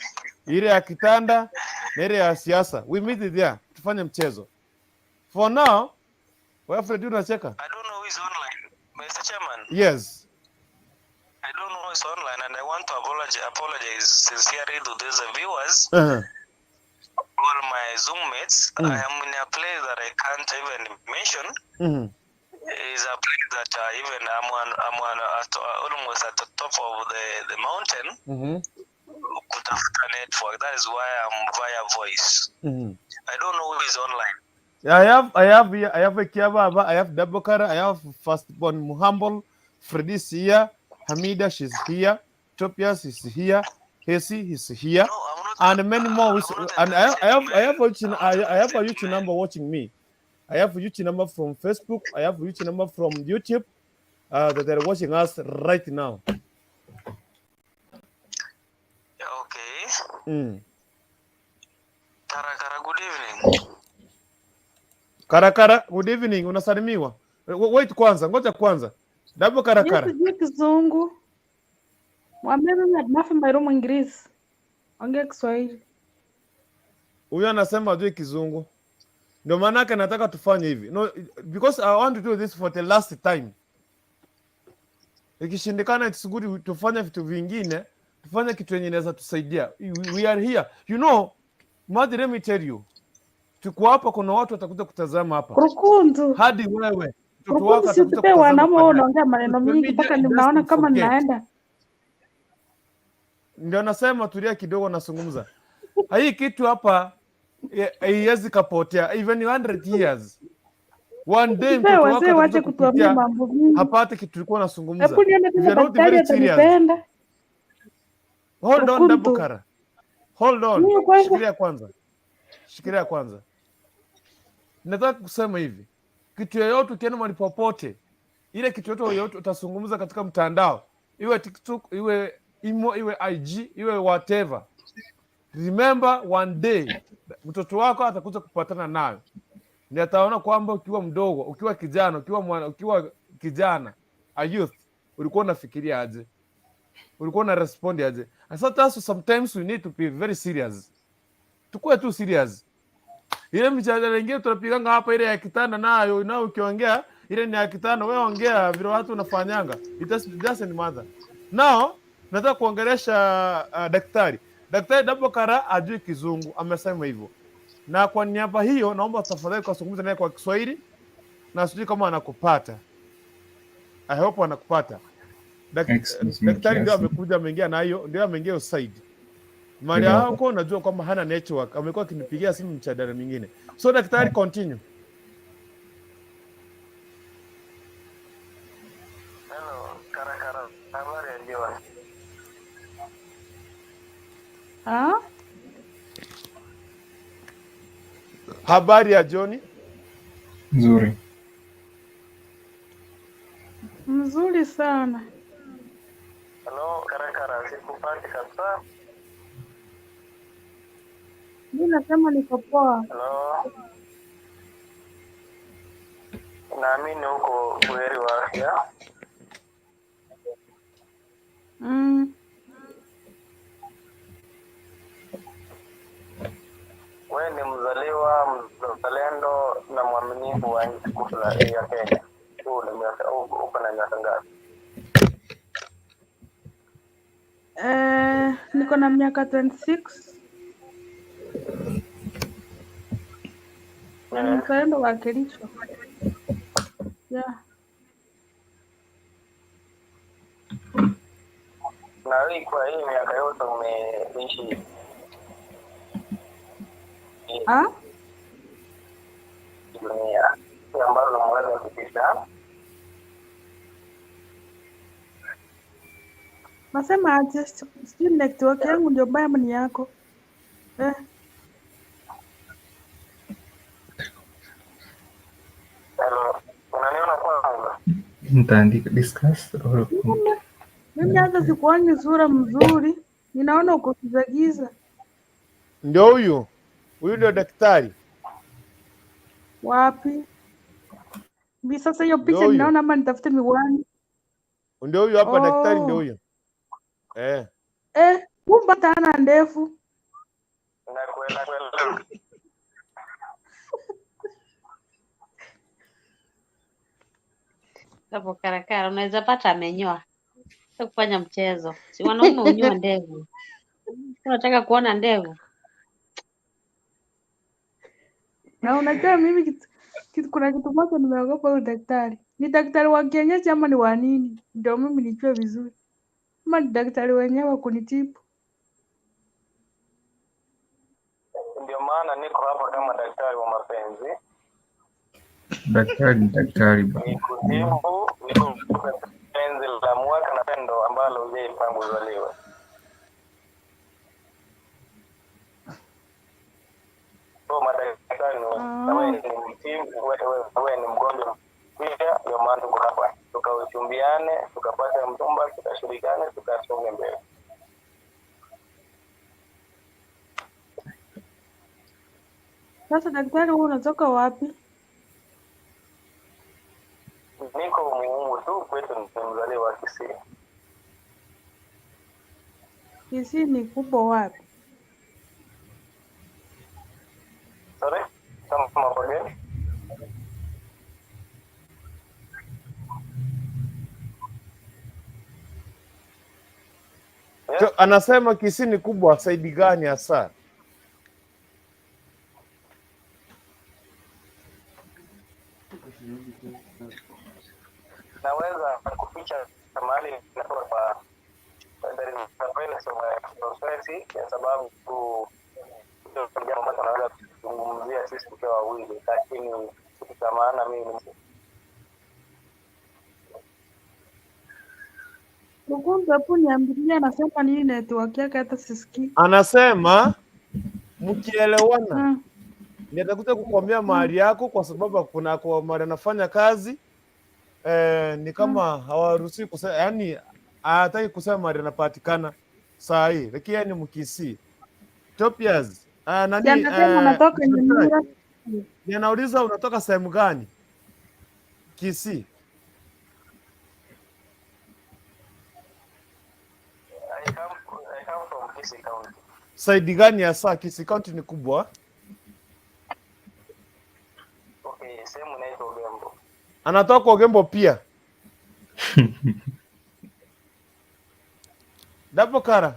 ile ya kitanda na ile ya siasa. We meet it there, tufanye mchezo. For now, wewe Fred unacheka? I don't know who is online. Mr. Chairman, Yes. I don't know who is online, and I want to apologize sincerely to these viewers, all my Zoom mates. I am in a place that I can't even mention. It's a place that even I'm on at, almost at the top of the mountain. Kutafuta network. That is why I'm via voice. I don't know who is online. I have a Kiababa, I have Dabokara, I have Firstborn Muhambol, Fredis here, Hamida, she's here, Topias is here, Hesi is here, and many more. And I have a YouTube number watching me. I have a YouTube number from Facebook. I have a YouTube number from YouTube that are watching us right now. Karakara, good evening. Karakara, good evening, unasalimiwa. Wait kwanza, ngoja kwanza. Dabo Mi Karakara. sijui Kizungu. Mwambie mimi Adnafi Mbairu Mwingereza. Ongea Kiswahili. Huyu anasema ajui Kizungu. Ndio maana yake nataka tufanye hivi. No, because I want to do this for the last time. Ikishindikana it's good tufanye vitu vingine, tufanye kitu yenye inaweza tusaidia. We are here. You know, Madi, let me tell you. Tuko hapa, kuna watu watakuja kutazama hapa. Kurukundu. Hadi wewe mtoto wako Kurukundu, si atakuja utupee kutazama wanaume wewe baadaye. unaongea maneno Social mingi media mpaka it ninaona doesn't kama forget. ninaenda. Ndio nasema tulia kidogo, nazungumza hii kitu hapa haiwezi kapotea even 100 years. One day Utupee mtoto wako wazee atakuja wache kutuambia kupitia mambo mingi. hapate kitu tulikuwa nazungumza. Hebu nione If you kama are not daktari very serious, atanipenda. hold on Kurukundu. Dabokara, hold on, Mimi kwanza shikilia kwanza, shikilia kwanza. Nataka kusema hivi, kitu yoyote ukienda mahali popote, ile kitu yoyote yoyote utazungumza katika mtandao, iwe TikTok, iwe Imo, iwe IG, iwe whatever, remember one day mtoto wako atakuja kupatana nayo, ni ataona kwamba ukiwa mdogo, ukiwa kijana, ukiwa mwana, ukiwa kijana a youth, ulikuwa unafikiria aje, ulikuwa una respond aje. And so that's sometimes we need to be very serious, tukuwe tu serious. Ile mjadala ingine tunapiganga hapa, ile ya kitanda nayo nayo, ukiongea ile ni ya kitanda, wewe ongea vile watu unafanyanga, it doesn't matter. Now nataka kuongelesha daktari. Daktari Dabokara ajui Kizungu, amesema hivyo, na kwa niaba hiyo naomba tafadhali kazungumza naye kwa Kiswahili, na sijui kama anakupata. I hope anakupata. Excuse me Daktari ndio kiasi. amekuja ameingia na hiyo ndio ameingia hiyo side mali Kidogo. yako, najua kwamba hana network, amekuwa akinipigia simu mchadara mingine. So daktari, continue. Hello, Karakara, habari ya jioni. Ah? Habari ya jioni. Nzuri. Mzuri sana. Hello, Karakara, sikupati kabisa. Mi nasema niko poa. Hello. Naamini uko buheri wa afya. Wewe ni mzaliwa mzalendo na mwaminifu wa nchi tukufu ya Kenya. Uko na miaka ngapi? Niko na miaka 26 na ni mzalendo wa Kericho. Yeah. Na hii kwa hii miaka yote umeishi Ah? dunia ambalo umeweza kupita? Nasema aje? Sijui network yangu ndio mbaya ama ni yako. Hello, unaniona kwanza? Nitaandika discuss or Mimi hata sikuoni sura mzuri, ninaona uko giza giza. Ndio huyu huyu ndio daktari. Wapi? Mi sasa hiyo Ndio picha huyu ninaona ama nitafute miwani. ndio huyu hapa daktari, ndio Oh. huyu eh. Kumbe hata hana ndevu. Nakuelewa. Hapo karakara unaweza pata amenyoa. Sio kufanya mchezo. Si wanaume hunyoa ndevu. Unataka kuona ndevu? Na unajua mimi kuna kitu moja nimeogopa huyu daktari. Ni daktari wa kienyeji ama ni wa nini? Ndio mimi nijue vizuri. Ama ni daktari wenyewe wa kunitibu. Ndio maana niko hapa kama daktari wa mapenzi, Daktari ni daktari bana. nikutibu, nikupe penzi la mwaka na pendo ambalo hujaipanga uzaliwe. So madaktari ni wewe ni mtibu, wewe ni mgonjwa pia, ndio maana tuko hapa, tukauchumbiane, tukapata mchumba, tukashirikane, tukasonge mbele. Sasa daktari, wewe unatoka wapi? Niko Muungu tu kwetu, ni mzaliwa wa Kisii. Kisii ni kubwa wapi? Sorry, kama again. So, anasema Kisii ni kubwa saidi gani hasa? Naweza kuficha mahali natoka kwa there is a privacy of my society, kwa sababu ndio jambo ambalo tunaweza kuzungumzia sisi tukiwa wawili, lakini kitu cha maana mimi ni Mkundu, hapo niambilie anasema nini network yake hata sisikii. Anasema mkielewana nitakuja kukwambia mahali yako, kwa sababu kuna kwa mahali anafanya kazi ni kama hawaruhusi kusema, yani hataki kusema mahali anapatikana saa hii, lakini yeye ni Mkisii. Topias Si nani anasema anatoka daktari Nyamira. ni anauliza unatoka sehemu gani Kisii? I come from Kisii County. Saidi gani hasa? Kisii County ni kubwa. Okay, sehemu inaitwa Ugembo. Anatoka Ogembo pia. Dapo Kara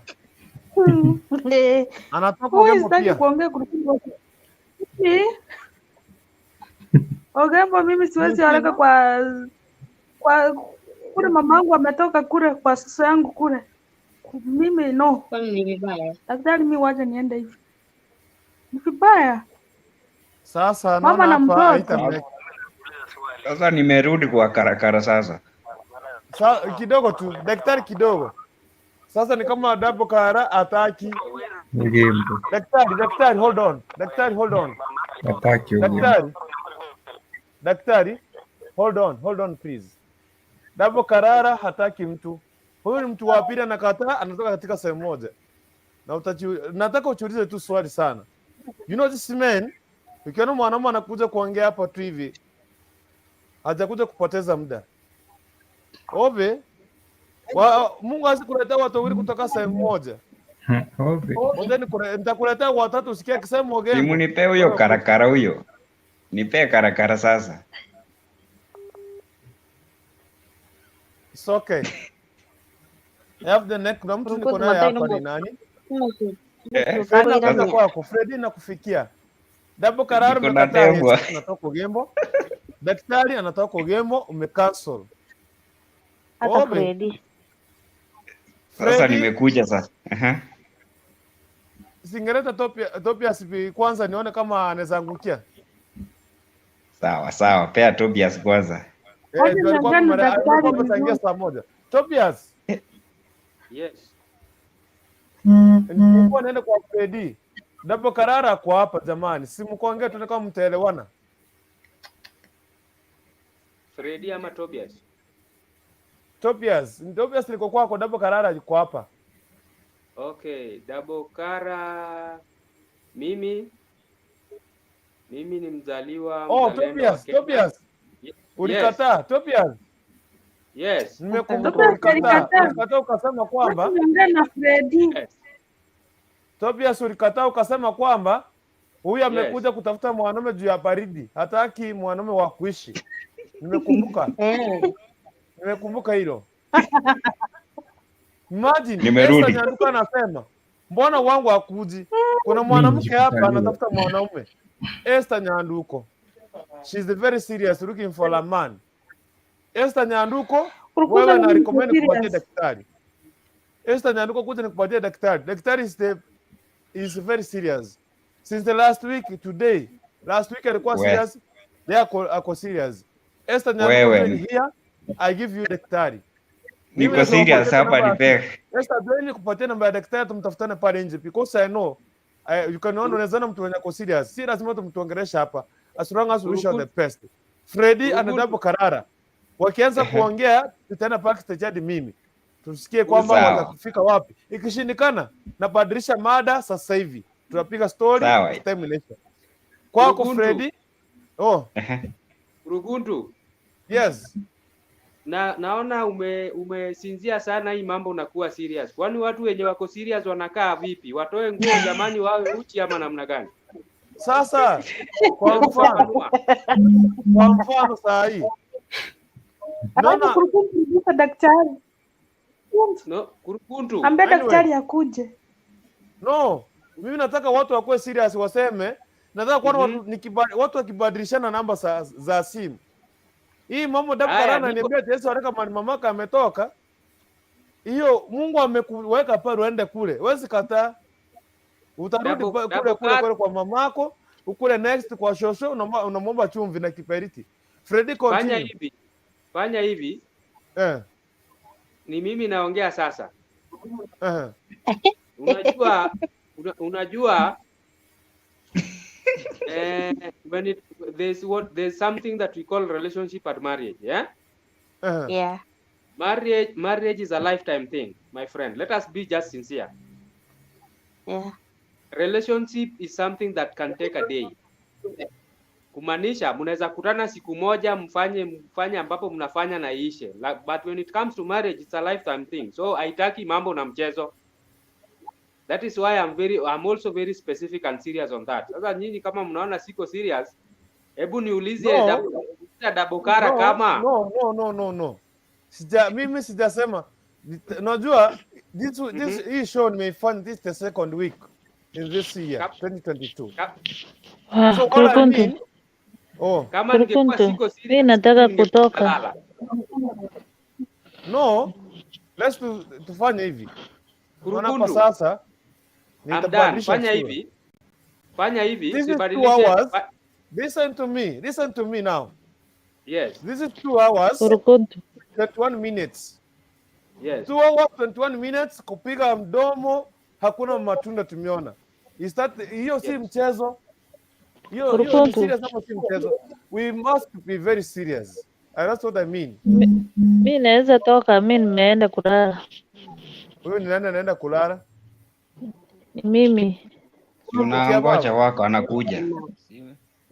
anatoka Huyu Ogembo sitaki pia. kuongea kuliko Eh? Ogembo, mimi siwezi haraka kwa kule mamangu ametoka kule kwa susu yangu kule. Mimi no. Kwani ni vibaya? Daktari, mi wacha niende hivi. Ni vibaya. Sasa Mama naona na hapa mtoto. haita Sasa nimerudi kwa karakara sasa. Kidogo tu daktari kidogo. Sasa ni kama Dapo Kara ataki Ugembo. daktari, daktari hold on, daktari hold on, Hataki Ugembo. daktari, daktari hold on, hold on please. Dapo Karara hataki mtu huyu, ni mtu wa pili anakataa, anatoka katika sehemu moja na nataka uchiulize tu swali sana. You know this man, ukiona mwanaume anakuja kuongea hapa tu hivi, hajakuja kupoteza muda. Ove Mungu hawezi kuletea watu wawili kutoka sehemu moja. Ove. Ngoja nitakuletea watatu usikie akisema Ogembo. Simunipee huyo karakara huyo. Nipee karakara sasa. It's okay. I have the neck. Kuna mtu niko naye hapa ni nani? Fredi nakuja Sasa kwako. Fredi nakufikia. Dabo Karara niko na umekataa debwa. yes, anatoka Ogembo. Daktari anatoka Ogembo, umecancel. Hata Obe. Fredi. Sasa Fredi nimekuja sasa. Aha. singeleta Topias kwanza nione kama anaweza angukia. Sawa sawa, pea Tobias kwanza. Wacha Ndio alikuwa niongee na alikuwa daktari ametangia vizuri. saa moja. Tobias, Yes. nilikuwa naenda kwa Fredi. Dabo Karara kwa hapa jamani, si mkuongea tuone kama mtaelewana. Fredi ama Tobias? Tobias, Tobias niko kwako, Dabo Karara yuko hapa. Okay, Dabo Kara, mimi ni mzaliwa Oh, mzalendo wa Tobias, Kenya. Tobias. Yes. Ulikataa, Tobias. Yes. Nimekumbuka Tobias ulikataa. alikataa. Ulikataa ukasema kwamba Wacha niongee na Fredi. Yes. Tobias ulikataa ukasema kwamba huyu amekuja Yes. kutafuta mwanaume juu ya baridi, hataki mwanaume wa kuishi. Nimekumbuka. Nimekumbuka hilo. Imagine Esther Nimerudi. Nyanduka anasema mbona wangu hakuji? Kuna mwanamke hapa anatafuta mwanaume. Esther Nyanduko. She's very serious looking for a man. Esther Nyanduko, Ulikuwa wewe na mimi niko recommend kupatia serious. daktari. Esther Nyanduko kuja nikupatie daktari. Daktari is very serious. Since the last week today, last week alikuwa We, serious, leo ako serious. Esther Nyanduko wewe join here, I give you daktari. Mimi niko lazima serious kupatia hapa, namba ya nipee. Esther join nikupatie namba ya daktari tumtafutane pale nje because I know you can ona unaweza mtu mwenye ako serious. Si lazima tumtuongelesha hapa. As long as we wish her the best. Freddy and Dabo Karara wakianza kuongea tutaenda backstage hadi mimi tusikie kwamba Sawa. watafika wapi. Ikishindikana nabadilisha mada sasa hivi, tunapiga story Sawa. time inaisha. Kwako Kurukuntu. Freddy. Oh, Kurukuntu. Yes. Na naona umesinzia sana hii mambo, unakuwa serious. Kwani watu wenye wako serious wanakaa vipi? Watoe nguo jamani, wawe uchi ama namna gani? Sasa kwa Hebu mfano, fafanua. kwa mfano saa hii Alafu naona Kurukuntu uliza daktari. No, Kurukuntu. Ambia anyway, daktari akuje. no, mimi nataka watu wakuwe serious waseme, nataka kuona watu watu wakibadilishana namba za simu. Hii mambo Dabu Haya, Karana niko niambia ati Yesu aleka mali mamaka ametoka. Hiyo Mungu amekuweka pale uende kule. Huwezi kataa. Utarudi kule double kule cut. kule kwa mamako, ukule next kwa shosho unamwomba chumvi na kiperiti. Freddy Fanya continue. hivi. Fanya hivi. Eh. Ni mimi naongea sasa. Eh. Unajua unajua when it there's something that we call relationship at marriage, yeah? Eh. Yeah. Marriage is a lifetime thing, my friend. Let us be just sincere. Yeah. Relationship is something that can take a day. Kumaanisha mnaweza kutana siku moja mfanye ambapo mnafanya na iishe. But when it comes to marriage it's a lifetime thing. So haitaki mambo na mchezo. That is why I'm also very specific and serious on that. Sasa nyinyi kama mnaona siko serious, hebu niulize No. Dabokara No, kama no, no, no, no, no. Mimi sijasema. Unajua this hii show nimeifanya this the second week in this year 2022. Ah, So what I Kurukuntu, mean, oh, kama ningekuwa Kurukuntu, siko mi serious nataka ningekuwa kutoka. nalala. No, let's tufanye hivi. Unaona hapa Kurukuntu, sasa I'm done. nitabadilisha Fanya sura. hivi. Fanya hivi, This is 2 sibadilishe. hours. Listen to me. Listen to me now. Yes. This is 2 hours Kurukuntu, 21 minutes. Yes. 2 hours 21 minutes kupiga mdomo, hakuna matunda tumeona. Is that hiyo si mchezo? Hiyo ni Kurukuntu. serious ama si mchezo? We must be very serious. And that's what I mean. Mi naweza toka, mi nimeenda kulala. Huyu ni nani anaenda kulala? Ni mimi. Unangoja wako anakuja.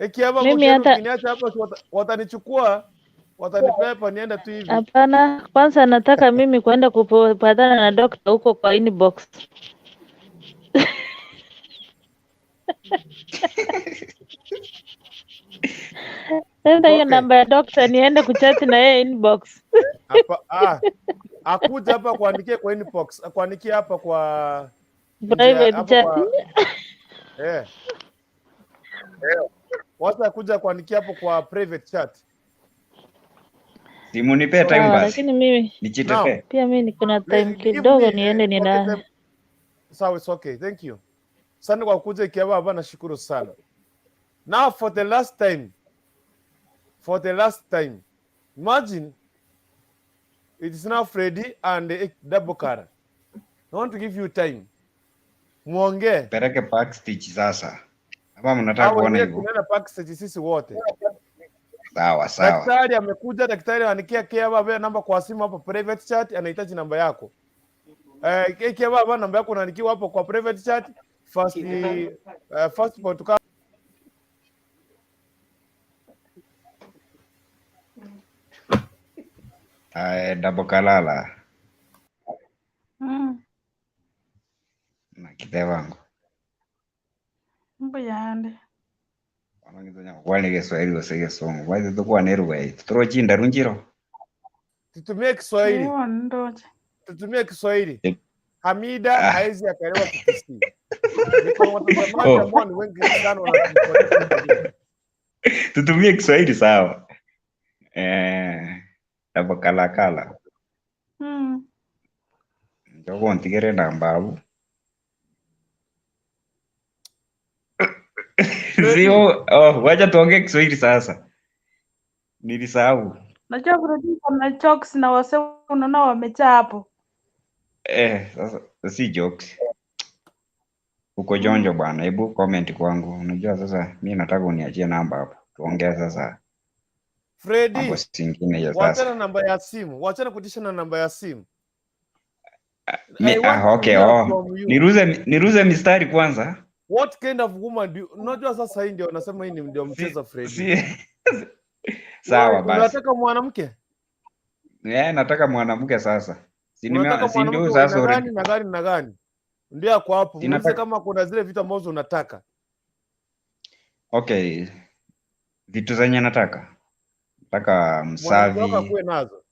Ikiaba Mimi mkienda hata ukiniacha hapa si watanichukua, watanipepa niende tu hivi. hapana. Kwanza nataka mimi kwenda kupatana na dokta huko kwa inbox. Sasa hiyo Okay. namba ya dokta niende kuchati na yeye inbox. Hapa akuja hapa kuandikia kwa inbox, akuandikia hapa kwa njia Private hapo chat. kwa eh. Wacha akuja kuandikia hapo kwa private chat. Si munipee time Sawa, basi. lakini mimi Now, Nijitetee. pia mimi niko na time give kidogo me niende okay, nilale. time. Sawa, it's okay. Thank you. Asante kwa kuja Ikiaba hapa, nashukuru sana. Now for the last time, for the last time, imagine it is now Freddy and Dabokara. I want to give you time. Muongee. Peleke backstage sasa. Ama mnataka Hao kuona wenyewe hivyo? tunaenda backstage sisi wote. Sawa sawa. Daktari amekuja, daktari anikia kia baba namba kwa simu hapo private chat, anahitaji namba yako. Kia baba namba yako unaandikiwa hapo kwa private chat. First first point Ae, Dabokalala na kithe wangu. Mbuyande. Kwani Kiswahili gose Gisungu. Wathi tukwane lugha itu. Turochinda runjiro. Tutumie Kiswahili. Ewa ndoje. Tutumie Kiswahili. Hamida haezi akaelewa Kikisii. Niko na watazamaji Oh. ambao ni wengi sana wanatufuatilia. Tutumie Kiswahili sawa. Dabokalakala. Njogo ntigere namba abu. Sio, oh, wacha tuongee Kiswahili sasa. Nilisahau. Najua Fredi kuna jokes na wase unaona wamejaa hapo. Sasa si jokes. Uko jonjo bwana, hebu comment kwangu. Unajua sasa mi nataka uniachie namba hapo. Tuongee sasa mambo Fredi, singine ya wachana sasa. namba ya simu, wachana kutisha na namba ya simu. Mi, I want to okay, hear oh. from you. Niruze mistari kwanza. What kind of woman do you... Unajua sasa hii ndio nasema hii ni ndio mchezo Freddy. Si sawa basi. Unataka mwanamke? Eh, nataka mwanamke sasa. Si Unataka si ndio mwanamke wa sasa aina already. gani na gani na gani? Ndio ako hapo. Si Muulize nataka kama kuna zile vitu ambazo unataka. Okay, vitu zenye nataka. Nataka Mwanamke wako msafi, akuwe nazo.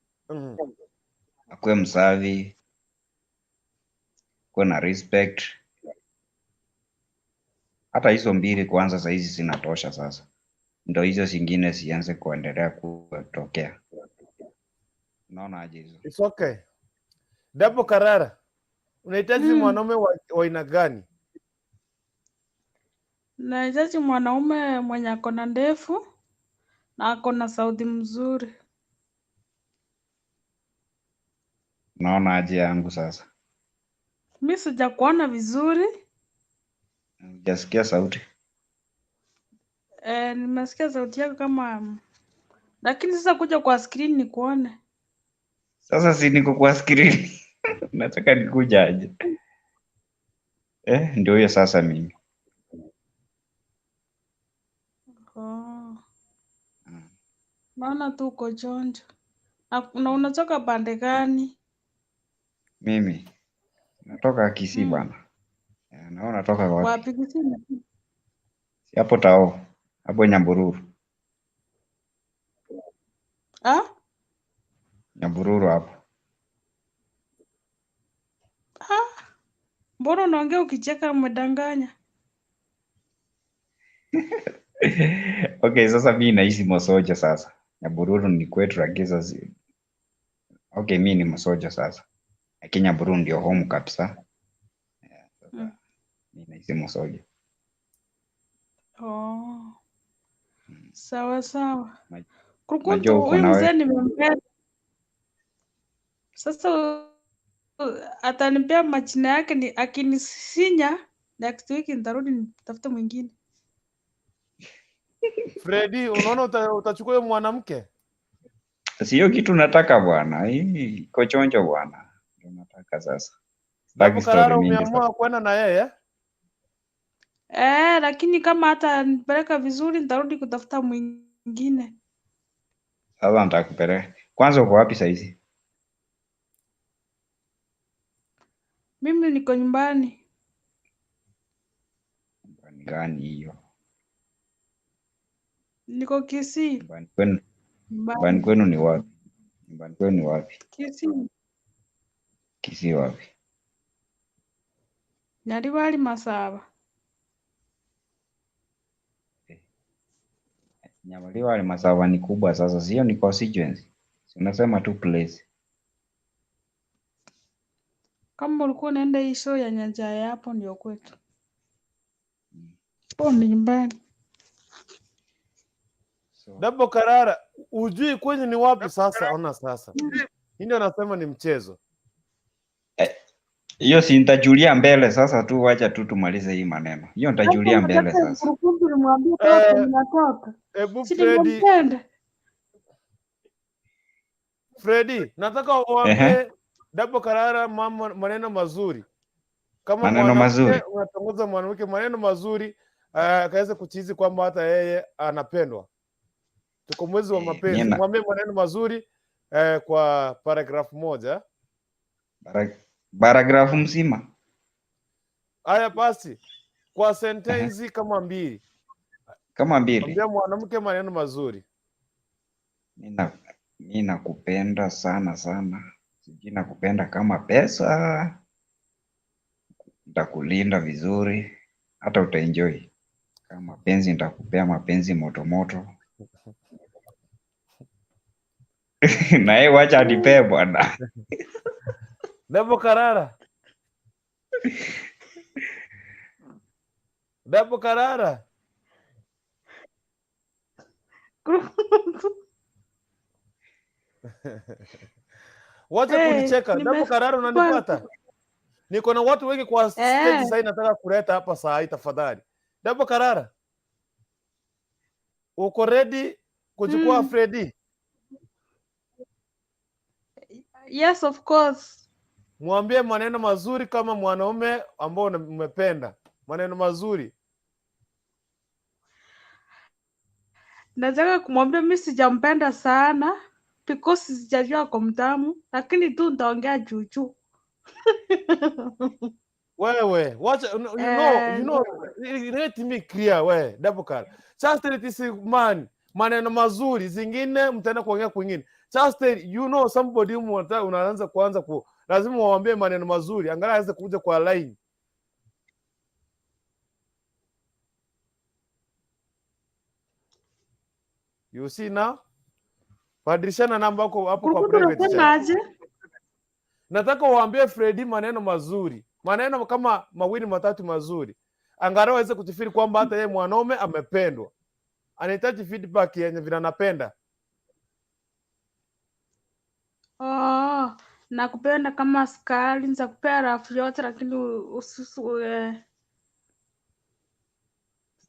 Akuwe msafi, akuwe na respect. Hata hizo mbili kwanza saa hizi zinatosha sasa. Ndio hizo zingine zianze kuendelea kutokea. Unaona aje hizo? It's okay. Dapo Karara, unahitaji mwanaume wa aina gani? Nahitaji mwanaume mwenye ako na ndefu na ako na sauti mzuri. Unaona aje yangu sasa? Mi sijakuona vizuri. Hujasikia sauti? Nimesikia sauti yako kama, lakini sasa kuja kwa screen nikuone. Sasa si niko kwa screen. Nataka nikuja aje? Eh, ndio hiyo sasa mimi. Oh. Naona tu uko chonjo. Na unatoka pande gani? Mimi natoka Kisii bwana. Na unatoka wapi? Wapi Kisii? Si hapo Tao, hapo Nyambururu. Ah? Nyambururu hapo. Ah, mbona unaongea ukicheka umedanganya? Okay, sasa mimi naishi Mosoja sasa. Nyambururu ni kwetu lakini sasa okay, mimi ni Mosoja sasa. Lakini Nyambururu ndio home kabisa. Mimi naishi Mosoja. Oh. Sawa sawa. Najua Kurukuntu uko huyu na mzee wewe. nimempenda. Sasa atanipea majina yake ni akinisinya next week nitarudi nitafute mwingine. Freddy, unaona utachukua huyo mwanamke? Sio kitu nataka bwana. Hii iko chonjo bwana. Ndio nataka sasa. Dapo Sitaki story Karara, mingi sasa. umeamua kwenda na yeye? Eh, lakini kama hata nipeleka vizuri nitarudi kutafuta mwingine. Sasa nitakupeleka. Kwanza uko wapi saizi? Mimi niko nyumbani. Ni gani hiyo? Niko Kisii. Nyumbani kwenu. Nyumbani Nyumbani. kwenu ni wapi? Nyumbani kwenu ni wapi? Kisii. Kisii wapi? Nyaribari Masaba. Nyamaliwa ni Masaba ni kubwa sasa, sio ni constituency. Si unasema tu place. Kama ulikuwa unaenda hii show ya Nyanjaya hapo ndio kwetu. Hapo ni nyumbani. Dapo Karara, ujui kwenye ni wapi sasa? Ona sasa. Hii ndio nasema ni mchezo. Hiyo si nitajulia mbele sasa tu, wacha tu tumalize hii maneno. Hiyo Sasa nitajulia mbele unataka sasa. Mkurukuntu nimwambie kama Eh, ninatoka. Ebu Si Freddy, nimempenda. Freddy, nataka Ehe. uambie Dapo Karara mambo maneno mazuri. Kama Maneno mwanamke mazuri. unatongoza mwanamke maneno mazuri, akaweze kuchizi kwamba hata yeye anapendwa. Tuko mwezi wa Mimi mapenzi, na mwambie maneno mazuri kwa paragrafu moja. paragrafu mzima. Haya basi, kwa Ehe. sentensi kama mbili, Kama mbili. mwambie mwanamke maneno mazuri. Mimi nakupenda sana sana. Sijui nakupenda kama pesa. Nitakulinda vizuri. Hata utaenjoy. Kama mapenzi nitakupea mapenzi moto moto. Na yeye wacha anipee bwana. Dapo Karara, Dapo Karara. Kurukuntu. Wacha Eh, kunicheka. Dapo Karara, nimefanya. unanipata? Niko na watu wengi kwa stage Eh, sasa, nataka kuleta hapa saa hii tafadhali. Dapo Karara, uko ready kuchukua Freddy? Yes, of course. Mwambie maneno mazuri kama mwanaume ambao umependa. Maneno mazuri. Nataka kumwambia mi sijampenda sana because sijajua ako mtamu, lakini tu nitaongea juujuu. Wewe, wacha you know, you know, let me clear we, double card. Just this man, maneno mazuri, zingine mtaenda kuongea kwingine. Just you know somebody unaanza kuanza ku lazima uwaambie maneno mazuri, angalau aweze kuja kwa line. You see now? Badilishana namba yako hapo kwa Kurukutu, private unasema chat. aje? Nataka uwaambie Fredi maneno mazuri, maneno kama mawili matatu mazuri, angalau aweze kujifeel kwamba hata yeye mwanaume amependwa. Anahitaji feedback yenye vile anapenda. Oh, nakupenda kama sukari, nitakupea rafu yote lakini usisu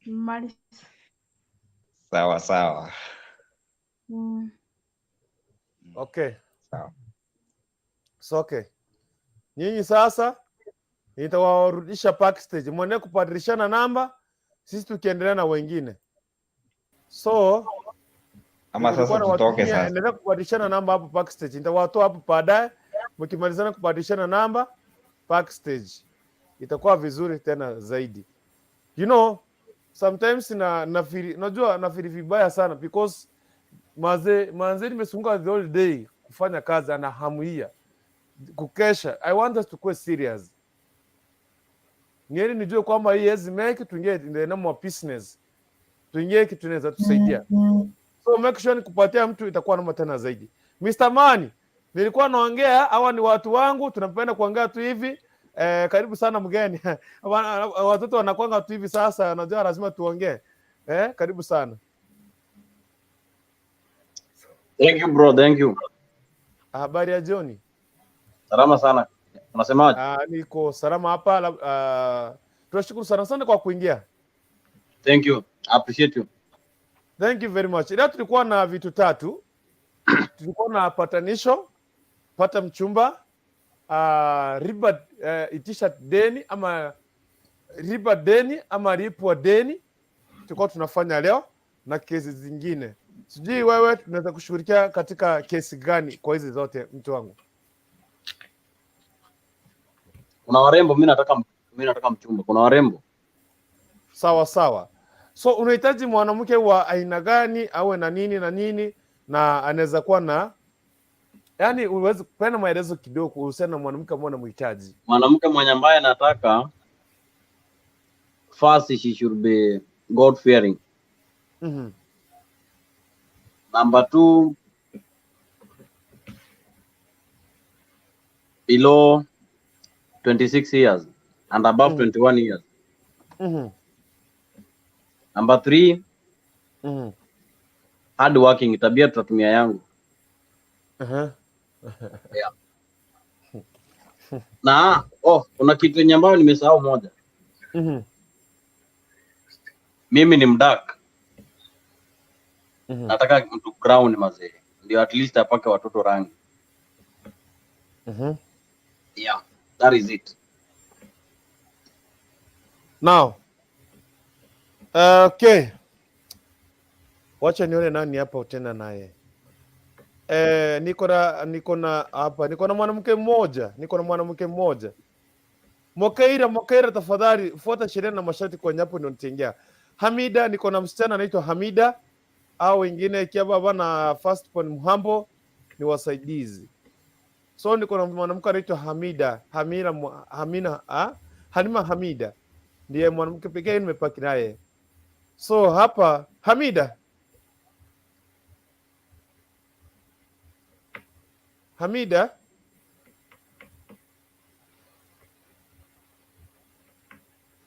mali. Sawa sawa. Okay. Sawa. So okay. Nyinyi sasa nitawarudisha backstage, mwende kubadilishana namba, sisi tukiendelea na wengine. So Ama nilikuwa sasa tutoke nawatumia, sasa. endelea kubadilishana namba hapo backstage. Nitawatoa hapo baadaye, mkimalizana kubadilishana namba backstage itakuwa vizuri tena zaidi. You know, sometimes na nafeel, najua nafeel vibaya sana because manze nimesunguka the whole day kufanya kazi, ana hamuia kukesha. I want us to kuwe serious. Nieni nijue kwamba hii hezi make tuingie in the name of business, tuingie kitu inaweza tusaidia. So make sure nikupatia mtu itakuwa noma tena zaidi. Mr. Mani, nilikuwa naongea, hawa ni watu wangu, tunapenda kuongea tu hivi. Karibu sana mgeni. Watoto wanakwanga tu hivi sasa, najua lazima tuongee. Karibu sana. Thank you bro, thank you. Habari ya jioni. Salama sana. Unasemaje? Niko salama hapa. Tunashukuru sana sana kwa kuingia. Thank you. I appreciate you. Thank you very much. Leo tulikuwa na vitu tatu. Tulikuwa na patanisho, pata mchumba, riba, itisha deni ama riba deni ama lipwa deni. Tulikuwa tunafanya leo na kesi zingine. Sijui wewe tunaweza kushughulikia katika kesi gani kwa hizi zote, mtu wangu? Kuna warembo, mimi nataka mchumba. Kuna warembo. Sawa sawa. So unahitaji mwanamke wa aina gani, awe na nini na nini, na anaweza kuwa na yani, uweze kupeana maelezo kidogo kuhusiana na mwanamke ambao unamhitaji. Mwanamke mwenye ambaye nataka, first she should be God fearing. Number two, below 26 years and above 21 years. Number three, hard working. Tabia tutatumia yangu. Yeah. Na oh, kuna kitu yenye ambayo nimesahau moja. Mimi ni mdark. Nataka mtu brown mazee, ndio at least apake watoto rangi. Yeah, that is it. Now, okay. Wacha nione nani hapa tena naye. Niko na hapa niko na mwanamke mmoja, niko na mwanamke mmoja. Mokeira, Mokeira, tafadhali fuata sheria na masharti kwenye hapo ndio nitaingia. Hamida, niko na msichana anaitwa Hamida au wengine kiaba bana first born Mhambo ni wasaidizi. So niko na mwanamke anaitwa Hamida, Hamira, Hamina, ah? Halima Hamida ndiye mwanamke pekee nimepaki naye. So hapa Hamida, Hamida,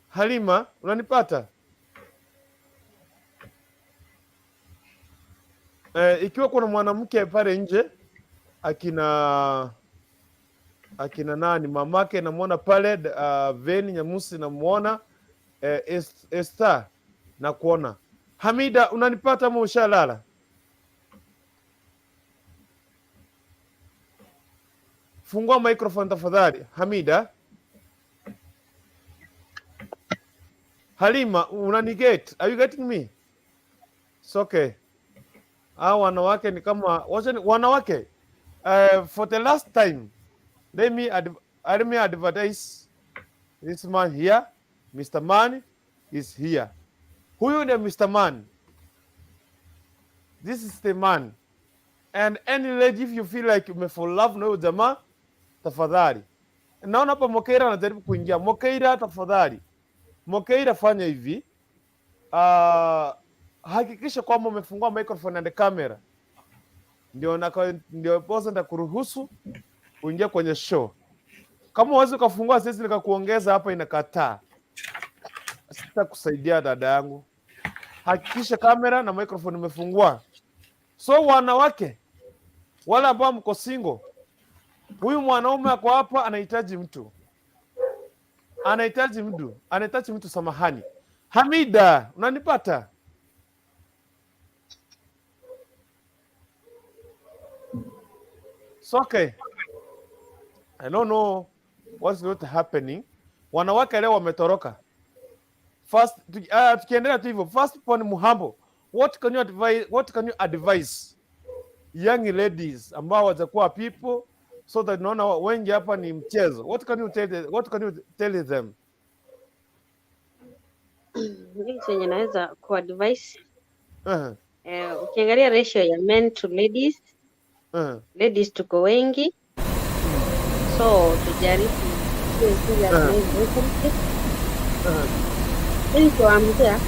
Halima, unanipata? Ikiwa kuna mwanamke pale nje akina nani mamake namwona pale Veni Nyamusi namuona Esther na kuona Hamida, unanipata ama ushalala? Fungua microphone tafadhali, Hamida. Halima, unaniget? Are you getting me? It's okay. Hao wanawake ni kama wanawake. For the last time, let me advertise this man here. Mr. Man is here. Huyu ndiye Mr. Man. This is the man. And any lady, if you feel like umefall love na huyo jamaa, tafadhali. Naona hapa Mokeira anajaribu kuingia. Mokeira, tafadhali. Mokeira, fanya hivi. Hakikisha kwamba umefungua microphone and camera. Ndio boss nitakuruhusu uingie kwenye show. Kama uwezi ukafungua, sisi nikakuongeza hapa, inakataa. Sitakusaidia dada yangu. Hakikisha kamera na microphone imefungua. So wanawake wale ambao mko single, huyu mwanaume ako hapa anahitaji mtu, anahitaji mtu, anahitaji mtu. Samahani, Hamida, unanipata? So okay, I don't know what's not happening. Wanawake leo wametoroka. First, tukiendelea tu hivyo, first point Muhambo, what can you advise young ladies ambao hawajakuwa people, so that naona wengi hapa ni mchezo. What can you tell them? Mimi chenye naweza kuadvise, ukiangalia ratio ya men to ladies, ladies tuko wengi, so tujaribu tuwe serious na hii relationship. Mimi nikiwaambia,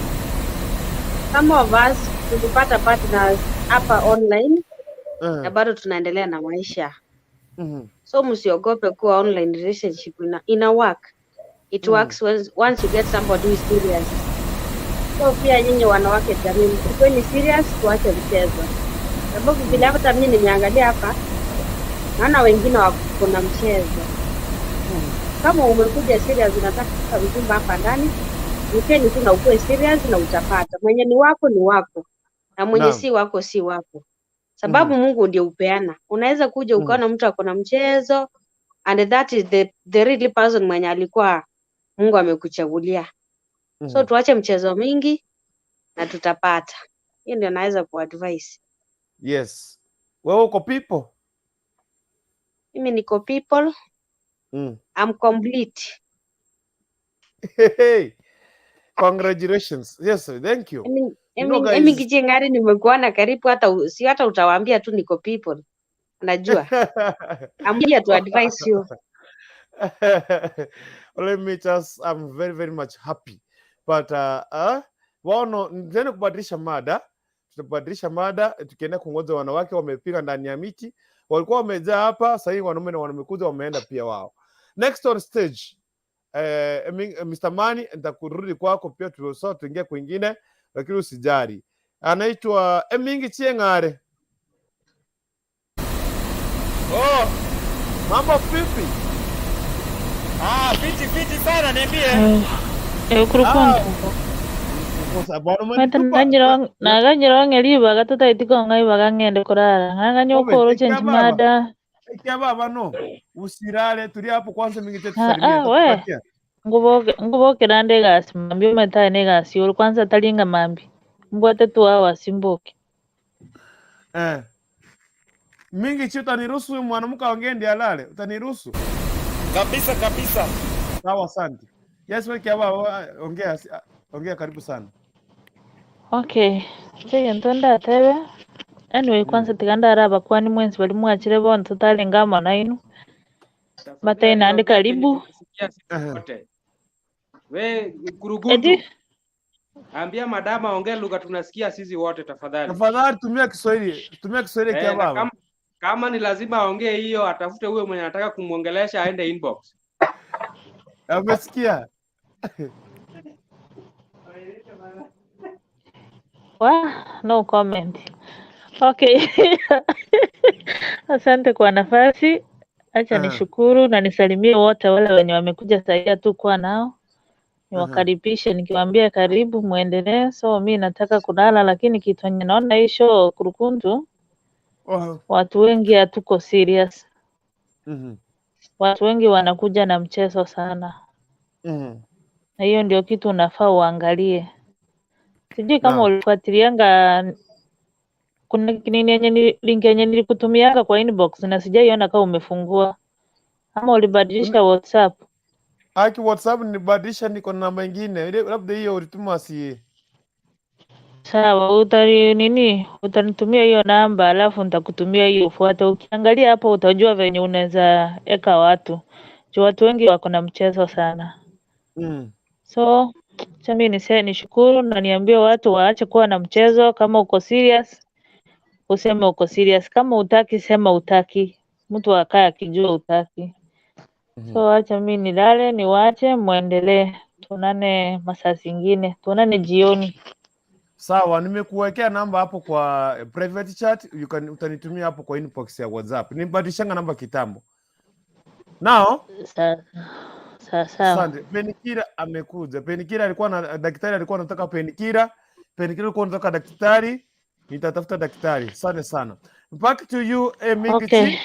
some of us tulipata partners hapa online na bado tunaendelea na maisha, so msiogope kuwa online relationship ina work. It works once you get somebody who is serious. So pia nyinyi wanawake, jamii, mkuweni serious, tuache mchezo, sababu vile hata mimi nimeangalia hapa naona wengine wako na mchezo. Kama umekuja serious, unataka mchumba hapa ndani, mpeni tu na ukuwe serious na utapata. Mwenye ni wako ni wako na mwenye si wako si wako, sababu Mungu ndio upeana. Unaweza kuja ukaona mtu ako na mchezo and that is the real person mwenye alikuwa Mungu amekuchagulia. So tuache mchezo mingi na tutapata. Hiyo ndio naweza kuadvise. Yes. Wewe uko people? Mimi niko people. I'm complete. Hey, congratulations. Yes, thank you. You know, Emi guys. Kichengari, nimekuona karibu, hata si hata utawaambia tu niko people. Najua. I'm here to advise you. Let me just, I'm very very much happy. But waono ndio kubadilisha mada. Tutabadilisha mada tukienda kungoja wanawake wamepiga ndani ya miti. Walikuwa wamejaa hapa, sasa hivi wanaume na wamekuja wameenda pia wao. Next on stage, Mr. Mani, nitakurudi kwako pia tuliosao tuingie kwingine, lakini usijali. Anaitwa Emingi Chieng'are. Oh, mambo vipi? Ah, fiti fiti sana, niambie. Kurukuntu. Bwana Mate umenitupa. naganyira ng'e ribaga tutaiti kong'a ibaga ng'ende kurara ng'ang'anya Obe, okoro ikia change baba. mada. Ikia baba no. Usirale, tulia hapo kwanza mingi Ah, tusalimie, ah, we nitakupatia. ngubokera nde egasi mambi omanyete ne egasi ore kwanza taringa mambi mbwate 2 hours mboke. Eh. Mingi chi utaniruhusu huyu mwanamke aongee ndiye alale? Utaniruhusu? Kabisa kabisa. Sawa, asante. Yes, wewe kia baba, ongea ongea, karibu sana. Okay, chegento ndatebe anyway kwanza tiga ndaraba kwani mwensi bari mwachire bono tutarenga amo nainu bataine Tafadhali naende ongea kenye karibu tunasikia sisi wote. We Kuruguntu, eti ambia madama aongee lugha tunasikia sisi wote tafadhali. Tafadhali tumia Kiswahili, tumia Kiswahili kia Na baba. kama ni lazima aongee hiyo, atafute huyo mwenye anataka kumwongelesha aende inbox. Amesikia? Wa, no comment. Okay. Asante kwa nafasi. Acha nishukuru na nisalimie wote wale wenye wamekuja saidia tu kuwa nao, niwakaribishe nikiwaambia karibu muendelee. So mi nataka kulala, lakini kitu yenye naona hii show Kurukuntu, watu wengi hatuko serious. Watu wengi wanakuja na mchezo sana. Na hiyo ndio kitu unafaa uangalie. Sijui kama Naam. ulifuatilianga, kuna nini yenye link yenye nilikutumianga kwa inbox na sijaiona kama umefungua ama ulibadilisha WhatsApp. Aki WhatsApp nilibadilisha, niko na namba ingine. Ile labda hiyo ulituma si. Sawa, utani nini, utanitumia hiyo namba alafu nitakutumia hiyo ufuate. Ukiangalia hapo utajua venye unaweza eka watu. Juu watu wengi wako na mchezo sana. So acha mimi nishukuru na niambie watu waache kuwa na mchezo. Kama uko serious useme uko serious, kama utaki sema utaki, mtu akae akijua utaki. So acha mimi nilale, niwache muendelee, tuonane masaa zingine, tuonane jioni. Sawa, nimekuwekea namba hapo kwa private chat, you can utanitumia hapo kwa inbox ya WhatsApp. Nibadilishanga namba kitambo. Now, Sawa sawa sawa. Asante. Penikira amekuja. Penikira alikuwa na daktari, alikuwa anataka penikira. Penikira alikuwa anataka daktari. Nitatafuta daktari. Asante sana. Back to you, Mingichi. Okay.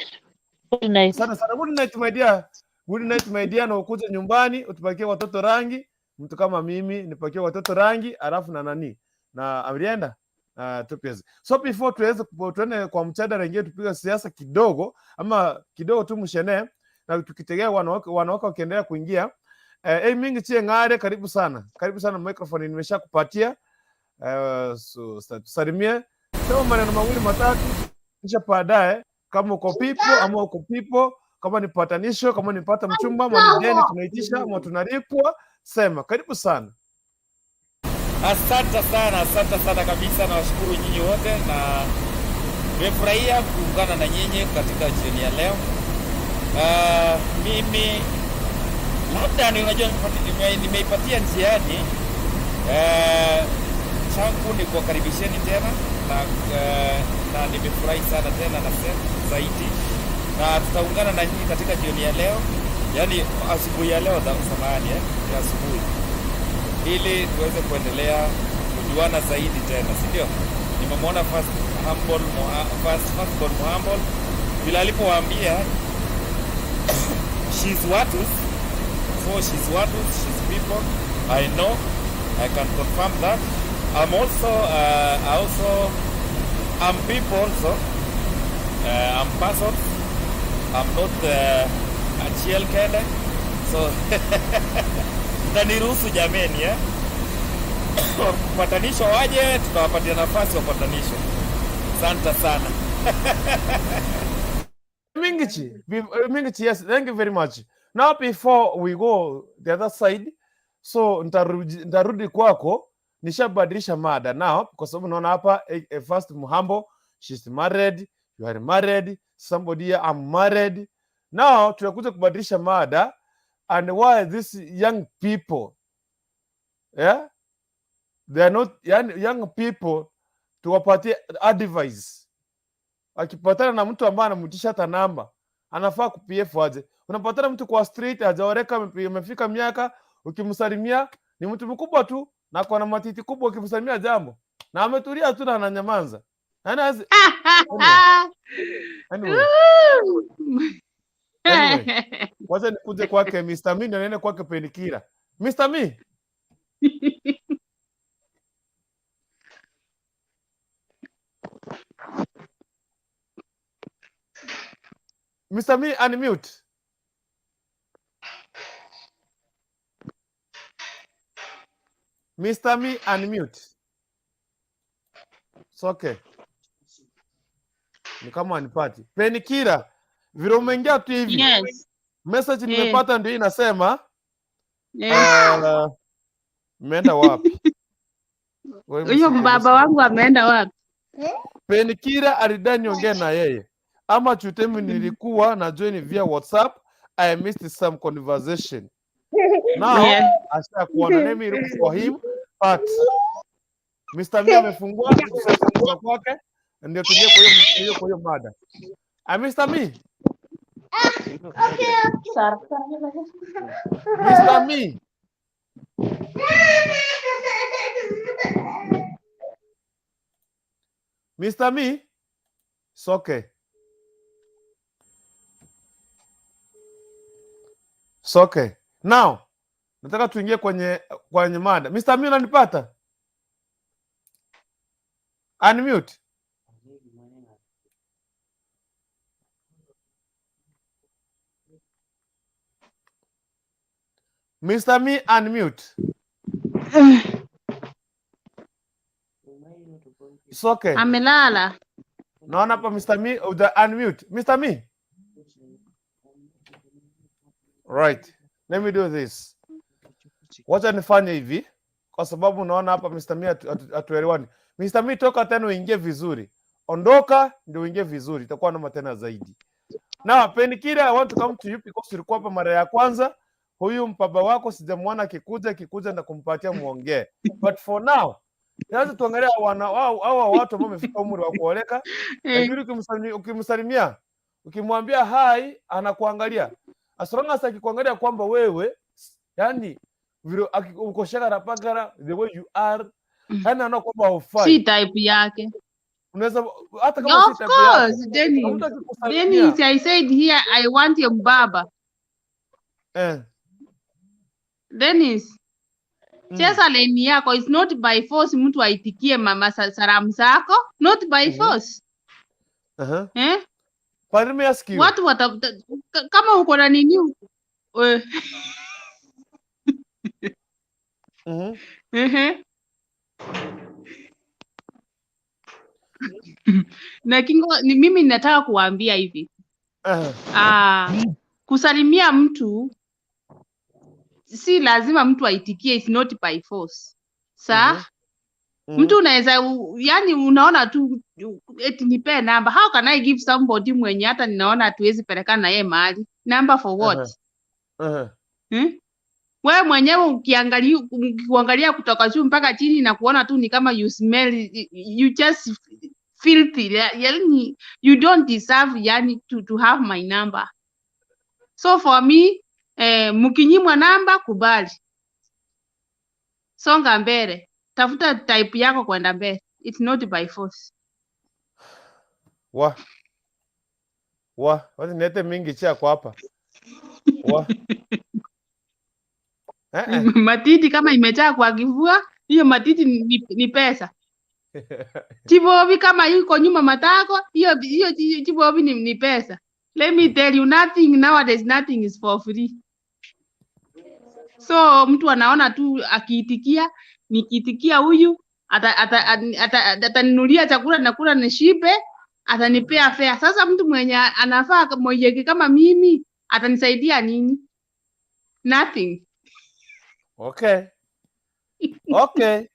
Good night. Asante sana. Good night my dear. Good night my dear, na ukuje nyumbani utupakie watoto rangi. Mtu kama mimi nipakie watoto rangi alafu na nani? Na alienda tupize. So before tuweze tuende kwa mjadala ingine tupige siasa kidogo ama kidogo tu mshene na tukitegea wanawake wakiendelea kuingia. Mingi chie ngare, karibu sana. Karibu sana, microphone nimeshakupatia. So, tusalimie. Sema maneno mawili matatu kisha baadaye kama uko pipo ama uko pipo, kama ni patanisho, kama ni pata mchumba ama ni deni tunaitisha ama tunalipwa, sema. Karibu sana. Asante sana, asante sana kabisa. Nawashukuru nyinyi wote na nimefurahia kuungana na nyinyi katika jioni ya leo. Mimi labda ni unajua nimeipatia njiani. Changu ni kuwakaribisheni tena na nimefurahi sana tena na zaidi, na tutaungana na nyinyi katika jioni ya leo, yaani asubuhi ya leo, samahani, ya asubuhi, ili tuweze kuendelea kujuana zaidi tena, si ndio? Nimemwona first humble first born humble vile alipowaambia she's Watus, so she's Watus, she's people I know, I can confirm that. I'm also I also I'm people also. I'm person. I'm not a kende. So mtaniruhusu jameni, eh? Patanisho waje, tutawapatia nafasi wapatanisho. Asante sana. Mingichi, Mingichi, yes, thank you very much. Now before we go the other side, so ntarudi kwako, nishabadilisha mada now kwa sababu naona hapa first Muhambo, she's married, you are married, somebody here, I'm married. Now tunakuja kubadilisha mada and why these young people, yeah, they are not yani, young people tuwapatie advice. Akipatana na mtu ambaye anamtisha hata namba, anafaa ku-PF aje? Unapatana mtu kwa street hajaoreka, amefika miaka, ukimsalimia ni mtu mkubwa tu na ako na matiti kubwa, ukimsalimia jambo na ametulia tu na ananyamaza. Yaani anyway, anyway, wacha nikuje kwake Mr. Mi ndio niende kwake Penikira. Mr. Mi, Mr. Mi, unmute. Mr. Mi, unmute. It's okay. Ni kama anipati. Penikira, vile umeingia tu hivi. Yes. Message nimepata ndio inasema Mmeenda wapi? Wewe Huyo msike mbaba msike. wangu ameenda wapi? Penikira alidai niongee na yeye ama chutemi, nilikuwa na join via WhatsApp, I missed some conversation. Now ashakuona, let me look for him, but Mr. Mi amefungua kutoka kwake, ndio tuingie kwa hiyo mada. Ah, Mr. Mi, Mr. Mi, Mr. Mi, it's okay. It's okay. Now, Nataka tuingie kwenye mada. Mr. Mi, unanipata? Unmute. Mr. Mi, unmute. It's okay. Amelala. Naona hapa Mr. Mi, uja unmute. Mr. Mi. Right. Let me do this. Wacha nifanye hivi kwa sababu naona hapa Mr. Mi hatuelewani. Mr. Mi, toka tena uingie vizuri. Ondoka ndio uingie vizuri, itakuwa noma tena zaidi. Now, Penikira, I want to come to you because ulikuwa hapa mara ya kwanza. Huyu mpaba wako sijamwona akikuja na kumpatia muongee. But for now, lazima tuangalie hawa watu ambao wamefika umri wa kuoleka. Lakini ukimsalimia, ukimwambia hi, anakuangalia. As long as akikuangalia kwamba wewe, yani vile uko shagara pagara, the way you are, yani anaona kwamba haufai. Si type yake. Unaweza hata kama si Of type yako. course, Dennis. Mtu akikusalimia. Dennis, I said here I want a mbaba. Dennis, cheza lane yako. It's not by force mtu aitikie mama salamu zako. Not by force. Eh? But let me ask you. Watu kama uko na nini Na kingo, ni mimi nataka kuwaambia hivi. Kusalimia mtu si lazima mtu aitikie, it's not by force. Sa? Mtu unaweza yani unaona tu eti nipe namba. How can I give somebody mwenye hata ninaona hatuwezi pelekana na yeye mahali? Number for what? Wewe mwenyewe ukiangalia kutoka juu mpaka chini na kuona tu ni kama you smell, you just filthy. Yani you don't deserve yani to have my number. So for me, mkinyimwa namba kubali. Songa mbele. Tafuta type yako kwenda mbele. It's not by force. Wa. Wacha nilete mingi chia kwa hapa. Wa. Matiti kama imejaa kwa kifua, hiyo matiti ni pesa. Chibobi kama yuko nyuma matako, hiyo chibobi ni pesa. Let me tell you, nothing nowadays, nothing is for free. So mtu anaona tu akiitikia, nikiitikia huyu ataninulia chakula nakula nishibe, atanipea fare. Sasa mtu mwenye anafaa mwenye kama mimi atanisaidia nini? Nothing. Okay. Okay.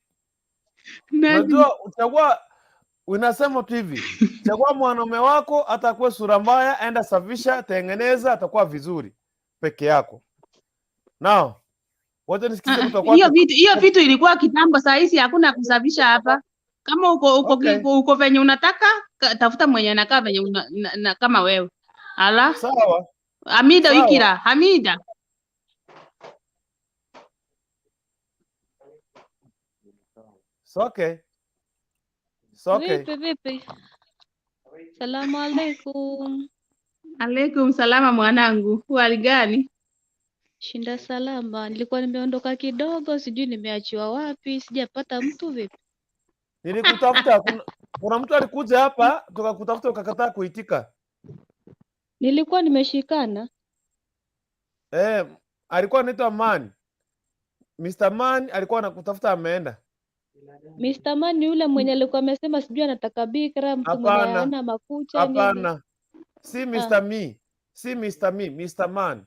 Unajua utakuwa unasema tu hivi, chagua mwanaume wako atakuwa sura mbaya, enda safisha, tengeneza, atakuwa vizuri peke yako. Now, wacha nisikize kutoka kwako. Hiyo vitu ilikuwa kitambo, saa hizi hakuna kusafisha hapa. Kama uko venye unataka, tafuta mwenye anakaa venye kama wewe. Ala. Sawa. Hamida wikira, Hamida. It's okay. It's okay. Vipi? Salamu alaikum. Alaikum salama mwanangu. Hali gani? Shinda salama. Nilikuwa nimeondoka kidogo, sijui nimeachiwa wapi, sijapata mtu vipi? Nilikutafuta, kuna mtu alikuja hapa, tukakutafuta ukakataa kuitika. Nilikuwa nimeshikana. Alikuwa anaitwa Man. Mr. Man alikuwa anakutafuta ameenda. Mr. Man ni yule mwenye alikuwa amesema sijui anataka bikra, mtu mwenye hana makucha nini. Hapana. Si Mr. Me. Si Mr. Me, Mr. Man.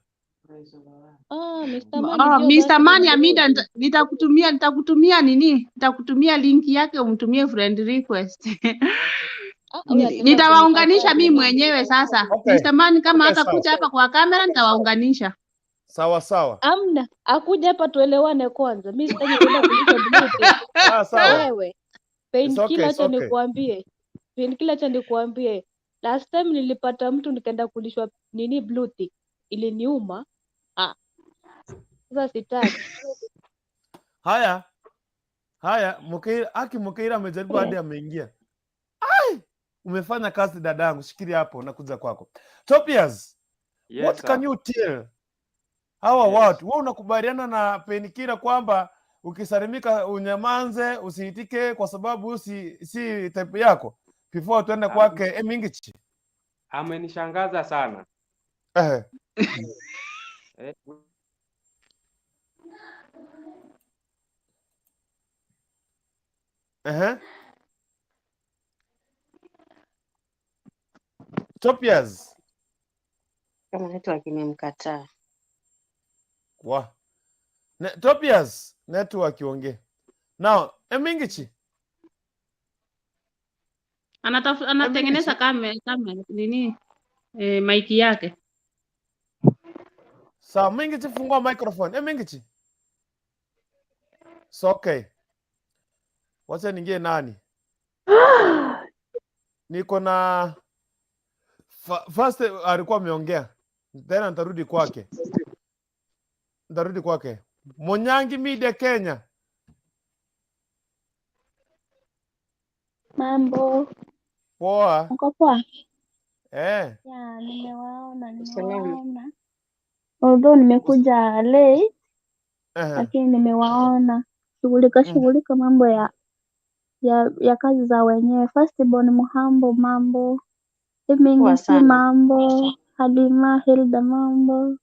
Mr. Man ndio Mr. Man Hamida, nitakutumia nini? Nitakutumia link yake umtumie friend request. Nitawaunganisha mimi mwenyewe sasa. Okay. Mr. Man kama Okay, hatakuja hapa kwa kamera nitawaunganisha. Sawa sawa. Amna, akuja hapa tuelewane kwanza. Mimi sitaki kwenda kulisha blue. Sawa. Wewe, painkiller acha nikuambie. Painkiller acha nikuambie. Last time nilipata mtu nikaenda kulishwa nini blue tick. Iliniuma. Sasa sitaki. Haya. Haya, Mukeira amejaribu hadi ameingia. Ai! Umefanya kazi dadangu, shikilia hapo nakuja kwako. Topias. Yes, what sir. Can you tell Hawa Yes. watu, wewe unakubaliana na Penikira kwamba ukisalimika unyamanze, usiitike kwa sababu si type yako? Before tuende kwake Emingichi. Amenishangaza sana. Eh, Topias. Kama network imemkataa. Wa. Topias, network iongee. Now, Emingichi. Anatengeneza kamera nini maiki yake. Sawa, Mingichi fungua microphone. Mingichi. So okay. Wacha niingie nani? Niko na first alikuwa ameongea. Tena nitarudi kwake. Nitarudi kwake. Monyangi Media Kenya. Mambo, Poa. mko poa? Eh. Ya, nimewaona Salama. nimewaona. Although nimekuja late, lakini nimewaona. Shughulika shughulika mambo ya kazi za wenyewe. First born Muhambo mambo. Poa Emingi si sana. mambo. Halima Hilda mambo.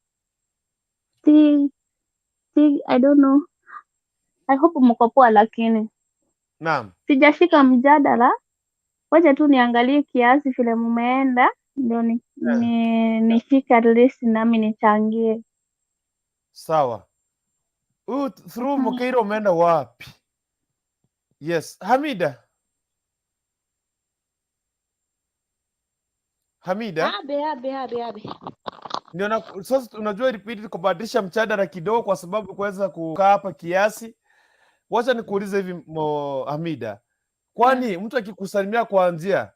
Ti ti I don't know. I hope mko poa lakini Naam. sijashika mjadala. Wacha tu niangalie kiasi vile mumeenda ndio nishike at least nami nichangie. Sawa. Huyu through Mukairo umeenda wapi? Yes, Hamida. Hamida. Abe, abe, abe, abe. Ndio na sasa unajua ilibidi kubadilisha mjadala kidogo kwa sababu kuweza kukaa hapa kiasi. Wacha nikuulize hivi Hamida. Kwani mtu akikusalimia kwa njia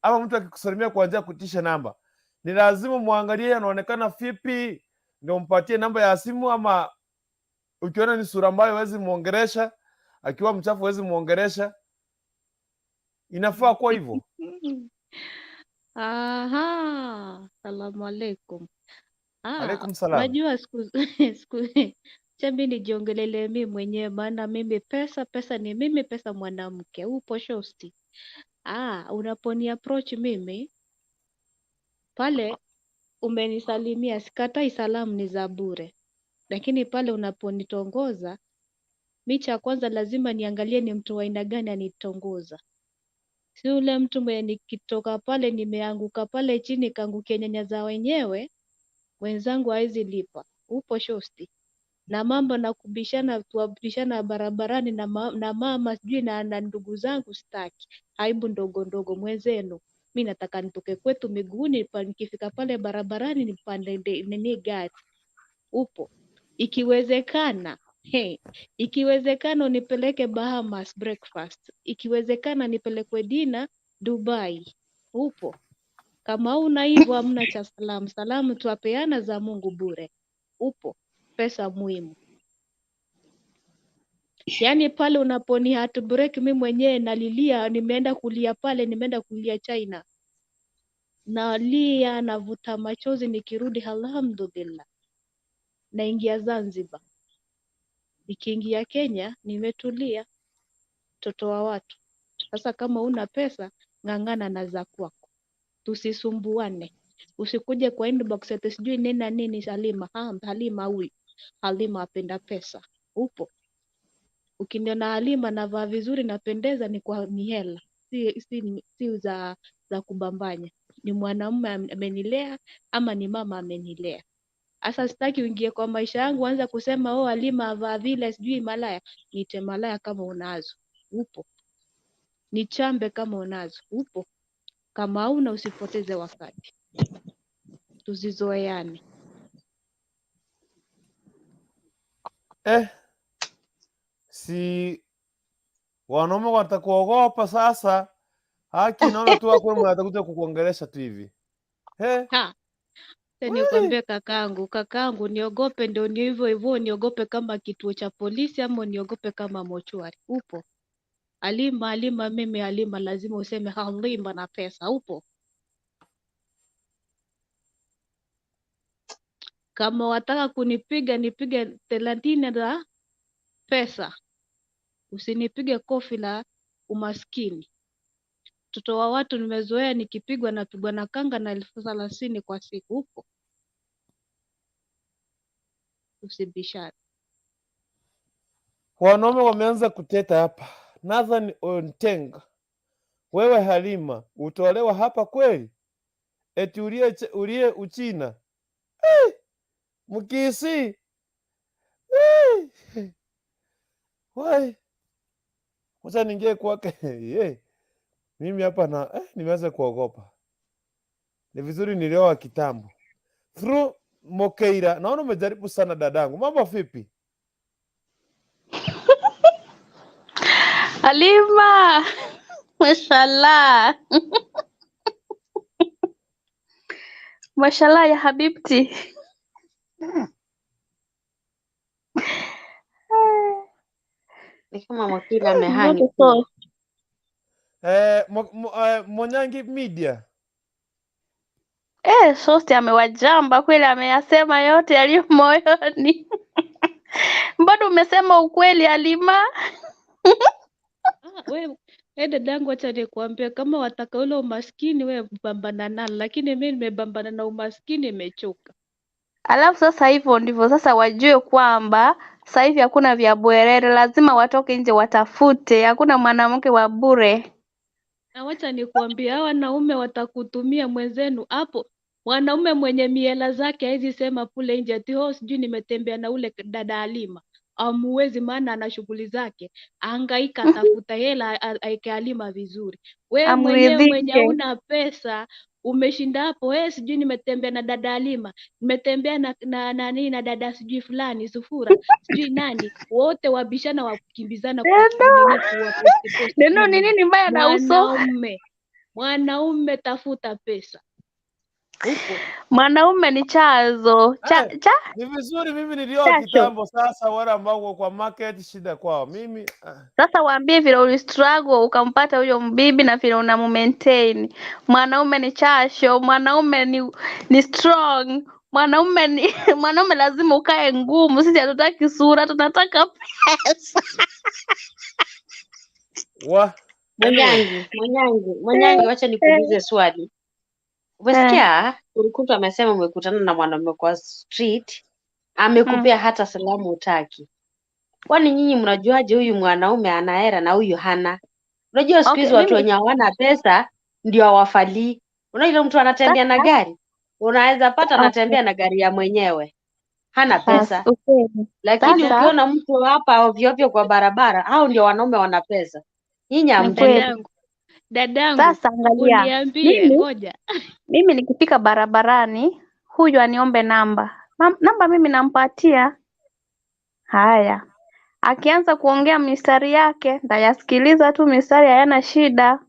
ama mtu akikusalimia kwa njia kutisha namba, ni lazima muangalie anaonekana vipi ndio mpatie namba ya simu, ama ukiona ni sura ambayo huwezi muongeresha, akiwa mchafu huwezi muongeresha, inafaa kuwa hivyo? Aha, salamu alaikum. Alaikum salam. Najua siku acha mi nijiongelele mi mwenyewe, maana mimi pesa ni mimi, pesa mwanamke. Upo shosti? Unaponi approach mimi pale umenisalimia, sikatai, salamu ni za bure, lakini pale unaponitongoza mi cha kwanza lazima niangalie ni mtu wa aina gani anitongoza. Si ule mtu mwenye nikitoka pale nimeanguka pale chini kaangukia nyanya za wenyewe, wenzangu hawezi lipa. Upo shosti? Na mambo na kubishana, tuwabishana barabarani na mama sijui na ndugu zangu sitaki. Aibu ndogo ndogo mwenzenu. Mi nataka nitoke kwetu miguuni, nikifika pale barabarani nipande nini gari. Upo? Ikiwezekana, ikiwezekana unipeleke Bahamas breakfast. Ikiwezekana nipelekwe dina Dubai. Upo? Kama una hivyo hamna cha salamu. Salamu tuwapeana za Mungu bure. Upo? Pesa muhimu. Yaani pale unaponi heartbreak mimi mwenyewe nalilia, nimeenda kulia pale, nimeenda kulia China. Nalia, navuta machozi, nikirudi alhamdulillah. Naingia Zanzibar. Nikiingia Kenya nimetulia, mtoto wa watu. Sasa kama una pesa, ng'ang'ana na za kwako. Tusisumbuane. Usikuje kwa inbox eti sijui nena nini Halima. Halima huyu. Halima apenda pesa. Upo? Ukiniona Halima navaa vizuri napendeza ni kwa mihela. Si za kubambanya. Ni mwanamume amenilea ama ni mama amenilea. Asa sitaki uingie kwa maisha yangu anza kusema oh Halima avaa vile sijui malaya. Niite malaya kama unazo. Upo? Nichambe kama unazo. Upo? Kama hauna usipoteze wakati. Tusizoeane. Si wanaume watakuogopa sasa. Haki naona tu hapo mwana atakuja kukuongelesha tu hivi. Nikwambie kakangu niogope ndio ni hivyo hivyo, niogope kama kituo cha polisi ama niogope kama mochwari. Upo? Halima, Halima, mimi Halima, lazima useme Halima na pesa. Upo? Kama wataka kunipiga nipige 30 za pesa, usinipige kofi la umaskini. Mtoto wa watu nimezoea, nikipigwa napigwa na kanga na 30,000 kwa siku. Huko usibishane. Wanaume wameanza kuteta hapa. Nathan Ontenga, wewe Halima, utolewa hapa kweli? Eti ulie Uchina Mkisi. Wai. Wacha niingie kwake. Yeah. Mimi hapa na nimeanza kuogopa. Ni vizuri nilioa kitambo. Through Mokeira, naona umejaribu sana dadangu. Mambo vipi? Halima, mashallah. Mashallah ya habibti. Ni kama Mwakila amehangi Moto pia. sauce. Monyangi Media. Sosti amewajamba kweli, ameyasema yote yaliyo moyoni. Bado umesema ukweli Halima. We dadangu, acha nikuambie, kama wataka ule umaskini we pambana nalo, lakini mi nimepambana na umaskini, nimechoka. Alafu sasa hivyo ndivyo sasa wajue kwamba sasa hivi hakuna vya bwerere, lazima watoke nje watafute, hakuna mwanamke wa bure. Na wacha nikuambie, hawa wanaume watakutumia mwenzenu hapo. Mwanaume mwenye miela zake hawezi sema kule nje ati oh, sijui nimetembea na ule dada Halima. Amuwezi, maana ana shughuli zake, ahangaika atafuta hela aeke Halima vizuri. We mwenyewe mwenye Amridhike. hauna pesa umeshinda hapo, sijui nimetembea na dada Halima, nimetembea na nani na dada sijui fulani sufura sijui nani, wote wabishana wakimbizana Neno nini kuwa posti posti neno kila ni mahali. nini mbaya na uso? Mwanaume tafuta pesa huko. Mwanaume ni chazo cha, cha Ni vizuri mimi nilioa chacho. kitambo. Sasa wale ambao wako kwa market shida kwao. Mimi Sasa waambie vile ulistruggle ukampata huyo mbibi na vile unamumaintain. Mwanaume ni chasho, mwanaume ni strong, mwanaume ni mwanaume lazima ukae ngumu. Sisi hatutaki sura, tunataka pesa. Wa Mwanyangi, Mwanyangi, Mwanyangi, wacha nikuulize swali. Umesikia Urukutu amesema umekutana na mwanaume kwa street, amekupea hata salamu hutaki. Kwani nyinyi mnajuaje huyu mwanaume ana hela na huyu hana? Unajua siku Okay, hizi watu mimi wenye hawana pesa ndio hawafalii. Unajua yule mtu anatembea na sasa gari, unaweza pata okay. anatembea na gari ya mwenyewe, hana Sasa pesa. ukweli. Lakini Sasa ukiona mtu hapa ovyo ovyo kwa barabara, hao ndio wanaume wana pesa. Nyinyi ni hamjui. kweli. Dadangu, dadangu, Sasa angalia, uniambie, ngoja mimi nikifika barabarani, huyu aniombe namba. Namba mimi nampatia. Haya, akianza kuongea mistari yake ntayasikiliza tu, mistari hayana shida.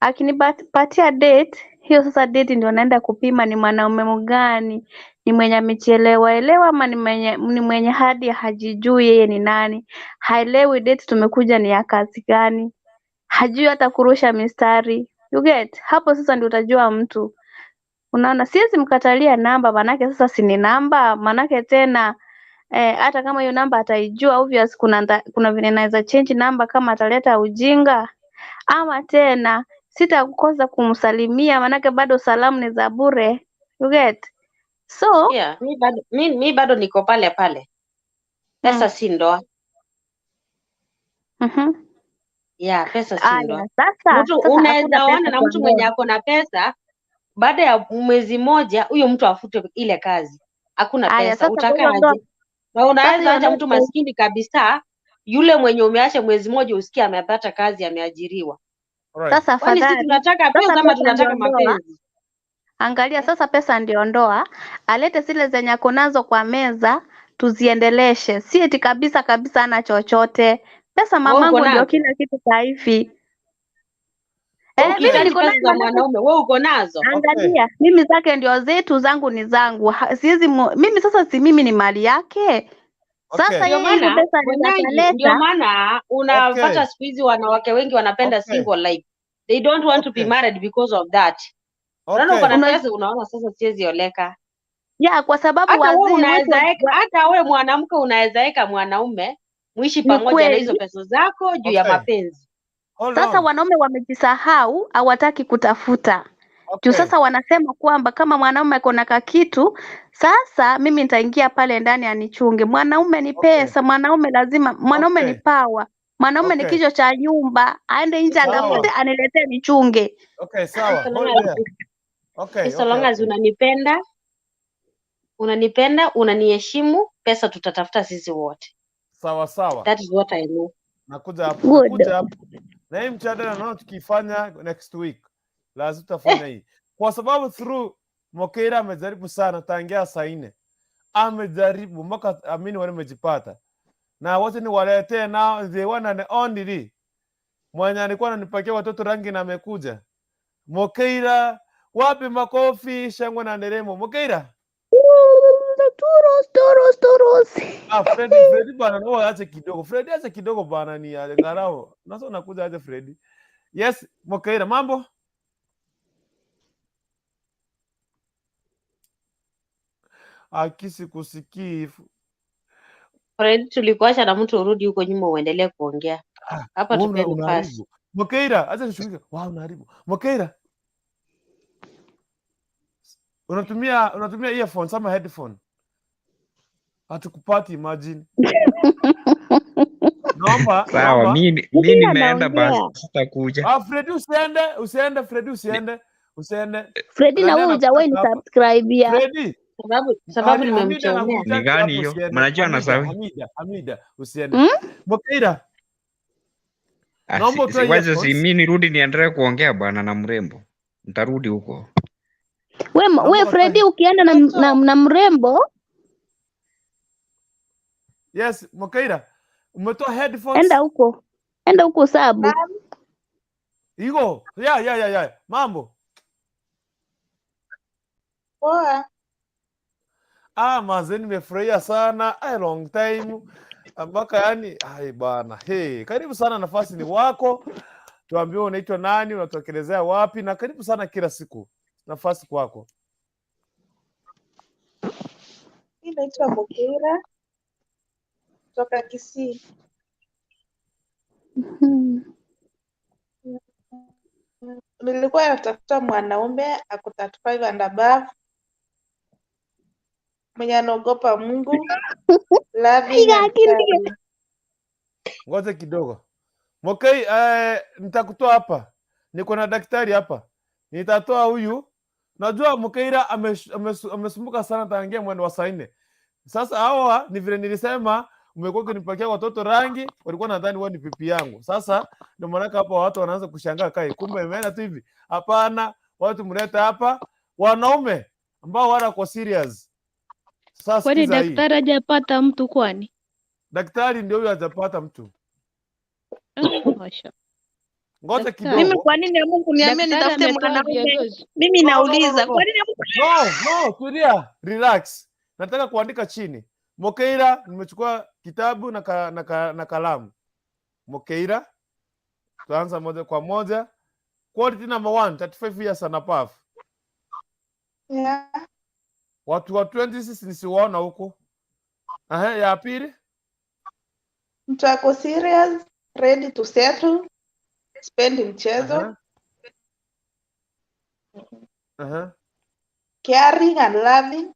Akinipatia date hiyo, sasa date ndio naenda kupima ni mwanaume mgani, ni mwenye amechelewa elewa ama ni mwenye hadi hajijui yeye ni nani, haelewi date tumekuja ni ya kazi gani, hajui hata kurusha mistari. You get? Hapo sasa ndio utajua mtu. Unaona, siwezi mkatalia namba, manake sasa si ni namba, manake tena hata kama hiyo namba ataijua obvious, kuna vile naweza change namba kama ataleta ujinga, ama tena sitakosa kumsalimia, manake bado salamu ni za bure. You get? So Yeah, mi bado niko pale pale. Pesa si ndoa. Yeah, pesa si ndoa. Aya, sasa Mtu sasa hakuna unaweza ona pesa na kwa mtu mwenye ndoa. ako na pesa, baada ya mwezi moja huyo mtu afutwe ile kazi. Hakuna Aya, pesa, sasa kwa utakaa hiyo ndoa, aje? Na sasa unaweza hiyo acha ndoa mtu maskini kabisa, yule mwenye umeacha mwezi moja usikie amepata kazi, ameajiriwa. Sasa Kwani sisi afadhali tunataka sasa pesa ama pesa ndio tunataka ndoa. mapenzi? Angalia sasa, pesa ndio ndoa. Alete zile zenye ako nazo kwa meza tuziendeleshe, si eti kabisa kabisa ana chochote. Pesa Wewe uko mamangu ndio nazo? kila kitu sasa hivi. Wewe Mimi ukihitaji niko pesa nayo za manake, mwanaume, wewe uko nazo? angalia mimi zake ndio zetu, zangu ni zangu. Siwezi mimi sasa, si mimi ni mali yake. Sasa Ndio yeye hizo maana pesa Mwanyangi, ndio ataleta. maana unapata siku hizi wanawake wengi wanapenda single life. They don't want to be married because of that. Unaona uko na Una, pesa, unaona sasa siwezi oleka. Ya, kwa sababu Hata wewe wazee wetu unaweza weka, hata wewe mwanamke unaweza weka mwanaume muishi Ni pamoja na hizo kweli. pesa zako juu ya Okay. mapenzi. Hold Sasa on. wanaume wamejisahau, hawataki kutafuta. Juu Okay. sasa wanasema kwamba kama mwanaume ako na kakitu, sasa mimi nitaingia pale ndani anichunge. Mwanaume ni Okay. pesa, mwanaume lazima, mwanaume ni Okay. power, mwanaume ni Okay. kichwa cha nyumba, aende nje atafute, Sawa. aniletee nichunge. Okay, sawa. So long Hold as, there. Okay, so okay, long as okay. unanipenda, unanipenda, unaniheshimu, pesa tutatafuta sisi wote. Sawa sawa. That is what I know. Nakuja hapo, Good. nakuja hapo. Na hii mjadala naona tukifanya next week. Lazima tutafanya hii. Kwa sababu through Mokeira amejaribu sana tangia saa 4. Amejaribu mpaka amini wale wamejipata. Na wote ni waletee na the one and only mwenye alikuwa ananipakia watoto rangi na amekuja. Mokeira, wapi makofi, shangwe na nderemo. Mokeira. Turos, turos, turos. Ah, Freddy, Freddy bana, no ache kidogo. Freddy ache kidogo bana, ni angalau. Nasa unakuja aje Freddy. Yes, Mokeira, mambo? Akisi kusikii. Fred, tulikuacha na mtu urudi huko nyuma uendelee kuongea. Hapa Wewe tupe nafasi. unaharibu. Mokeira, acha nishughulike. Wow, unaharibu. Mokeira, unatumia earphones ama headphone? Hatukupati, imagine. Naomba, Sawa, naomba. mi mi Mokeira nimeenda basi, anaongea. sitakuja. Ah, Freddy usiende, usiende Freddy usiende, usiende. Fredi, na Nani wewe hujawahi anakutaka hapa? nisubscribe ya. Freddy, Sababu Hamida nimemchomea. Ni anakutaka gani hapo, hiyo? usiende. Mnajua na Hamida, sawi? Hamida, Hamida, usiende. Hmm? Mokeira, Ah, naomba utoe Wacha si earphones. mi nirudi niendelee kuongea bwana na mrembo. Nitarudi huko. We, Naomba we utoe. Fredi ukienda na mrembo Yes, Mokeira, umetoa headphones? enda huko sabu. Iko. Ya, ya, ya, ya. Mambo. Poa. Ah, manze nimefurahia sana. Ai, long time. Mpaka yani, ai bana. Hey, karibu sana, nafasi ni wako. Tuambie unaitwa nani, unatokelezea wapi na karibu sana kila siku. Nafasi kwako. Mi naitwa Mokeira kutoka Kisii. Nilikuwa natafuta mwanaume ako 35 and above, mwenye anaogopa Mungu, loving and caring. Ngoja kidogo. Mokei, nitakutoa hapa. Niko na daktari hapa. Nitatoa huyu. Najua Mokeira amesumbuka sana tangia mwendo wa saa 4. Sasa hawa ni vile nilisema umekuwa ukinipakia watoto rangi, walikuwa nadhani wewe ni pipi yangu. Sasa ndio maana hapa watu wanaanza kushangaa kai, kumbe imeenda tu hivi. Hapana, watu mleta hapa wanaume ambao wala kwa serious. Sasa Kwani sikiza hii. daktari hajapata mtu kwani? Daktari ndio huyo hajapata mtu. Masha. Ngoja Daktari. Mimi kidogo. kwa nini ya Mungu niambie Daktari nitafute ametoa mwanaume? vigezo. Mimi No, no, no, no, nauliza no. kwa nini ya Mungu? No, no, tulia, relax. Nataka kuandika chini. Mokeira, nimechukua kitabu na kalamu. Mokeira, tuanza moja kwa moja. Quality number 1, 35 years and above. Yeah. Watu wa 26 nisiwaona huko. Aha, ya pili. Mtu ako serious, ready to settle, sipendi mchezo, Aha. Aha. caring and loving.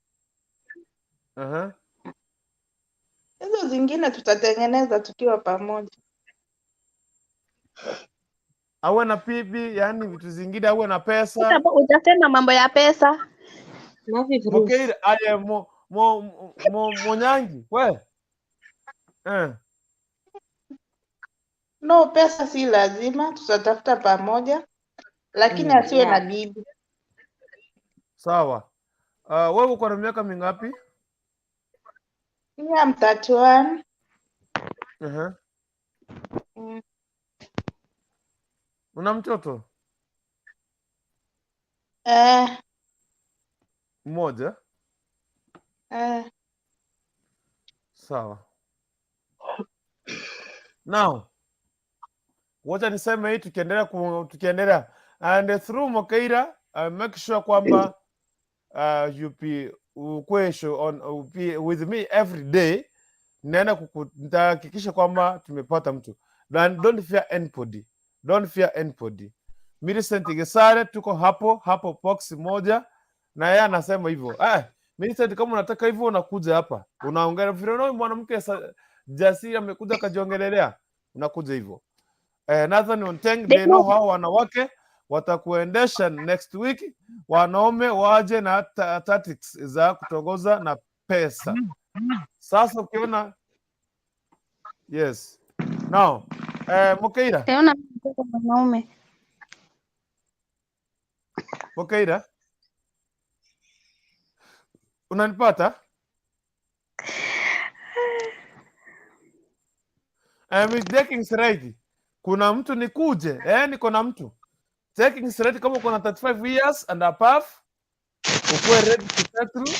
Aha. Hizo zingine tutatengeneza tukiwa pamoja. Awe na pipi, yani vitu zingine, awe na pesa. Utasema mambo ya pesa. Mokeira, aye mo mo mo Monyangi, we. Eh. No, pesa si lazima, tutatafuta pamoja, lakini asiwe na bibi. Sawa. Wewe uko na miaka mingapi? Mimi am 31. Aha. Una mtoto mmoja? Sawa. Now, wacha niseme hii tukiendelea and through Mokeira, make sure kwamba you be Ukue show on be with me every day. Naenda nitahakikisha kwamba tumepata mtu. And don't fear anybody. Don't fear anybody. Millicent Gesare tuko hapo hapo box moja na yeye anasema hivyo. Millicent, kama unataka hivyo unakuja hapa. Unaongea vile unaona mwanamke jasiri amekuja akajiongelelea, unakuja hivyo. Nathan Onteng, they know hao wanawake watakuendesha next week. Wanaume waje na tactics za kutongoza na pesa. Sasa ukiona yes. Now, Mokeira, Tena mtoto mwanaume. Mokeira, unanipata? With taking right. Kuna mtu nikuje, niko na mtu. Taking right kama uko na 35 years and above, ukuwe ready to settle,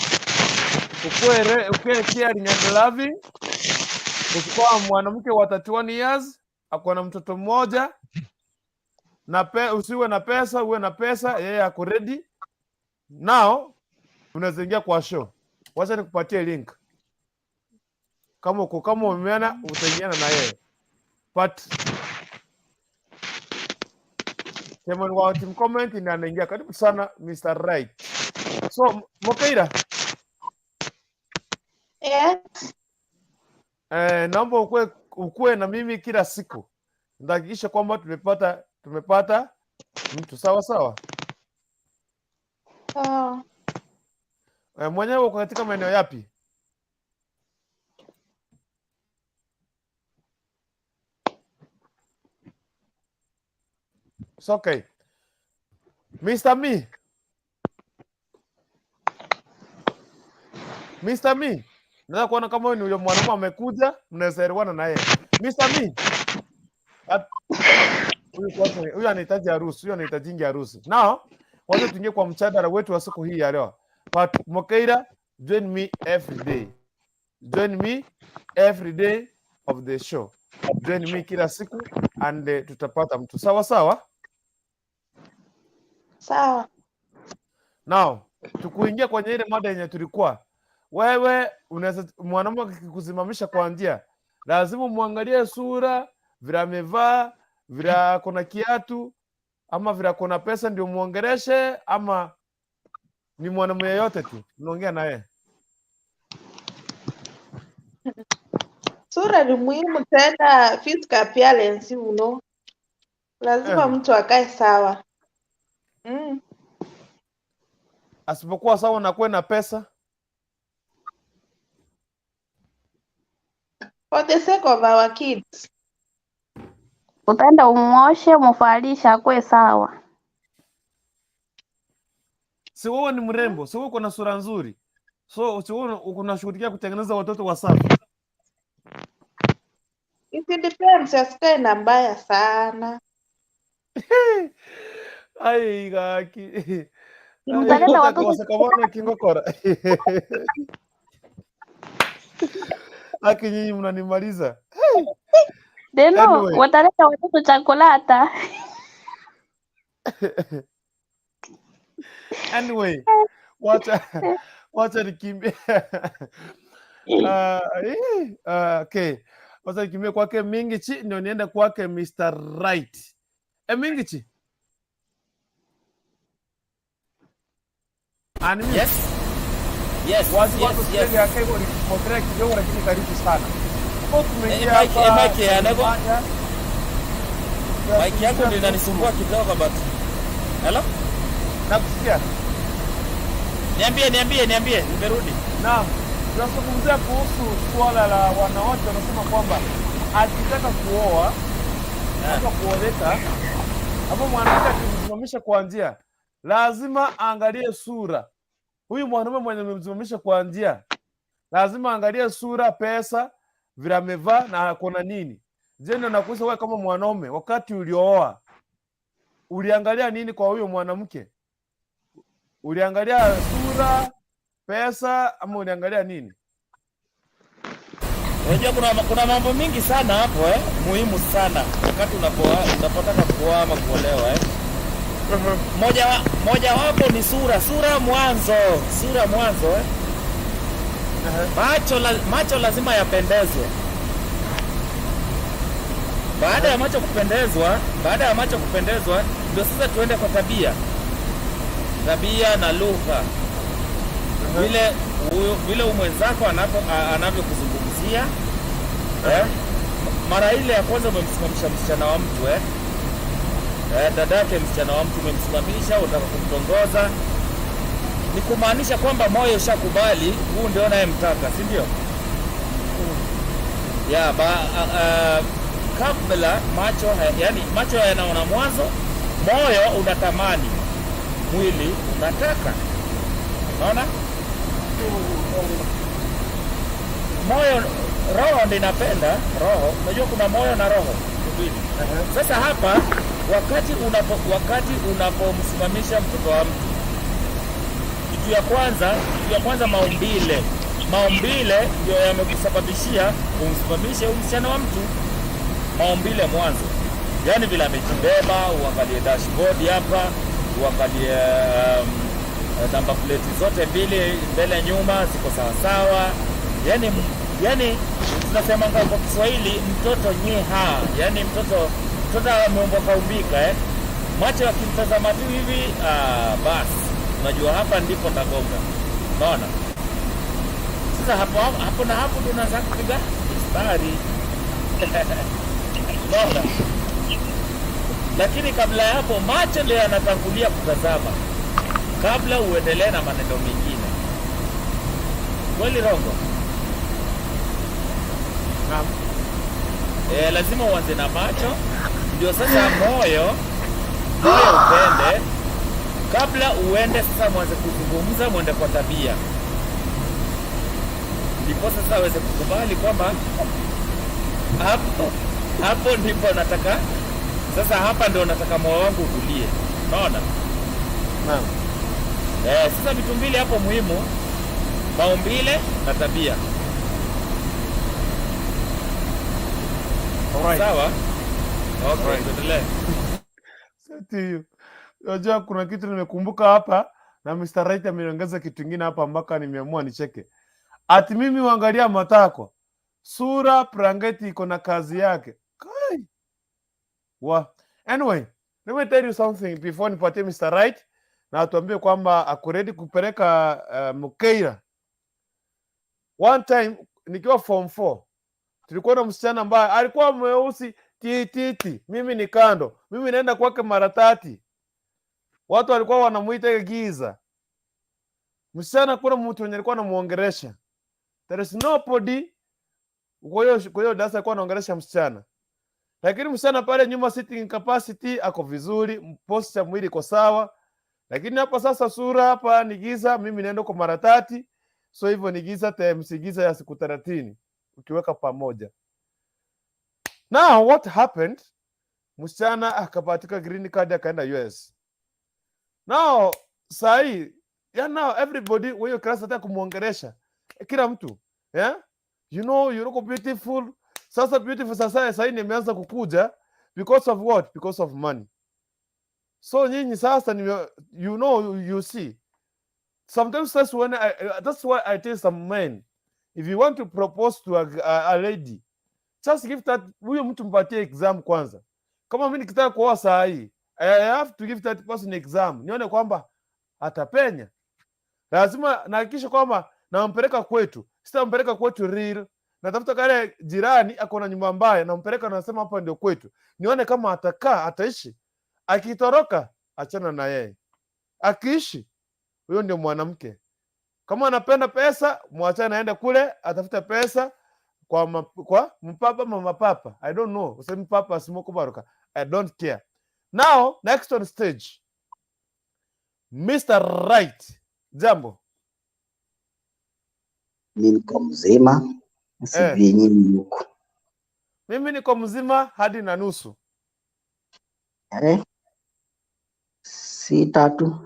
ukuwe caring and loving. Ukikuwa mwanamke wa 31 years, ako na mtoto mmoja, na usiwe na pesa, uwe na pesa, yeye ako ready. Now unaweza ingia kwa show. Wacha nikupatie link. Kama uko kama umeona utaingiana na yeye. But Chairman wa team comment ndiye anaingia. Karibu sana Mr. Right. So Mokeira, Yes. Naomba ukue na mimi kila siku. Nitahakikisha kwamba tumepata mtu sawa sawa. Sawa. Mwenyewe uko katika maeneo yapi? It's okay. Mr. Me. Mr. Me. Naweza kuona kama huyu ni yule mwanaume amekuja, mnaweza elewana na yeye. Mr. Me. Huyu kwanza, huyu anahitaji harusi, huyu anahitaji harusi. Now, wacha tuingie kwa mjadala wetu wa siku hii ya leo. But Mokeira, join me every day. Join me every day of the show. Join me kila siku and tutapata mtu. Sawa sawa? Sawa. Now, tukuingia kwenye ile mada yenye tulikuwa. Wewe unaweza mwanamume akikusimamisha kwa njia, lazima muangalie sura, vile amevaa, vile ako na kiatu ama vile ako na pesa ndio muongeleshe, ama ni mwanamume yeyote tu unaongea na yeye? Sura ni muhimu tena, physical appearance you know. Lazima mtu akae sawa. Asipokuwa sawa na kuwe na pesa. For the sake of our kids. Utaenda umwoshe, umvalishe akuwe sawa. Si wewe ni mrembo, si wewe uko na sura nzuri. So si wewe unashughulikia kutengeneza watoto wasafi. It depends, asikae na mbaya sana. Ai gaki. Mtaleta watoto Wasakabona kingokora. Aki nyinyi mnanimaliza. Deno, Anyway. wataleta watoto chokolata. Anyway, wacha nikimbie. Okay. Wacha nikimbie kwake Mingichi ndio niende kwake Mr. Right. Mingichi. Yes. Yes, Wazi yes, watu yes. yes. Yake walipotelea kidogo lakini karibu sana. Kwa tumeingia hapa Mike, kwenye mada. Mic yako ndio inanisumbua kidogo but. Hello? Nakusikia. Niambie, nimerudi. Naam. Tunazungumzia kuhusu suala la wanawake wanasema kwamba akitaka kuoa ama kuoleka ama mwanamke akimsimamisha kwa njia lazima aangalie sura. Huyu mwanaume mwenye amemsimamisha kwa njia lazima aangalie sura, pesa, vile amevaa na ako na nini. Je, ndio nakuuliza wewe kama mwanaume, wakati uliooa uliangalia nini kwa huyo mwanamke? Uliangalia sura, pesa ama uliangalia nini? Unajua kuna mambo mingi sana hapo muhimu sana wakati unapotaka kuoa ama kuolewa Moja wapo ni sura mwanzo, sura mwanzo. Macho lazima yapendezwe. Baada ya macho kupendezwa, baada ya macho kupendezwa, ndio sasa tuende kwa tabia, tabia na lugha, vile huyu vile huyu mwenzako anavyokuzungumzia, eh? Mara ile ya kwanza umemsimamisha msichana wa mtu, eh? Eh, dadake msichana wa mtu umemsimamisha, unataka kumtongoza, ni kumaanisha kwamba moyo ushakubali huu ndio unayemtaka, si ndio? Ya ba, a, a, kabla macho yani macho yanaona mwanzo, moyo unatamani, mwili unataka. Unaona? Moyo, roho ndio inapenda roho. Unajua kuna moyo na roho mbili. Sasa hapa wakati unapomsimamisha mtoto wa mtu, kitu ya kwanza maumbile. Maumbile ndio yamekusababishia umsimamishe huyu msichana wa mtu. Maumbile mwanzo, yaani vile amejibeba, uangalie dashboard hapa, uangalie number plate zote mbili, mbele nyuma ziko sawasawa. Yani tunasemanga kwa Kiswahili mtoto nyeha, yani mtoto ameumbwa kaumbika, eh? Macho yakimtazama tu hivi, ah, basi unajua hapa ndipo tagonga. Unaona? Sasa hapo hapo na hapo ndo unaanza kupiga mstari. Unaona? Lakini kabla ya hapo macho ndio yanatangulia kutazama kabla uendelee na maneno mengine. Kweli Rongo? Naam. E, lazima uanze na macho ndio sasa moyo upende, kabla uende sasa mwanze kuzungumza, mwende kwa tabia, ndipo sasa aweze kukubali kwamba hapo hapo ndipo nataka sasa, hapa ndio nataka moyo wangu utulie. Unaona? Naam. Eh, sasa vitu mbili hapo muhimu, maumbile na tabia. Alright. Sawa? Okay, Alright. tuendelee. Seti hiyo. Unajua kuna kitu nimekumbuka hapa na Mr. Right ameniongeza kitu kingine hapa mpaka nimeamua nicheke. Ati mimi huangalia matako. Sura prangeti iko na kazi yake. Kai. Wa. Anyway, let me tell you something before nipatie Mr. Right na atuambie kwamba ako ready kupeleka Mukeira. One time nikiwa form 4 tulikuwa na msichana ambaye alikuwa mweusi tititi, mimi ni kando, mimi naenda kwake mara tatu. Watu walikuwa wanamuita giza. Msichana, kuna mtu mwenye alikuwa anamuongelesha. There is nobody kwa hiyo darasa alikuwa anaongelesha msichana, lakini msichana pale nyuma sitting capacity ako vizuri, posture mwili iko sawa, lakini hapa sasa sura hapa ni giza, mimi naenda kwa mara tatu, so hivyo ni giza times giza ya siku 30 ukiweka pamoja. Now what happened? Msichana akapatika green card akaenda US. Now sahi yeah, now everybody wa hiyo class anataka kumuongelesha kila mtu, yeah? You know you look beautiful. Sasa beautiful sasa sahi nimeanza kukuja because of what? Because of money. So nyinyi sasa ni you know you see sometimes that's why I tell some men, if you want to propose to a lady, just give that huyo mtu mpatie exam kwanza. Kama mimi nikitaka kuoa saa hii, I have to give that person exam nione kwamba atapenya. Lazima nahakikisha kwamba nampeleka kwetu, sitampeleka kwetu real, natafuta kale jirani ako na nyumba mbaya, nampeleka, nasema hapa ndio kwetu, nione kama atakaa, ataishi. Akitoroka achana na yeye, akiishi huyo ndio mwanamke. Kama anapenda pesa, mwachane aende kule atafute pesa kwa mpapa mama papa, I don't know, useme papa simoko baruka, I don't care. Now next on stage, Mr. Right, jambo. Mi niko mzima, sijui nyinyi huko. Mimi niko mzima hadi na nusu. Eh, si tatu.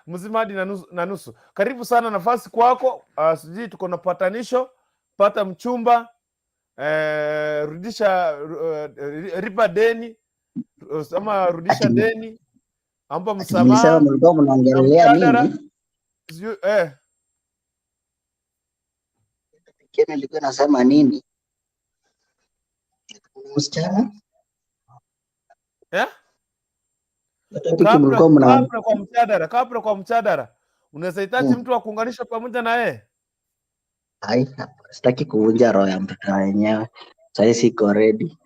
Mzima hadi na nusu, na nusu. Karibu sana, nafasi kwako. Sijui tuko na patanisho, pata mchumba, rudisha, ripa deni ama rudisha deni, amba Ati mlisema msamaha mlikuwa na mnaongelelea mjadala nini? Sijui. yenu ilikuwa inasema nini? Kuna msichana? Yeah? Hiyo topic Kabla mlikuwa mna kabla kwa mjadala, kabla kwa mjadala, unaweza hitaji mtu wa kuunganisha pamoja na yeye. Ai, sitaki kuvunja roho ya mtoto wenyewe. Sasa siko ready.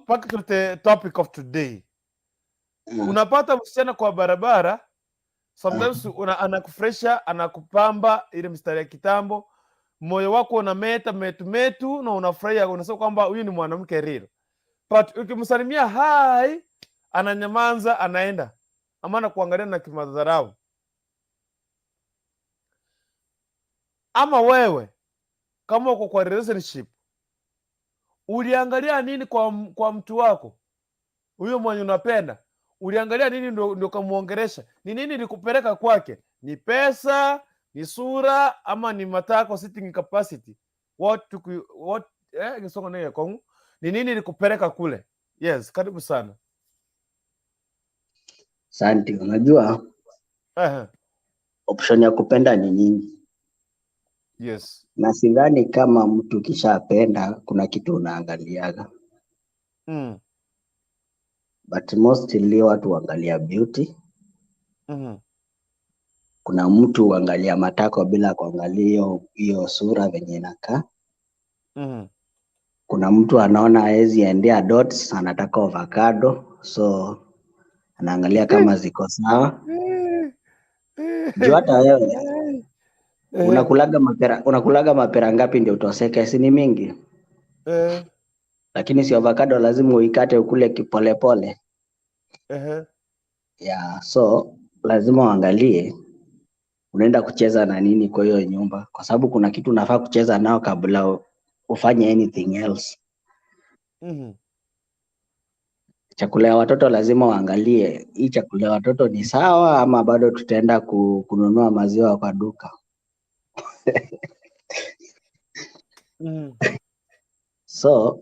Back to the topic of today. Unapata msichana kwa barabara sometimes anakufresha, anakupamba ile mstari ya kitambo, moyo wako unameta metu metu na unafurahia, unasema kwamba huyu ni mwanamke real. But ukimsalimia hi, ananyamaza, anaenda ama anakuangalia na kimadharau. Ama wewe kama uko kwa relationship, uliangalia nini kwa mtu wako huyo mwenye unapenda? Uliangalia nini ndio kamuongelesha? Ni nini ilikupeleka kwake? Ni pesa, ni sura, ama ni matako sitting capacity? What to, what Kisongo nini kongu? Ni nini ilikupeleka kule? Yes, karibu sana. Asante. Unajua option ya kupenda ni nyingi. Yes. Na sidhani kama mtu kishapenda kuna kitu unaangaliaga. But mostly watu huangalia beauty. Kuna mtu huangalia matako bila kuangalia hiyo sura venye inakaa. Kuna mtu anaona haezi endea dots, anataka avocado, so anaangalia kama ziko sawa. Juu hata wewe unakulaga mapera ngapi ndio utoseke? Si ni mingi? Lakini si avocado lazima uikate ukule kipolepole. Yeah, so lazima uangalie unaenda kucheza na nini kwa hiyo nyumba, kwa sababu kuna kitu unafaa kucheza nao kabla ufanye anything else. Chakula ya watoto lazima uangalie, hii chakula ya watoto ni sawa ama bado tutaenda kununua maziwa kwa duka. So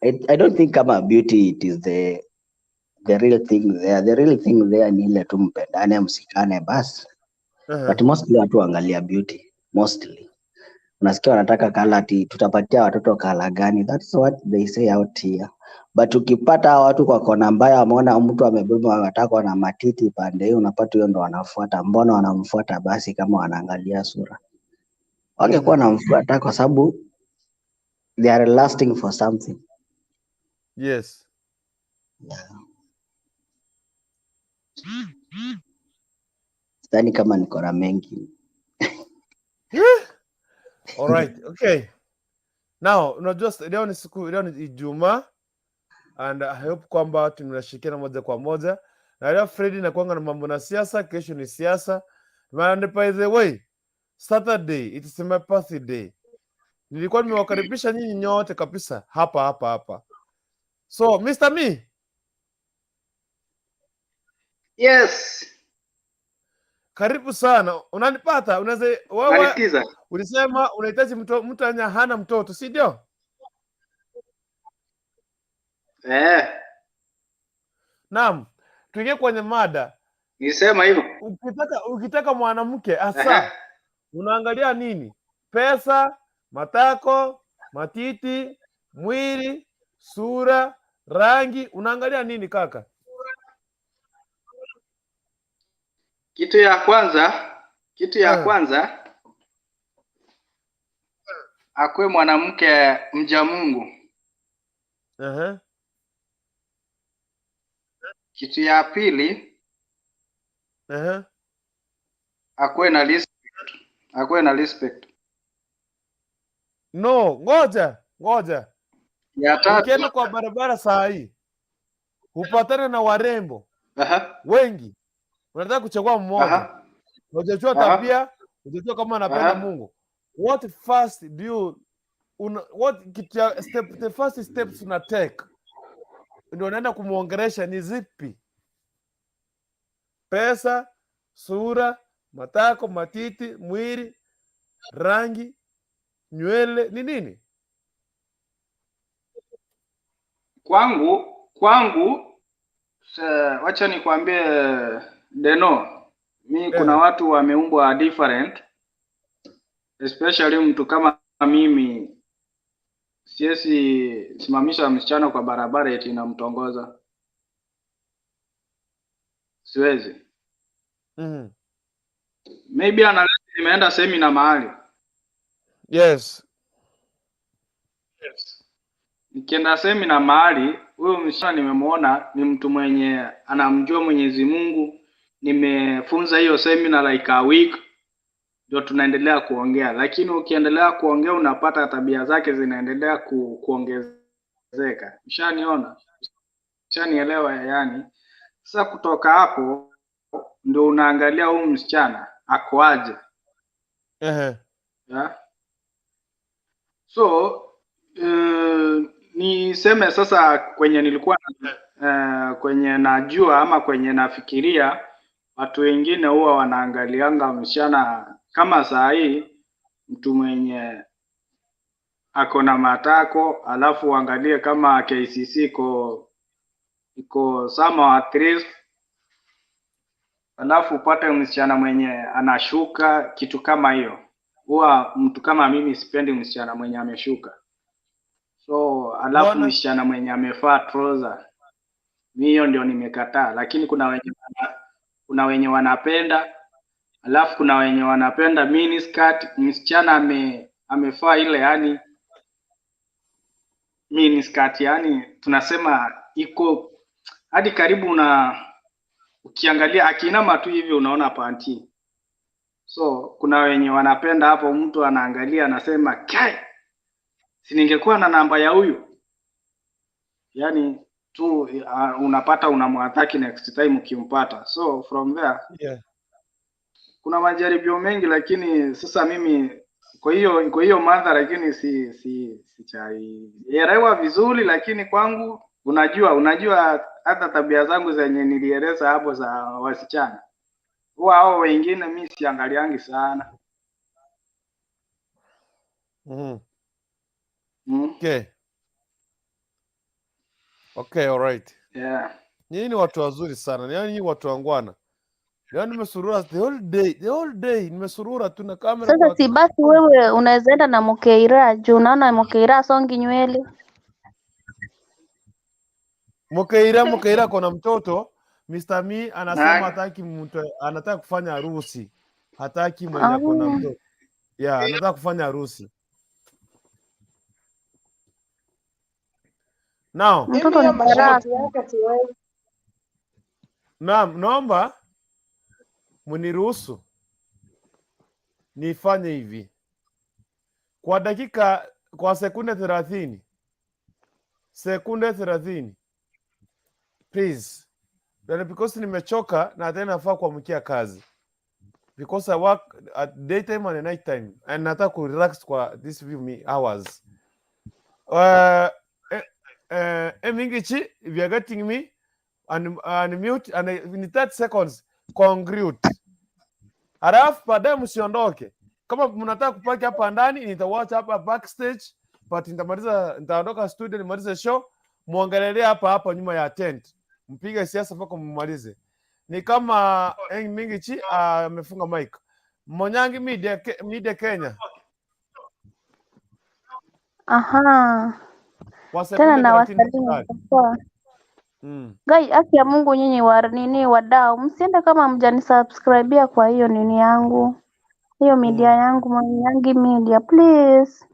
I don't think kama beauty it is the real thing there. The real thing there ni ile tu mpendane, msikane basi. But mostly watu waangalia beauty, mostly. Unasikia wanataka kala ati tutapatia watoto kala gani? That's what they say out here. But ukipata watu kwa kona mbaya wameona mtu amebeba wanataka na matiti pande hiyo, unapata hiyo ndo wanafuata. Mbona wanamfuata basi kama wanaangalia sura? Wangekuwa wanamfuata kwa sababu they are lasting for something. Yes. Yeah. Sidhani kama niko na mengi. All right. Okay. Now, unajua leo ni siku, leo ni Ijumaa and I hope kwamba tunashirikiana moja kwa moja. Na leo Freddy nakuanga na mambo na siasa, kesho ni siasa. And by the way, Saturday it is my birthday. Nilikuwa nimewakaribisha nyinyi nyote kabisa hapa hapa hapa. So, Mr. Me. Yes. Karibu sana. Unanipata? Unaweza wewe Nanisikiza? ulisema unahitaji mtu anya hana mtoto, si ndio? Naam. Tuingie kwenye mada. Nisema hivyo. Ukitaka mwanamke hasa unaangalia nini? Pesa, matako, matiti, mwili, sura, rangi, unaangalia nini kaka? Kitu ya kwanza akwe mwanamke mja Mungu. Kitu ya pili akwe na respect. Akwe na respect. No, ngoja. Ya tatu. Ukienda kwa barabara saa hii upatane na warembo wengi, unataka kuchagua mmoja, hujajua tabia, hujajua kama anapenda Mungu. What first do you what step, the first steps una take ndio unaenda kumuongelesha ni zipi? Pesa, sura, matako, matiti, mwili, rangi, nywele, ni nini? Kwangu wacha nikwambie Deno, mi kuna watu wameumbwa different. Especially mtu kama mimi siwezi simamisha msichana kwa barabara eti namtongoza. Siwezi. Maybe unless nimeenda semina mahali. Yes. Nikienda semina mahali, huyo msichana nimemuona ni mtu mwenye anamjua Mwenyezi Mungu. Nimefunza hiyo semina like a week, ndio tunaendelea kuongea, lakini ukiendelea kuongea unapata tabia zake zinaendelea kuongezeka. Ushaniona, ushanielewa yani. Sasa kutoka hapo ndio unaangalia huyu msichana akoaje. Yeah. So niseme sasa kwenye nilikuwa kwenye najua ama kwenye nafikiria, watu wengine huwa wanaangalianga msichana kama saa hii mtu mwenye ako na matako, alafu uangalie kama KCC iko sama at least, alafu upate msichana mwenye anashuka, kitu kama hiyo. Huwa mtu kama mimi sipendi msichana mwenye ameshuka. So alafu msichana mwenye amevaa trouser, mi hiyo ndio nimekataa. Lakini kuna wenye wanapenda, alafu kuna wenye wanapenda mini skirt. Msichana amevaa ile yani mini skirt, yani tunasema iko hadi karibu na, ukiangalia akiinama tu hivi unaona panti. So kuna wenye wanapenda hapo, mtu anaangalia anasema kai, si ningekuwa na namba ya huyu. Yani tu unapata unamwataki next time ukimpata. So from there kuna majaribio mengi, lakini sasa mimi kwa hiyo madha, lakini sichaielewa vizuri, lakini kwangu unajua hata tabia zangu zenye nilieleza hapo za wasichana, huwa hao wengine mi siangaliangi sana. Okay. Okay, all right. Yeah. Nyinyi ni watu wazuri sana. Yaani nyinyi watu wangwana. Yaani nimesurura the whole day nimesurura tu na kamera. Sasa si basi wewe unaweza enda na Mokeira juu unaona Mokeira songi nywele. Mokeira kona mtoto. Mr. Me anasema hataki mtu, anataka kufanya harusi. Hataki mwenye kona mtoto. Yeah, anataka kufanya harusi. Now, mtoto ni baraka. Naam, naomba mniruhusu nifanye hivi kwa dakika, kwa sekunde 30. Sekunde 30. Please. Then because nimechoka na tena nafaa kuamkia kazi. Because I work at daytime and night time and nataka ku relax kwa this few hours. Mingichi, if you are getting me, and mute and in 30 seconds conclude. Halafu baadaye msiondoke. Kama mnataka kupaki hapa ndani, nitawaacha hapa backstage, but nitamaliza, nitaondoka studio nimalize show, muangalilie hapa hapa nyuma ya tent. Mpige siasa mpaka mmalize. Ni kama Mingichi amefunga mic. Monyangi Media Kenya. Aha. Tena na wasalimu kwa. Gai, haki ya Mungu nyinyi wa nini wadau, msiende kama mjanisubscribea kwa hiyo nini yangu. Hiyo media yangu Monyangi Media, please.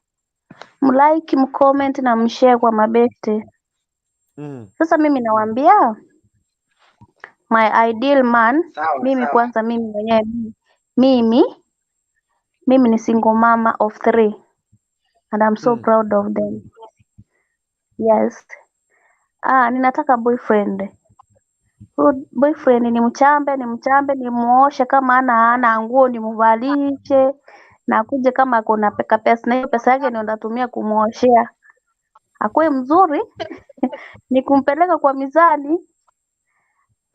Mlike, mcomment na mshare kwa mabeste. Sasa mimi nawaambia my ideal man, sawa, mimi sawa. Kwanza mimi mwenyewe mimi ni single mama of 3 and I'm so proud of them. Yes. Ninataka boyfriend. Huyu boyfriend ni mchambe, nimuoshe kama ana nguo nimvalishe, na akuje kama kuna pesa, na hiyo pesa yake ndio natumia kumuoshea. Akuwe mzuri ni kumpeleka kwa mizani.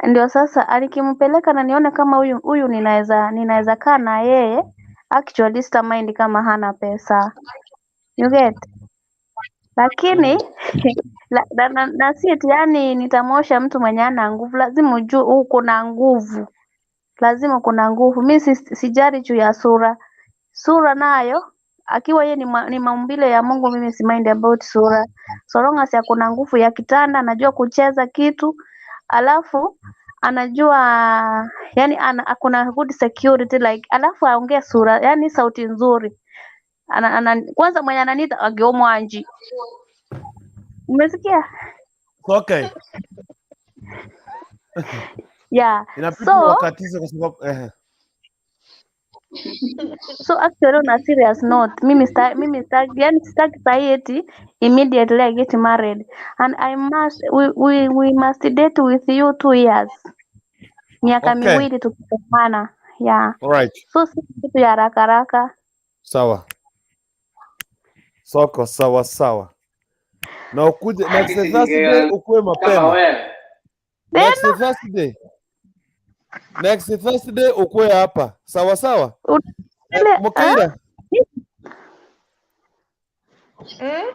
Ndio sasa nikimpeleka na nione kama huyu ninaweza kaa na yeye, actually sita mind kama hana pesa. You get? Lakini na si eti yani nitamwosha mtu mwenye hana nguvu. Lazima ujue uko na nguvu. Lazima kuna nguvu. Mimi sijali juu ya sura. Sura nayo akiwa yeye ni maumbile ya Mungu, mimi si mind about sura. So long as akona nguvu ya kitanda, anajua kucheza kitu, alafu anajua yani akona good security like, alafu aongee sura, yani sauti nzuri. Kwanza mwenye ananiita Agiomwanji. Umesikia? Okay. Yeah. Inabidi So wakatize kwa sababu so actually on a serious note, mimi yani sitaki sahi eti immediately I get married and I must we must date with you 2 years. Miaka 2 tukisomana. Yeah. All right. So si kitu ya haraka haraka. Sawa. Soko sawa sawa. Na ukuje next Thursday ukuwe Kama mapema. wewe. Next Tena Thursday. Next Thursday ukuwe hapa. Sawa sawa. Ile ah? Mokeira. Mm?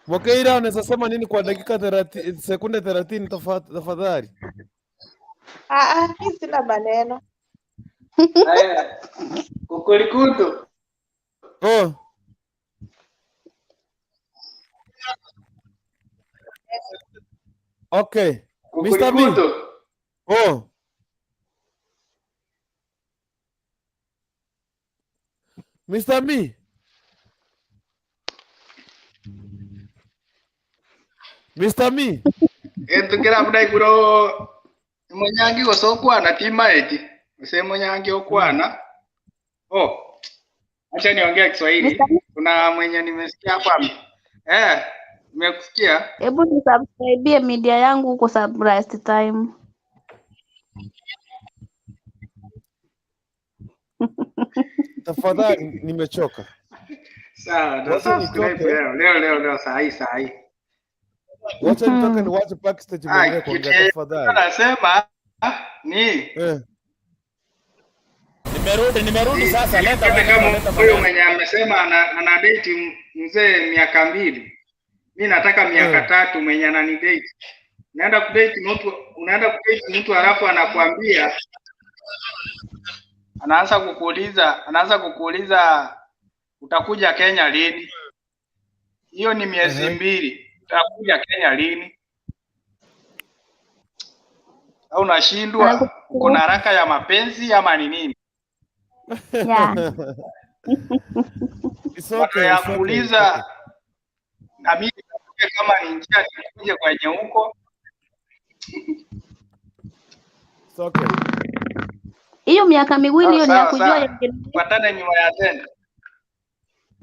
Mokeira, unaweza sema nini kwa dakika 30, sekunde 30 tafadhali? Ah, ah, mi sina maneno. Haya, kukulikutu. Oh. Okay. Mr. B. Kukulikutu. Oh. Mr. B. Mr. B. Entukira buda iguro munyangi gose okwana timaeti ose munyangi okwana. Oh, acha niongee Kiswahili. Mr. Kuna mwenye nimesikia hapa nimekusikia. Hebu nisubscribe media yangu huko Surprise Time. Tafadhali nimechoka. Sawa, na Wacha subscribe nitoke. leo leo leo leo saa hii saa hii. Wacha nitoke niwache backstage Ah, muendelee kitu kuongea yenye tafadhali. nasema ni Nimerudi sasa, leta nipate maneno, kama leta huyu maneno. mwenye amesema ana date mzee miaka 2, mi nataka miaka 3 mwenye ananidate. Unaenda kudate mtu, unaenda kudate mtu halafu anakuambia, anaanza kukuuliza utakuja Kenya lini? Hiyo ni miezi 2. Utakuja Kenya lini? Au unashindwa? Uko na haraka ya mapenzi ama ni nini? Yeah. It's Badala okay, ya it's okay, it's okay. kuuliza na mimi nikuje kama ni njia nikuje kwenye huko. It's okay. Hiyo miaka 2 Sawa hiyo ni ya sawa kujua sawa, ya tupatane nyuma ya tenda.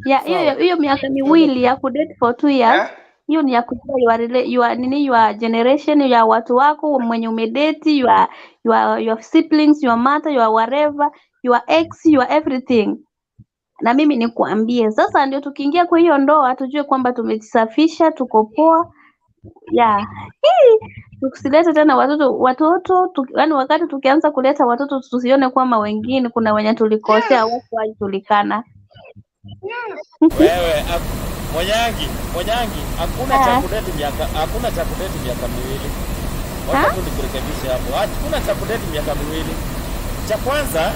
ya hiyo Sawa. hiyo miaka 2 ya kudate for 2 years Eh? hiyo ni ya kujua your nini, your generation ya watu wako mwenye umedate, your siblings, your mother, your whatever, your ex, your everything. Na mimi nikuambie sasa, ndio tukiingia kwa hiyo ndoa tujue kwamba tumejisafisha, tuko poa yeah. Tusilete tena watoto, yaani wakati tukianza kuleta watoto tusione kwamba wengine kuna wenye tulikosea watu wajulikana. Wewe Mwanyangi, Mwanyangi, hakuna cha Ah. kudate miaka, hakuna cha kudate miaka 2. Wacha Ha? tu nikurekebishe hapo. Hakuna cha kudate miaka 2. Cha kwanza